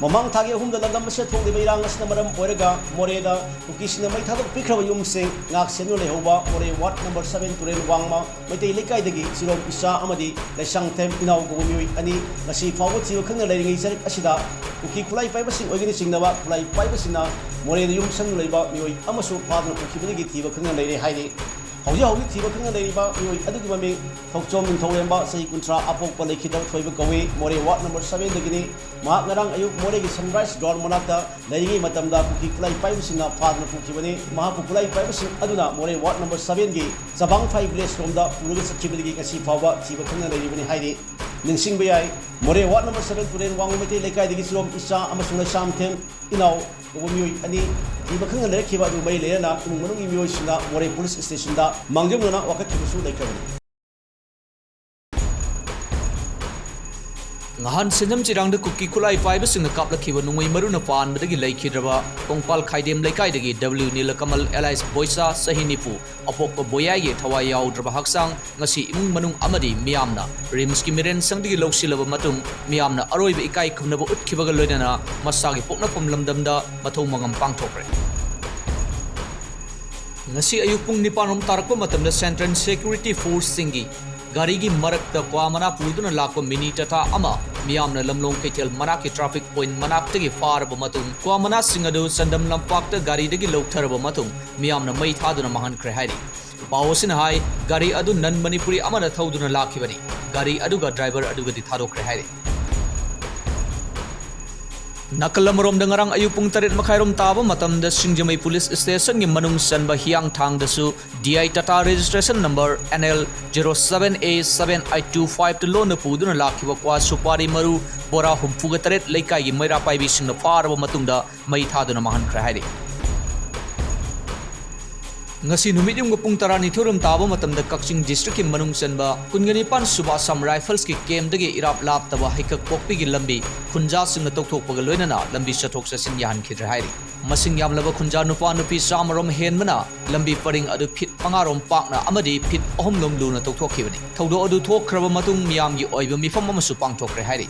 ꯃꯃꯥꯡ ꯊꯥꯒꯤ ꯑꯍꯨꯝꯗ ꯂꯝꯗꯝ ꯑꯁꯤꯗ ꯊꯣꯛꯂꯤꯕ ꯏꯔꯥꯡ ꯑꯁꯤꯅ ꯃꯔꯝ ꯑꯣꯏꯔꯒ ꯃꯣꯔꯦꯗ ꯀꯨꯀꯤꯁꯤꯡꯅ ꯃꯩ ꯊꯥꯗꯣꯛꯄꯤꯈ꯭ꯔꯕ ꯌꯨꯝꯁꯤꯡ ꯉꯥꯛ ꯁꯦꯟꯗꯨꯅ ꯂꯩꯍꯧꯕ ꯃꯣꯔꯦ ward number seven ꯇꯨꯔꯦꯜ ꯋꯥꯡꯃ ꯃꯩꯇꯩ ꯂꯩꯀꯥꯏꯗꯒꯤ ꯆꯤꯔꯣꯝ ꯏꯆꯥ ꯑꯃꯗꯤ ꯂꯩꯁꯥꯡꯊꯦꯝ ꯏꯅꯥꯎ ꯀꯧꯕ ꯃꯤꯑꯣꯏ ꯑꯅꯤ ꯉꯁꯤ ꯐꯥꯎꯕ ꯊꯤꯕ ꯈꯪꯗꯅ ꯂꯩꯔꯤꯉꯩ ꯆꯔꯛ ꯑꯁꯤꯗ ꯀꯨꯀꯤ ꯈꯨꯠꯂꯥꯏ ꯄꯥꯏꯕꯁꯤꯡ ꯑꯣꯏꯒꯅꯤ ꯆꯤꯡꯅꯕ ꯈꯨꯠꯂꯥꯏ ꯄꯥꯏꯕꯁꯤꯡꯅ ꯃꯣꯔꯦꯗ ꯌꯨꯝ ꯁꯪꯗꯨꯅ ꯂꯩꯕ ꯃꯤꯑꯣꯏ ꯑꯃꯁꯨ ꯐꯥꯗꯨꯅ ꯄꯨꯈꯤꯕꯗꯒꯤ ꯊꯤꯕ ꯈꯪꯗꯅ ꯂꯩꯔꯦ ꯍꯥꯏꯔꯤ꯫ ꯍꯧꯖꯤꯛ ꯍꯧꯖꯤꯛ ꯊꯤꯕ ꯈꯪꯗꯅ ꯂꯩꯔꯤꯕ ꯃꯤꯑꯣꯏ ꯑꯗꯨꯒꯤ ꯃꯃꯤꯡ ꯊꯧꯆꯣꯝ ꯅꯤꯡꯊꯧꯔꯦꯝꯕ, ꯆꯍꯤ ꯀꯨꯟꯊ꯭ꯔꯥ, ꯑꯄꯣꯛꯄ ꯂꯩꯈꯤꯗꯕ ꯊꯣꯏꯕ ꯀꯧꯏ, ꯃꯣꯔꯦ ward number sevenꯗꯒꯤꯅꯤ꯫ ꯃꯍꯥꯛ ꯉꯔꯥꯡ ꯑꯌꯨꯛ ꯃꯣꯔꯦꯒꯤ Sunrise Ground ꯃꯅꯥꯛꯇ ꯂꯩꯔꯤꯉꯩ ꯃꯇꯝꯗ ꯀꯨꯀꯤ ꯈꯨꯠꯂꯥꯏ ꯄꯥꯏꯕꯁꯤꯡꯅ ꯐꯥꯗꯨꯅ ꯄꯨꯈꯤꯕꯅꯤ꯫ ꯃꯍꯥꯛꯄꯨ ꯈꯨꯠꯂꯥꯏ ꯄꯥꯏꯕꯁꯤꯡ ꯑꯗꯨꯅ ꯃꯣꯔꯦ ward number sevenꯒꯤ ꯆꯕꯥꯡꯐꯥꯏ village ꯔꯣꯝꯗ ꯄꯨꯔꯒ ꯆꯠꯈꯤꯕꯗꯒꯤ ꯉꯁꯤ ꯐꯥꯎꯕ ꯊꯤꯕ ꯈꯪꯗꯅ ꯂꯩꯔꯤꯕꯅꯤ ꯍꯥꯏꯔꯤ꯫ ꯅꯤꯡꯁꯤꯡꯕ ꯌꯥꯏ, ꯃꯣꯔꯦ ward number seven ꯇꯨꯔꯦꯟ ꯋꯥꯡꯃ ꯃꯩꯇꯩ ꯂꯩꯀꯥꯏꯗꯒꯤ ꯆꯤꯔꯣꯝ ꯏꯆꯥ ꯑꯃꯁꯨꯡ ꯂꯩꯁꯥꯝꯊꯦꯝ ꯏꯅꯥꯎ ꯀꯧꯕ ꯃꯤꯑꯣꯏ ꯑꯅꯤ ꯊꯤꯕ ꯈꯪꯗꯅ ꯂꯩꯔꯛꯈꯤꯕ ꯑꯗꯨ ꯃꯔꯤ ꯂꯩꯅꯅ ꯏꯃꯨꯡ ꯃꯅꯨꯡꯒꯤ ꯃꯤꯑꯣꯏꯁꯤꯡꯅ ꯃꯣꯔꯦ police stationꯗ ꯃꯥꯡꯖꯧꯅꯅ ꯋꯥꯀꯠꯈꯤꯕꯁꯨ ꯂꯩꯈ꯭ꯔꯕꯅꯤ꯫ ꯉꯍꯥꯟ ꯁꯦꯟꯖꯝ ꯆꯤꯔꯥꯡꯗ ꯀꯨꯀꯤ ꯈꯨꯠꯂꯥꯏ ꯄꯥꯏꯕꯁꯤꯡꯅ ꯀꯥꯞꯂꯛꯈꯤꯕ ꯅꯣꯡꯃꯩ ꯃꯔꯨꯅ ꯄꯥꯟꯕꯗꯒꯤ ꯂꯩꯈꯤꯗ꯭ꯔꯕ ꯀꯣꯡꯄꯥꯜ ꯈꯥꯏꯗꯦꯝ ꯂꯩꯀꯥꯏꯗꯒꯤ ꯗꯕ꯭ꯂꯤꯎ ꯅꯤꯂꯀꯃꯜ alias ꯕꯣꯏꯁꯥ, ꯆꯍꯤ ꯅꯤꯐꯨ, ꯑꯄꯣꯛꯄ ꯕꯣꯌꯥꯏꯒꯤ ꯊꯋꯥꯏ ꯌꯥꯎꯗ꯭ꯔꯕ ꯍꯛꯆꯥꯡ ꯉꯁꯤ ꯏꯃꯨꯡ ꯃꯅꯨꯡ ꯑꯃꯗꯤ ꯃꯤꯌꯥꯝꯅ ꯔꯤꯝꯁꯀꯤ ꯃꯤꯔꯦꯟꯁꯪꯗꯒꯤ ꯂꯧꯁꯤꯜꯂꯕ ꯃꯇꯨꯡ, ꯃꯤꯌꯥꯝꯅ ꯑꯔꯣꯏꯕ ꯏꯀꯥꯏ ꯈꯨꯝꯅꯕ ꯎꯠꯈꯤꯕꯒ ꯂꯣꯏꯅꯅ ꯃꯁꯥꯒꯤ ꯄꯣꯛꯅꯐꯝ ꯂꯝꯗꯝꯗ ꯃꯊꯧ ꯃꯉꯝ ꯄꯥꯡꯊꯣꯛꯈ꯭ꯔꯦ꯫ ꯉꯁꯤ ꯑꯌꯨꯛ ꯄꯨꯡ ꯅꯤꯄꯥꯟ ꯔꯣꯝ ꯇꯥꯔꯛꯄ ꯃꯇꯝꯗ Central Security Forceꯁꯤꯡꯒꯤ ꯒꯥꯔꯤꯒꯤ ꯃꯔꯛꯇ ꯀ꯭ꯋꯥ ꯃꯅꯥ ꯄꯨꯗꯨꯅ ꯂꯥꯛꯄ ꯃꯤꯅꯤ ꯇꯥꯇꯥ ꯑꯃ ꯃꯤꯌꯥꯝꯅ ꯂꯝꯂꯣꯡ ꯀꯩꯊꯦꯜ ꯃꯅꯥꯛꯀꯤ traffic point ꯃꯅꯥꯛꯇꯒꯤ ꯐꯥꯔꯕ ꯃꯇꯨꯡ, ꯀ꯭ꯋꯥ ꯃꯅꯥꯁꯤꯡ ꯑꯗꯨ ꯆꯟꯗꯝ ꯂꯝꯄꯥꯛꯇ ꯒꯥꯔꯤꯗꯒꯤ ꯂꯧꯊꯔꯕ ꯃꯇꯨꯡ, ꯃꯤꯌꯥꯝꯅ ꯃꯩ ꯊꯥꯗꯨꯅ ꯃꯥꯡꯍꯟꯈ꯭ꯔꯦ ꯍꯥꯏꯔꯤ꯫ ꯄꯥꯎ ꯑꯁꯤꯅ ꯍꯥꯏ, ꯒꯥꯔꯤ ꯑꯗꯨ non Manipuri ꯑꯃꯅ ꯊꯧꯗꯨꯅ ꯂꯥꯛꯈꯤꯕꯅꯤ꯫ ꯒꯥꯔꯤ ꯑꯗꯨꯒ driver ꯑꯗꯨꯒꯗꯤ ꯊꯥꯗꯣꯛꯈ꯭ꯔꯦ ꯍꯥꯏꯔꯤ꯫ ꯅꯥꯀꯜ ꯑꯃꯔꯣꯝꯗ, ꯉꯔꯥꯡ ꯑꯌꯨꯛ ꯄꯨꯡ ꯇꯔꯦꯠ ꯃꯈꯥꯏꯔꯣꯝ ꯇꯥꯕ ꯃꯇꯝꯗ ꯁꯤꯡꯖꯃꯩ police stationꯒꯤ ꯃꯅꯨꯡ ꯆꯟꯕ ꯍꯤꯌꯥꯡꯊꯥꯡꯗꯁꯨ D I Tata registration number N L zero seven A seven eight two fiveꯇ ꯂꯣꯟꯅ ꯄꯨꯗꯨꯅ ꯂꯥꯛꯈꯤꯕ ꯀ꯭ꯋꯥ ꯁꯨꯄꯥꯔꯤ ꯃꯔꯨ ꯕꯣꯔꯥ ꯍꯨꯝꯐꯨꯒ ꯇꯔꯦꯠ ꯂꯩꯀꯥꯏꯒꯤ ꯃꯩꯔꯥ ꯄꯥꯏꯕꯤꯁꯤꯡꯅ ꯐꯥꯔꯕ ꯃꯇꯨꯡꯗ ꯃꯩ ꯊꯥꯗꯨꯅ ꯃꯥꯡꯍꯟꯈ꯭ꯔꯦ ꯍꯥꯏꯔꯤ꯫ ꯉꯁꯤ ꯅꯨꯃꯤꯠꯌꯨꯡꯒ ꯄꯨꯡ ꯇꯔꯥꯅꯤꯊꯣꯏ ꯔꯣꯝ ꯇꯥꯕ ꯃꯇꯝꯗ ꯀꯛꯆꯤꯡ districtꯀꯤ ꯃꯅꯨꯡ ꯆꯟꯕ ꯀꯨꯟꯒ ꯅꯤꯄꯥꯟ ꯁꯨꯕ Assam Riflesꯀꯤ campꯗꯒꯤ ꯏꯔꯥꯞ ꯂꯥꯞꯇꯕ ꯍꯩꯀꯛ ꯄꯣꯛꯄꯤꯒꯤ ꯂꯝꯕꯤ ꯈꯨꯟꯖꯥꯁꯤꯡꯅ ꯇꯧꯊꯣꯛꯄꯒ ꯂꯣꯏꯅꯅ ꯂꯝꯕꯤ ꯆꯠꯊꯣꯛ ꯆꯠꯁꯤꯟ ꯌꯥꯍꯟꯈꯤꯗ꯭ꯔꯦ ꯍꯥꯏꯔꯤ꯫ ꯃꯁꯤꯡ ꯌꯥꯝꯂꯕ ꯈꯨꯟꯖꯥ ꯅꯨꯄꯥ ꯅꯨꯄꯤ ꯆꯥꯝꯃ ꯔꯣꯝ ꯍꯦꯟꯕꯅ ꯂꯝꯕꯤ ꯄꯔꯤꯡ ꯑꯗꯨ feet ꯃꯉꯥ ꯔꯣꯝ ꯄꯥꯛꯅ ꯑꯃꯗꯤ feet ꯑꯍꯨꯝ ꯂꯣꯝ ꯂꯨꯅ ꯇꯧꯊꯣꯛꯈꯤꯕꯅꯤ꯫ ꯊꯧꯗꯣꯛ ꯑꯗꯨ ꯊꯣꯛꯈ꯭ꯔꯕ ꯃꯇꯨꯡ ꯃꯤꯌꯥꯝꯒꯤ ꯑꯣꯏꯕ ꯃꯤꯐꯝ ꯑꯃꯁꯨ ꯄꯥꯡꯊꯣꯛꯈ꯭ꯔꯦ ꯍꯥꯏꯔꯤ꯫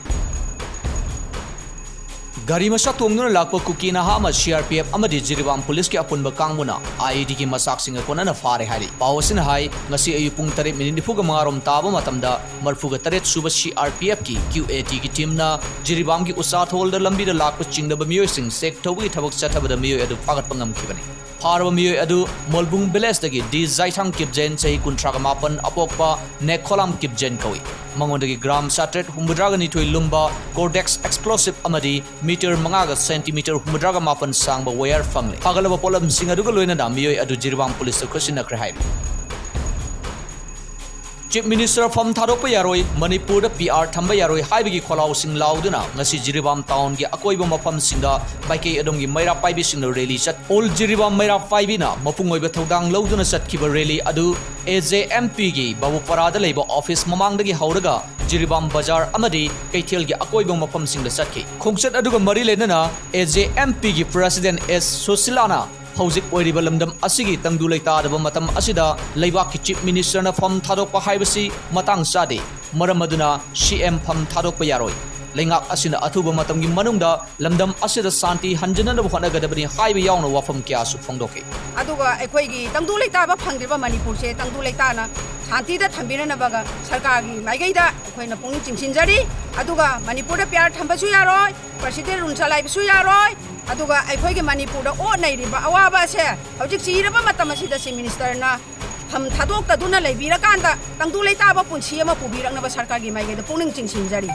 ꯒꯥꯔꯤ ꯃꯆꯥ ꯇꯣꯡꯗꯨꯅ ꯂꯥꯛꯄ ꯀꯨꯀꯤ ꯅꯍꯥ ꯑꯃ C R P F ꯑꯃꯗꯤ ꯖꯤꯔꯤꯕꯥꯝ policeꯀꯤ ꯑꯄꯨꯟꯕ ꯀꯥꯡꯕꯨꯅ I E Dꯒꯤ ꯃꯆꯥꯛꯁꯤꯡꯒ ꯀꯣꯟꯅꯅ ꯐꯥꯔꯦ ꯍꯥꯏꯔꯤ꯫ ꯄꯥꯎ ꯑꯁꯤꯅ ꯍꯥꯏ, ꯉꯁꯤ ꯑꯌꯨꯛ ꯄꯨꯡ ꯇꯔꯦꯠ ꯃꯤꯅꯤꯠ ꯅꯤꯐꯨꯒ ꯃꯉꯥ ꯔꯣꯝ ꯇꯥꯕ ꯃꯇꯝꯗ ꯃꯔꯤꯐꯨꯒ ꯇꯔꯦꯠ ꯁꯨꯕ C R P Fꯀꯤ Q A Dꯒꯤ teamꯅ ꯖꯤꯔꯤꯕꯥꯝꯒꯤ ꯎꯆꯥꯊꯣꯜꯗ ꯂꯝꯕꯤꯗ ꯂꯥꯛꯄ ꯆꯤꯡꯅꯕ ꯃꯤꯑꯣꯏꯁꯤꯡ check ꯇꯧꯕꯒꯤ ꯊꯕꯛ ꯆꯠꯊꯕꯗ ꯃꯤꯑꯣꯏ ꯑꯗꯨ ꯐꯥꯒꯠꯄ ꯉꯝꯈꯤꯕꯅꯤ꯫ ꯐꯥꯔꯕ ꯃꯤꯑꯣꯏ ꯑꯗꯨ ꯃꯣꯜꯕꯨꯡ villageꯇꯒꯤ ꯗꯤ ꯖꯥꯏꯊꯥꯡ ꯀꯤꯞꯖꯦꯟ, ꯆꯍꯤ ꯀꯨꯟꯊ꯭ꯔꯥꯒ ꯃꯥꯄꯟ, ꯑꯄꯣꯛꯄ ꯅꯦꯈꯣꯂꯥꯝ ꯀꯤꯞꯖꯦꯟ ꯀꯧꯏ꯫ ꯃꯉꯣꯟꯗꯒꯤ gram ꯆꯥꯇ꯭ꯔꯦꯠ ꯍꯨꯝꯐꯨꯇꯔꯥꯒ ꯅꯤꯊꯣꯏ ꯂꯨꯝꯕ Cortex explosive ꯑꯃꯗꯤ meter ꯃꯉꯥꯒ centimeter ꯍꯨꯝꯐꯨꯇꯔꯥꯒ ꯃꯥꯄꯟ ꯁꯥꯡꯕ wire ꯐꯪꯂꯦ꯫ ꯐꯥꯒꯠꯂꯕ ꯄꯣꯠꯂꯝꯁꯤꯡ ꯑꯗꯨꯒ ꯂꯣꯏꯅꯅ ꯃꯤꯑꯣꯏ ꯑꯗꯨ ꯖꯤꯔꯤꯕꯥꯝ policeꯇ ꯈꯨꯠꯁꯤꯟꯅꯈ꯭ꯔꯦ ꯍꯥꯏꯔꯤ꯫ Chief Minister ꯐꯝ ꯊꯥꯗꯣꯛꯄ ꯌꯥꯔꯣꯏ, ꯃꯅꯤꯄꯨꯔꯗ ꯄꯤ ꯑꯥꯔ ꯊꯝꯕ ꯌꯥꯔꯣꯏ ꯍꯥꯏꯕꯒꯤ ꯈꯣꯜꯂꯥꯎꯁꯤꯡ ꯂꯥꯎꯗꯨꯅ ꯉꯁꯤ ꯖꯤꯔꯤꯕꯥꯝ ꯇꯥꯎꯟꯒꯤ ꯑꯀꯣꯏꯕ ꯃꯐꯝꯁꯤꯡꯗ ꯃꯥꯏꯀꯩ ꯑꯗꯣꯝꯒꯤ ꯃꯩꯔꯥ ꯄꯥꯏꯕꯤꯁꯤꯡꯅ ꯔꯦꯂꯤ ꯆꯠ-, All ꯖꯤꯔꯤꯕꯥꯝ ꯃꯩꯔꯥ ꯄꯥꯏꯕꯤꯅ ꯃꯄꯨꯡ ꯑꯣꯏꯕ ꯊꯧꯗꯥꯡ ꯂꯧꯗꯨꯅ ꯆꯠꯈꯤꯕ ꯔꯦꯂꯤ ꯑꯗꯨ ꯑꯦ ꯖꯦ ꯑꯦꯝ ꯄꯤꯒꯤ ꯕꯥꯕꯨꯄꯥꯔꯥꯗ ꯂꯩꯕ ꯑꯣꯐꯤꯁ ꯃꯃꯥꯡꯗꯒꯤ ꯍꯧꯔꯒ ꯖꯤꯔꯤꯕꯥꯝ ꯕꯖꯥꯔ ꯑꯃꯗꯤ ꯀꯩꯊꯦꯜꯒꯤ ꯑꯀꯣꯏꯕ ꯃꯐꯝꯁꯤꯡꯗ ꯆꯠꯈꯤ꯫ ꯈꯣꯡꯆꯠ ꯑꯗꯨꯒ ꯃꯔꯤ ꯂꯩꯅꯅ ꯑꯦ ꯖꯦ ꯑꯦꯝ ꯄꯤꯒꯤ President ꯑꯦꯁ ꯁꯨꯁꯤꯂꯥꯅ ꯍꯧꯖꯤꯛ ꯑꯣꯏꯔꯤꯕ ꯂꯝꯗꯝ ꯑꯁꯤꯒꯤ ꯇꯪꯗꯨ ꯂꯩꯇꯥꯗꯕ ꯃꯇꯝ ꯑꯁꯤꯗ ꯂꯩꯕꯥꯛꯀꯤ Chief Minister ꯅ ꯐꯝ ꯊꯥꯗꯣꯛꯄ ꯍꯥꯏꯕꯁꯤ ꯃꯇꯥꯡ ꯆꯥꯗꯦ, ꯃꯔꯝ ꯑꯗꯨꯅ ꯁꯤ ꯑꯦꯝ ꯐꯝ ꯊꯥꯗꯣꯛꯄ ꯌꯥꯔꯣꯏ꯫ ꯂꯩꯉꯥꯛ ꯑꯁꯤꯅ ꯑꯊꯨꯕ ꯃꯇꯝꯒꯤ ꯃꯅꯨꯡꯗ ꯂꯝꯗꯝ ꯑꯁꯤꯗ ꯁꯥꯟꯇꯤ ꯍꯟꯖꯤꯟꯅꯅꯕ ꯍꯣꯠꯅꯒꯗꯕꯅꯤ ꯍꯥꯏꯕ ꯌꯥꯎꯅ ꯋꯥꯐꯝ ꯀꯌꯥꯁꯨ ꯐꯣꯡꯗꯣꯛꯈꯤ꯫ ꯑꯗꯨꯒ ꯑꯩꯈꯣꯏꯒꯤ ꯇꯪꯗꯨ ꯂꯩꯇꯥꯕ ꯐꯪꯗ꯭ꯔꯤꯕ ꯃꯅꯤꯄꯨꯔꯁꯦ ꯇꯪꯗꯨ ꯂꯩꯇꯥꯅ ꯁꯥꯟꯇꯤꯗ ꯊꯝꯕꯤꯅꯅꯕꯒ ꯁꯔꯀꯥꯔꯒꯤ ꯃꯥꯏꯀꯩꯗ ꯑꯩꯈꯣꯏꯅ ꯄꯨꯛꯅꯤꯡ ꯆꯤꯡꯁꯤꯟꯖꯔꯤ꯫ ꯑꯗꯨꯒ ꯃꯅꯤꯄꯨꯔꯗ ꯄꯤ ꯑꯥꯔ ꯊꯝꯕꯁꯨ ꯌꯥꯔꯣꯏ, President rule ꯆꯂꯥꯏꯕꯁꯨ ꯌꯥꯔꯣꯏ꯫ ꯑꯗꯨꯒ ꯑꯩꯈꯣꯏꯒꯤ ꯃꯅꯤꯄꯨꯔꯗ ꯑꯣꯠ ꯅꯩꯔꯤꯕ ꯑꯋꯥꯕ ꯑꯁꯦ ꯍꯧꯖꯤꯛ ꯆꯤꯔꯕ ꯃꯇꯝ ꯑꯁꯤꯗ Chief Minister ꯅ ꯐꯝ ꯊꯥꯗꯣꯛꯇꯗꯨꯅ ꯂꯩꯕꯤꯔꯀꯥꯟꯗ ꯇꯪꯗꯨ ꯂꯩꯇꯥꯕ ꯄꯨꯟꯁꯤ ꯑꯃ ꯄꯨꯕꯤꯔꯛꯅꯕ ꯁꯔꯀꯥꯔꯒꯤ ꯃꯥꯏꯀꯩꯗ ꯄꯨꯛꯅꯤꯡ ꯆꯤꯡꯁꯤꯟꯖꯔꯤ꯫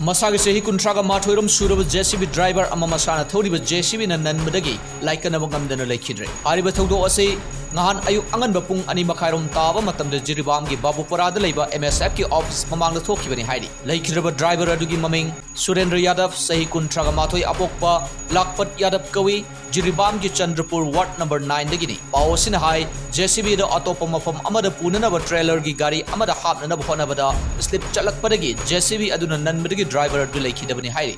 ꯃꯁꯥꯒꯤ ꯆꯍꯤ ꯀꯨꯟꯊ꯭ꯔꯥꯒ ꯃꯥꯊꯣꯏꯔꯣꯝ ꯁꯨꯔꯕ ꯖꯦ ꯁꯤ ꯕꯤ driver ꯑꯃ ꯃꯁꯥꯅ ꯊꯧꯔꯤꯕ ꯖꯦ ꯁꯤ ꯕꯤ ꯅ ꯅꯟꯕꯗꯒꯤ ꯂꯥꯏꯀꯠꯅꯕ ꯉꯝꯗꯅ ꯂꯩꯈꯤꯗ꯭ꯔꯦ꯫ ꯍꯥꯏꯔꯤꯕ ꯊꯧꯗꯣꯛ ꯑꯁꯤ ꯉꯍꯥꯟ ꯑꯌꯨꯛ ꯑꯉꯟꯕ ꯄꯨꯡ ꯑꯅꯤ ꯃꯈꯥꯏꯔꯣꯝ ꯇꯥꯕ ꯃꯇꯝꯗ ꯖꯤꯔꯤꯕꯥꯝꯒꯤ ꯕꯥꯕꯨꯄꯥꯔꯥꯗ ꯂꯩꯕ ꯑꯦꯝ ꯑꯦꯁ ꯑꯦꯐ ꯀꯤ ꯑꯣꯐꯤꯁ ꯃꯃꯥꯡꯗ ꯊꯣꯛꯈꯤꯕꯅꯤ ꯍꯥꯏꯔꯤ꯫ ꯂꯩꯈꯤꯗ꯭ꯔꯕ driver ꯑꯗꯨꯒꯤ ꯃꯃꯤꯡ ꯁꯨꯔꯦꯟꯗ꯭ꯔ ꯌꯥꯗꯕ, ꯆꯍꯤ ꯀꯨꯟꯊ꯭ꯔꯥꯒ ꯃꯥꯊꯣꯏ, ꯑꯄꯣꯛꯄ ꯂꯥꯛꯄꯠ ꯌꯥꯗꯕ ꯀꯧꯏ꯫ ꯖꯤꯔꯤꯕꯥꯝꯒꯤ ꯆꯟꯗ꯭ꯔꯄꯨꯔ ward number nine ꯗꯒꯤꯅꯤ꯫ ꯄꯥꯎ ꯑꯁꯤꯅ ꯍꯥꯏ, ꯖꯦ ꯁꯤ ꯕꯤ ꯑꯗꯨ ꯑꯇꯣꯞꯄ ꯃꯐꯝ ꯑꯃꯗ ꯄꯨꯅꯅꯕ trailer ꯒꯤ ꯒꯥꯔꯤ ꯑꯃꯗ ꯍꯥꯞꯅꯅꯕ ꯍꯣꯠꯅꯕꯗ slip ꯆꯠꯂꯛꯄꯗꯒꯤ ꯖꯦ ꯁꯤ ꯕꯤ ꯑꯗꯨꯅ ꯅꯟꯕꯗꯒꯤ driver ꯑꯗꯨ ꯂꯩꯈꯤꯗꯕꯅꯤ ꯍꯥꯏꯔꯤ꯫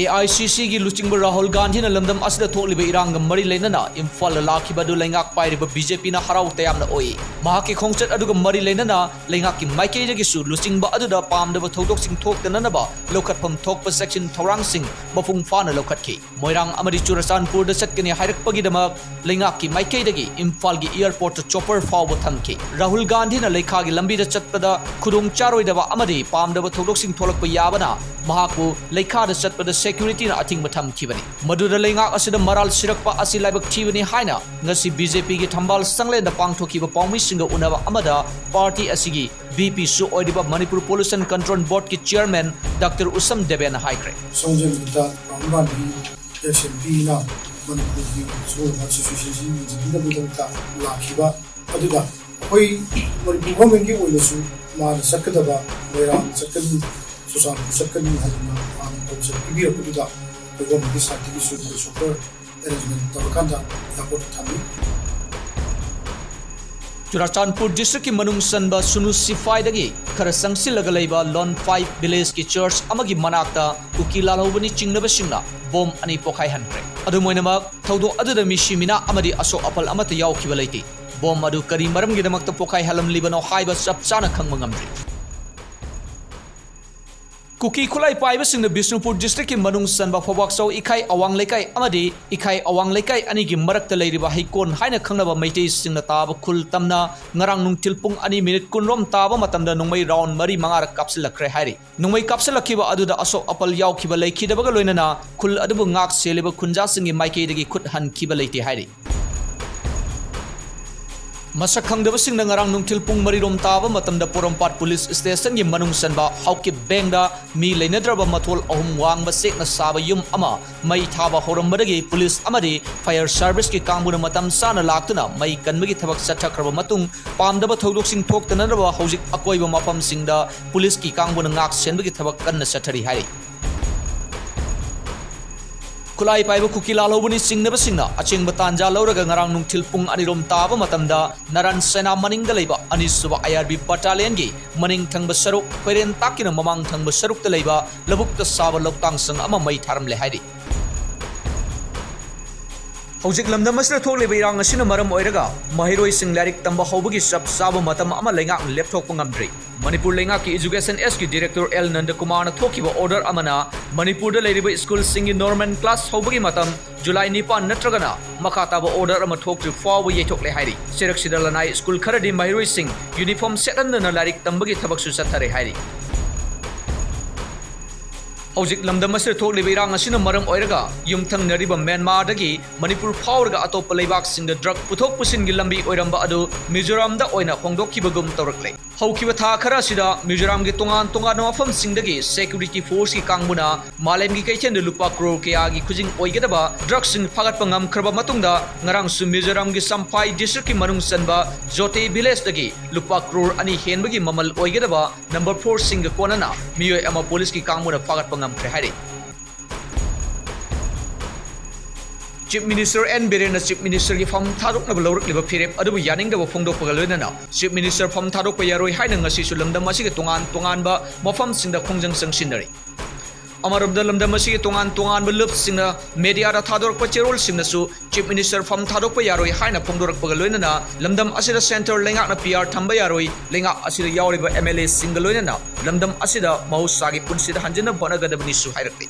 ꯑꯦ ꯑꯥꯏ ꯁꯤ ꯁꯤ ꯒꯤ ꯂꯨꯆꯤꯡꯕ ꯔꯥꯍꯨꯜ ꯒꯥꯟꯙꯤꯅ ꯂꯝꯗꯝ ꯑꯁꯤꯗ ꯊꯣꯛꯂꯤꯕ ꯏꯔꯥꯡꯒ ꯃꯔꯤ ꯂꯩꯅꯅ ꯏꯝꯐꯥꯜꯗ ꯂꯥꯛꯈꯤꯕ ꯑꯗꯨ ꯂꯩꯉꯥꯛ ꯄꯥꯏꯔꯤꯕ ꯕꯤ ꯖꯦ ꯄꯤ ꯅ ꯍꯔꯥꯎ ꯇꯌꯥꯝꯅ ꯑꯣꯛꯏ꯫ ꯃꯍꯥꯛꯀꯤ ꯈꯣꯡꯆꯠ ꯑꯗꯨꯒ ꯃꯔꯤ ꯂꯩꯅꯅ ꯂꯩꯉꯥꯛꯀꯤ ꯃꯥꯏꯀꯩꯗꯒꯤꯁꯨ ꯂꯨꯆꯤꯡꯕ ꯑꯗꯨꯗ ꯄꯥꯝꯗꯕ ꯊꯧꯗꯣꯛꯁꯤꯡ ꯊꯣꯛꯇꯅꯅꯕ ꯂꯧꯈꯠꯐꯝ ꯊꯣꯛꯄ ꯆꯦꯛꯁꯤꯟ ꯊꯧꯔꯥꯡꯁꯤꯡ ꯃꯄꯨꯡ ꯐꯥꯅ ꯂꯧꯈꯠꯈꯤ꯫ ꯃꯣꯏꯔꯥꯡ ꯑꯃꯗꯤ ꯆꯨꯔꯆꯥꯟꯄꯨꯔꯗ ꯆꯠꯀꯅꯤ ꯍꯥꯏꯔꯛꯄꯒꯤꯗꯃꯛ ꯂꯩꯉꯥꯛꯀꯤ ꯃꯥꯏꯀꯩꯗꯒꯤ ꯏꯝꯐꯥꯜꯒꯤ airport ꯇ chopper ꯐꯥꯎꯕ ꯊꯝꯈꯤ꯫ ꯔꯥꯍꯨꯜ ꯒꯥꯟꯙꯤꯅ ꯂꯩꯈꯥꯒꯤ ꯂꯝꯕꯤꯗ ꯆꯠꯄꯗ ꯈꯨꯗꯣꯡ ꯆꯥꯔꯣꯏꯗꯕ ꯑꯃꯗꯤ ꯄꯥꯝꯗꯕ ꯊꯧꯗꯣꯛꯁꯤꯡ ꯊꯣꯛꯂꯛꯄ ꯌꯥꯕꯅ ꯃꯍꯥꯛꯄꯨ ꯂꯩꯈꯥꯗ ꯆꯠꯄꯗ security ꯅ ꯑꯊꯤꯡꯕ ꯊꯝꯈꯤꯕꯅꯤ꯫ ꯃꯗꯨꯗ ꯂꯩꯉꯥꯛ ꯑꯁꯤꯗ ꯃꯔꯥꯜ ꯁꯤꯔꯛꯄ ꯑꯁꯤ ꯂꯥꯏꯕꯛ ꯊꯤꯕꯅꯤ ꯍꯥꯏꯅ ꯉꯁꯤ ꯕꯤ ꯖꯦ ꯄꯤ ꯒꯤ ꯊꯝꯕꯥꯜ ꯁꯪꯂꯦꯟꯗ ꯄꯥꯡꯊꯣꯛꯈꯤꯕ ꯄꯥꯎꯃꯤꯁꯤꯡꯒ ꯎꯅꯕ ꯑꯃꯗ party ꯑꯁꯤꯒꯤ ꯚꯤ ꯄꯤ ꯁꯨ ꯑꯣꯏꯔꯤꯕ ꯃꯅꯤꯄꯨꯔ Pollution Control Board ꯀꯤ chairman ꯗꯥꯛꯇꯔ ꯎꯁꯝ ꯗꯦꯕꯦꯅ ꯍꯥꯏꯈ꯭ꯔꯦ꯫ ꯁꯣꯡꯖꯦꯝ ꯕꯤꯇꯥ ꯔꯥꯍꯨꯜ ꯒꯥꯟꯙꯤ ꯑꯦꯁ ꯑꯦꯝ ꯄꯤꯅ ꯃꯅꯤꯄꯨꯔꯒꯤ ꯁꯤꯒꯨꯝꯕ ꯁꯤꯆꯨꯋꯦꯁꯟꯁꯤ ꯌꯦꯡꯁꯤꯟꯕꯤꯅꯕꯒꯤꯗꯃꯛꯇ ꯂꯥꯛꯈꯤꯕ ꯑꯗꯨꯗ ꯑꯩꯈꯣꯏ ꯃꯅꯤꯄꯨꯔ ꯒꯣꯔꯃꯦꯟꯒꯤ ꯑꯣꯏꯅꯁꯨ ꯃꯥꯅ ꯆꯠꯀꯗꯕ ꯃꯣꯏꯔꯥꯡ ꯆꯠꯀꯅꯤ, ꯆꯨꯔꯆꯥꯟꯄꯨꯔ ꯆꯠꯀꯅꯤ ꯍꯥꯏꯗꯅ ꯃꯥꯅ ꯄꯥꯎꯖꯦꯜ ꯄꯤꯕꯤꯔꯛꯄꯗꯨꯗ ꯑꯩꯈꯣꯏ ꯒꯣꯔꯃꯦꯟꯒꯤ ꯁꯥꯏꯠꯇꯒꯤꯁꯨ ꯑꯩꯈꯣꯏ ꯁꯣꯐꯋꯦꯌꯔ ꯑꯦꯔꯦꯟꯖꯃꯦꯟ ꯇꯧꯔꯀꯥꯟꯗ ꯑꯦꯌꯥꯔꯄꯣꯔꯠꯇ ꯊꯝꯃꯤ꯫ ꯆꯨꯔꯥꯆꯥꯟꯄꯨꯔ ꯗꯤꯁꯇ꯭ꯔꯤꯛꯀꯤ ꯃꯅꯨꯡ ꯆꯟꯕ ꯁꯨꯅꯨ ꯁꯤꯐꯥꯏꯗꯒꯤ ꯈꯔ ꯆꯪꯁꯤꯜꯂꯒ ꯂꯩꯕ ꯂꯣꯟ ꯐꯥꯏꯚ ꯚꯤꯂꯦꯖꯀꯤ ꯆꯔꯆ ꯑꯃꯒꯤ ꯃꯅꯥꯛꯇ ꯀꯨꯀꯤ ꯂꯥꯜꯍꯧꯕꯅꯤ ꯆꯤꯡꯅꯕꯁꯤꯡꯅ ꯕꯣꯝ ꯑꯅꯤ ꯄꯣꯈꯥꯏꯍꯟꯈ꯭ꯔꯦ꯫ ꯑꯗꯨꯝ ꯑꯣꯏꯅꯃꯛ, ꯊꯧꯗꯣꯛ ꯑꯗꯨꯗ ꯃꯤꯁꯤ ꯃꯤꯅꯥ ꯑꯃꯗꯤ ꯑꯁꯣꯛ ꯑꯄꯜ ꯑꯃꯠꯇ ꯌꯥꯎꯈꯤꯕ ꯂꯩꯇꯦ꯫ ꯕꯣꯝ ꯑꯗꯨ ꯀꯔꯤ ꯃꯔꯝꯒꯤꯗꯃꯛꯇ ꯄꯣꯈꯥꯏꯍꯜꯂꯝꯂꯤꯕꯅꯣ ꯍꯥꯏꯕ ꯆꯞ ꯆꯥꯅ ꯈꯪꯕ ꯉꯝꯗ꯭ꯔꯤ꯫ ꯀꯨꯀꯤ ꯈꯨꯠꯂꯥꯏ ꯄꯥꯏꯕꯁꯤꯡꯅ ꯕꯤꯁꯅꯨꯄꯨꯔ ꯗꯤꯁꯇ꯭ꯔꯤꯛꯀꯤ ꯃꯅꯨꯡ ꯆꯟꯕ ꯐꯧꯕꯥꯛꯆꯧ ꯏꯈꯥꯏ ꯑꯋꯥꯡ ꯂꯩꯀꯥꯏ ꯑꯃꯗꯤ ꯏꯈꯥꯏ ꯑꯋꯥꯡ ꯂꯩꯀꯥꯏ ꯑꯅꯤꯒꯤ ꯃꯔꯛꯇ ꯂꯩꯔꯤꯕ ꯍꯩꯀꯣꯟ ꯍꯥꯏꯅ ꯈꯪꯅꯕ ꯃꯩꯇꯩꯁꯤꯡꯅ ꯇꯥꯕ ꯈꯨꯜ ꯇꯝꯅ ꯉꯔꯥꯡ ꯅꯨꯡꯊꯤꯜ ꯄꯨꯡ ꯑꯅꯤ ꯃꯤꯅꯤꯠ ꯀꯨꯟꯔꯣꯝ ꯇꯥꯕ ꯃꯇꯝꯗ ꯅꯣꯡꯃꯩ ꯔꯥꯎꯟ ꯃꯔꯤ ꯃꯉꯥꯔꯛ ꯀꯥꯞꯁꯤꯜꯂꯛꯈ꯭ꯔꯦ ꯍꯥꯏꯔꯤ꯫ ꯅꯣꯡꯃꯩ ꯀꯥꯞꯁꯤꯜꯂꯛꯈꯤꯕ ꯑꯗꯨꯗ ꯑꯁꯣꯛ ꯑꯄꯜ ꯌꯥꯎꯈꯤꯕ ꯂꯩꯈꯤꯗꯕꯒ ꯂꯣꯏꯅꯅ ꯈꯨꯜ ꯑꯗꯨꯕꯨ ꯉꯥꯛ ꯁꯦꯜꯂꯤꯕ ꯈꯨꯟꯖꯥꯁꯤꯡꯒꯤ ꯃꯥꯏꯀꯩꯗꯒꯤ ꯈꯨꯠ ꯍꯟꯈꯤꯕ ꯂꯩꯇꯦ ꯍꯥꯏꯔꯤ꯫ ꯃꯁꯛ ꯈꯪꯗꯕꯁꯤꯡꯅ ꯉꯔꯥꯡ ꯅꯨꯡꯊꯤꯜ ꯄꯨꯡ ꯃꯔꯤꯔꯣꯝ ꯇꯥꯕ ꯃꯇꯝꯗ ꯄꯣꯔꯣꯝꯄꯥꯠ ꯄꯨꯂꯤꯁ ꯁ꯭ꯇꯦꯁꯟꯒꯤ ꯃꯅꯨꯡ ꯆꯟꯕ ꯍꯥꯎꯀꯤꯞ ꯕꯦꯡꯗ ꯃꯤ ꯂꯩꯅꯗ꯭ꯔꯕ ꯃꯊꯣꯜ ꯑꯍꯨꯝ ꯋꯥꯡꯕ ꯆꯦꯛꯅ ꯁꯥꯕ ꯌꯨꯝ ꯑꯃ ꯃꯩ ꯊꯥꯕ ꯍꯧꯔꯝꯕꯗꯒꯤ ꯄꯨꯂꯤꯁ ꯑꯃꯗꯤ ꯐꯥꯌꯔ ꯁꯥꯔꯚꯤꯁꯀꯤ ꯀꯥꯡꯕꯨꯅ ꯃꯇꯝ ꯆꯥꯅ ꯂꯥꯛꯇꯨꯅ ꯃꯩ ꯀꯟꯕꯒꯤ ꯊꯕꯛ ꯆꯠꯊꯈ꯭ꯔꯕ ꯃꯇꯨꯡ, ꯄꯥꯝꯗꯕ ꯊꯧꯗꯣꯛꯁꯤꯡ ꯊꯣꯛꯇꯅꯅꯕ ꯍꯧꯖꯤꯛ ꯑꯀꯣꯏꯕ ꯃꯐꯝꯁꯤꯡꯗ ꯄꯨꯂꯤꯁꯀꯤ ꯀꯥꯡꯕꯨꯅ ꯉꯥꯛ ꯁꯦꯟꯕꯒꯤ ꯊꯕꯛ ꯀꯟꯅ ꯆꯠꯊꯔꯤ ꯍꯥꯏꯔꯤ꯫ ꯈꯨꯠꯂꯥꯏ ꯄꯥꯏꯕ ꯀꯨꯀꯤ ꯂꯥꯜꯍꯧꯕꯅꯤ ꯆꯤꯡꯅꯕꯁꯤꯡꯅ ꯑꯆꯦꯡꯕ ꯇꯥꯟꯖꯥ ꯂꯧꯔꯒ ꯉꯔꯥꯡ ꯅꯨꯡꯊꯤꯜ ꯄꯨꯡ ꯑꯅꯤꯔꯣꯝ ꯇꯥꯕ ꯃꯇꯝꯗ ꯅꯔꯥꯟ ꯁꯦꯅꯥ ꯃꯅꯤꯡꯗ ꯂꯩꯕ ꯑꯅꯤꯁꯨꯕ ꯑꯥꯏ ꯑꯥꯔ ꯕꯤ ꯕꯠꯇꯥꯂꯤꯌꯟꯒꯤ ꯃꯅꯤꯡ ꯊꯪꯕ ꯁꯔꯨꯛ, ꯈꯣꯏꯔꯦꯟ ꯇꯥꯛꯀꯤꯅ ꯃꯃꯥꯡ ꯊꯪꯕ ꯁꯔꯨꯛꯇ ꯂꯩꯕ ꯂꯧꯕꯨꯛꯇ ꯁꯥꯕ ꯂꯧꯇꯥꯡꯁꯪ ꯑꯃ ꯃꯩ ꯊꯥꯔꯝꯂꯦ ꯍꯥꯏꯔꯤ꯫ ꯍꯧꯖꯤꯛ ꯂꯝꯗꯝ ꯑꯁꯤꯗ ꯊꯣꯛꯂꯤꯕ ꯏꯔꯥꯡ ꯑꯁꯤꯅ ꯃꯔꯝ ꯑꯣꯏꯔꯒ ꯃꯍꯩꯔꯣꯏꯁꯤꯡ ꯂꯥꯏꯔꯤꯛ ꯇꯝꯕ ꯍꯧꯕꯒꯤ ꯆꯞ ꯆꯥꯕ ꯃꯇꯝ ꯑꯃ ꯂꯩꯉꯥꯛꯅ ꯂꯦꯞꯊꯣꯛꯄ ꯉꯝꯗ꯭ꯔꯤ꯫ ꯃꯅꯤꯄꯨꯔ ꯂꯩꯉꯥꯛꯀꯤ ꯏꯖꯨꯀꯦꯁꯟ ꯑꯦꯁꯀꯤ ꯗꯤꯔꯦꯛꯇꯣꯔ ꯑꯦꯜ ꯅꯟꯗꯀꯨꯃꯥꯔꯅ ꯊꯣꯛꯈꯤꯕ ꯑꯣꯔꯗꯔ ꯑꯃꯅ ꯃꯅꯤꯄꯨꯔꯗ ꯂꯩꯔꯤꯕ ꯁ꯭ꯀꯨꯜꯁꯤꯡꯒꯤ ꯅꯣꯔꯃꯦꯜ ꯀ꯭ꯂꯥꯁ ꯍꯧꯕꯒꯤ ꯃꯇꯝ ꯖꯨꯂꯥꯏ ꯅꯤꯄꯥꯟ ꯅꯠꯇ꯭ꯔꯒꯅ ꯃꯈꯥ ꯇꯥꯕ ꯑꯣꯔꯗꯔ ꯑꯃ ꯊꯣꯛꯇ꯭ꯔꯤ ꯐꯥꯎꯕ ꯌꯩꯊꯣꯛꯂꯦ ꯍꯥꯏꯔꯤ꯫ ꯆꯩꯔꯛꯁꯤꯗ ꯂꯅꯥꯏ ꯁ꯭ꯀꯨꯜ ꯈꯔꯗꯤ ꯃꯍꯩꯔꯣꯏꯁꯤꯡ ꯌꯨꯅꯤꯐꯣꯔꯝ ꯁꯦꯠꯍꯟꯗꯅ ꯂꯥꯏꯔꯤꯛ ꯇꯝꯕꯒꯤ ꯊꯕꯛꯁꯨ ꯆꯠꯊꯔꯦ ꯍꯥꯏꯔꯤ꯫ ꯍꯧꯖꯤꯛ ꯂꯝꯗꯝ ꯑꯁꯤꯗ ꯊꯣꯛꯂꯤꯕ ꯏꯔꯥꯡ ꯑꯁꯤꯅ ꯃꯔꯝ ꯑꯣꯏꯔꯒ ꯌꯨꯝꯊꯪꯅꯔꯤꯕ ꯃ꯭ꯌꯥꯟꯃꯥꯔꯗꯒꯤ ꯃꯅꯤꯄꯨꯔ ꯐꯥꯎꯔꯒ ꯑꯇꯣꯞꯄ ꯂꯩꯕꯥꯛꯁꯤꯡꯗ ꯗ꯭ꯔꯒ ꯄꯨꯊꯣꯛ ꯄꯨꯁꯤꯟꯒꯤ ꯂꯝꯕꯤ ꯑꯣꯏꯔꯝꯕ ꯑꯗꯨ ꯃꯤꯖꯣꯔꯥꯝꯗ ꯑꯣꯏꯅ ꯍꯣꯡꯗꯣꯛꯈꯤꯕꯒꯨꯝ ꯇꯧꯔꯛꯂꯦ꯫ ꯍꯧꯈꯤꯕ ꯊꯥ ꯈꯔ ꯑꯁꯤꯗ ꯃꯤꯖꯣꯔꯥꯝꯒꯤ ꯇꯣꯉꯥꯟ ꯇꯣꯉꯥꯟꯕ ꯃꯐꯝꯁꯤꯡꯗꯒꯤ ꯁꯦꯀ꯭ꯌꯨꯔꯤꯇꯤ ꯐꯣꯔꯁꯀꯤ ꯀꯥꯡꯕꯨꯅ ꯃꯥꯂꯦꯝꯒꯤ ꯀꯩꯊꯦꯜꯗ ꯂꯨꯄꯥ ꯀ꯭ꯔꯣꯔ ꯀꯌꯥꯒꯤ ꯈꯨꯖꯤꯡ ꯑꯣꯏꯒꯗꯕ ꯗ꯭ꯔꯒꯁꯤꯡ ꯐꯥꯒꯠꯄ ꯉꯝꯈ꯭ꯔꯕ ꯃꯇꯨꯡꯗ, ꯉꯔꯥꯡꯁꯨ ꯃꯤꯖꯣꯔꯥꯝꯒꯤ ꯆꯝꯐꯥꯏ ꯗꯤꯁꯇ꯭ꯔꯤꯛꯀꯤ ꯃꯅꯨꯡ ꯆꯟꯕ ꯖꯣꯇꯦ ꯚꯤꯂꯦꯖꯇꯒꯤ ꯂꯨꯄꯥ ꯀ꯭ꯔꯣꯔ ꯑꯅꯤ ꯍꯦꯟꯕꯒꯤ ꯃꯃꯜ ꯑꯣꯏꯒꯗꯕ ꯅꯝꯕꯔ ꯐꯣꯔꯁꯤꯡꯒ ꯀꯣꯟꯅꯅ ꯃꯤꯑꯣꯏ ꯑꯃ ꯄꯨꯂꯤꯁꯀꯤ ꯀꯥꯡꯕꯨꯅ ꯐꯥꯒꯠꯄ ꯉꯝꯈ꯭ꯔꯦ ꯍꯥꯏꯔꯤ꯫ ꯆꯤꯐ ꯃꯤꯅꯤꯁꯇꯔ ꯑꯦꯟ ꯕꯤꯔꯦꯟꯅ ꯆꯤꯐ ꯃꯤꯅꯤꯁꯇꯔꯒꯤ ꯐꯝ ꯊꯥꯗꯣꯛꯅꯕ ꯂꯧꯔꯛꯂꯤꯕ ꯐꯤꯔꯦꯞ ꯑꯗꯨꯕꯨ ꯌꯥꯅꯤꯡꯗꯕ ꯐꯣꯡꯗꯣꯛꯄꯒ ꯂꯣꯏꯅꯅ ꯆꯤꯐ ꯃꯤꯅꯤꯁꯇꯔ ꯐꯝ ꯊꯥꯗꯣꯛꯄ ꯌꯥꯔꯣꯏ ꯍꯥꯏꯅ ꯉꯁꯤꯁꯨ ꯂꯝꯗꯝ ꯑꯁꯤꯒꯤ ꯇꯣꯉꯥꯟ ꯇꯣꯉꯥꯟꯕ ꯃꯐꯝꯁꯤꯡꯗ ꯈꯣꯡꯖꯪ ꯆꯪꯁꯤꯟꯅꯔꯤ꯫ ꯑꯃꯔꯣꯝꯗ ꯂꯝꯗꯝ ꯑꯁꯤꯒꯤ ꯇꯣꯉꯥꯟ ꯇꯣꯉꯥꯟꯕ ꯂꯨꯞꯁꯤꯡꯅ ꯃꯦꯗꯤꯌꯥꯗ ꯊꯥꯗꯣꯔꯛꯄ ꯆꯦꯔꯣꯜꯁꯤꯡꯅꯁꯨ ꯆꯤꯐ ꯃꯤꯅꯤꯁꯇꯔ ꯐꯝ ꯊꯥꯗꯣꯛꯄ ꯌꯥꯔꯣꯏ ꯍꯥꯏꯅ ꯐꯣꯡꯗꯣꯔꯛꯄꯒ ꯂꯣꯏꯅꯅ ꯂꯝꯗꯝ ꯑꯁꯤꯗ ꯁꯦꯟꯇꯔ ꯂꯩꯉꯥꯛꯅ ꯄꯤ ꯑꯥꯔ ꯊꯝꯕ ꯌꯥꯔꯣꯏ, ꯂꯩꯉꯥꯛ ꯑꯁꯤꯗ ꯌꯥꯎꯔꯤꯕ ꯑꯦꯝ ꯑꯦꯜ ꯑꯦꯁꯤꯡꯒ ꯂꯣꯏꯅꯅ ꯂꯝꯗꯝ ꯑꯁꯤꯗ ꯃꯍꯧꯁꯥꯒꯤ ꯄꯨꯟꯁꯤꯗ ꯍꯟꯖꯤꯟꯅꯕ ꯍꯣꯠꯅꯒꯗꯕꯅꯤꯁꯨ ꯍꯥꯏꯔꯛꯂꯤ꯫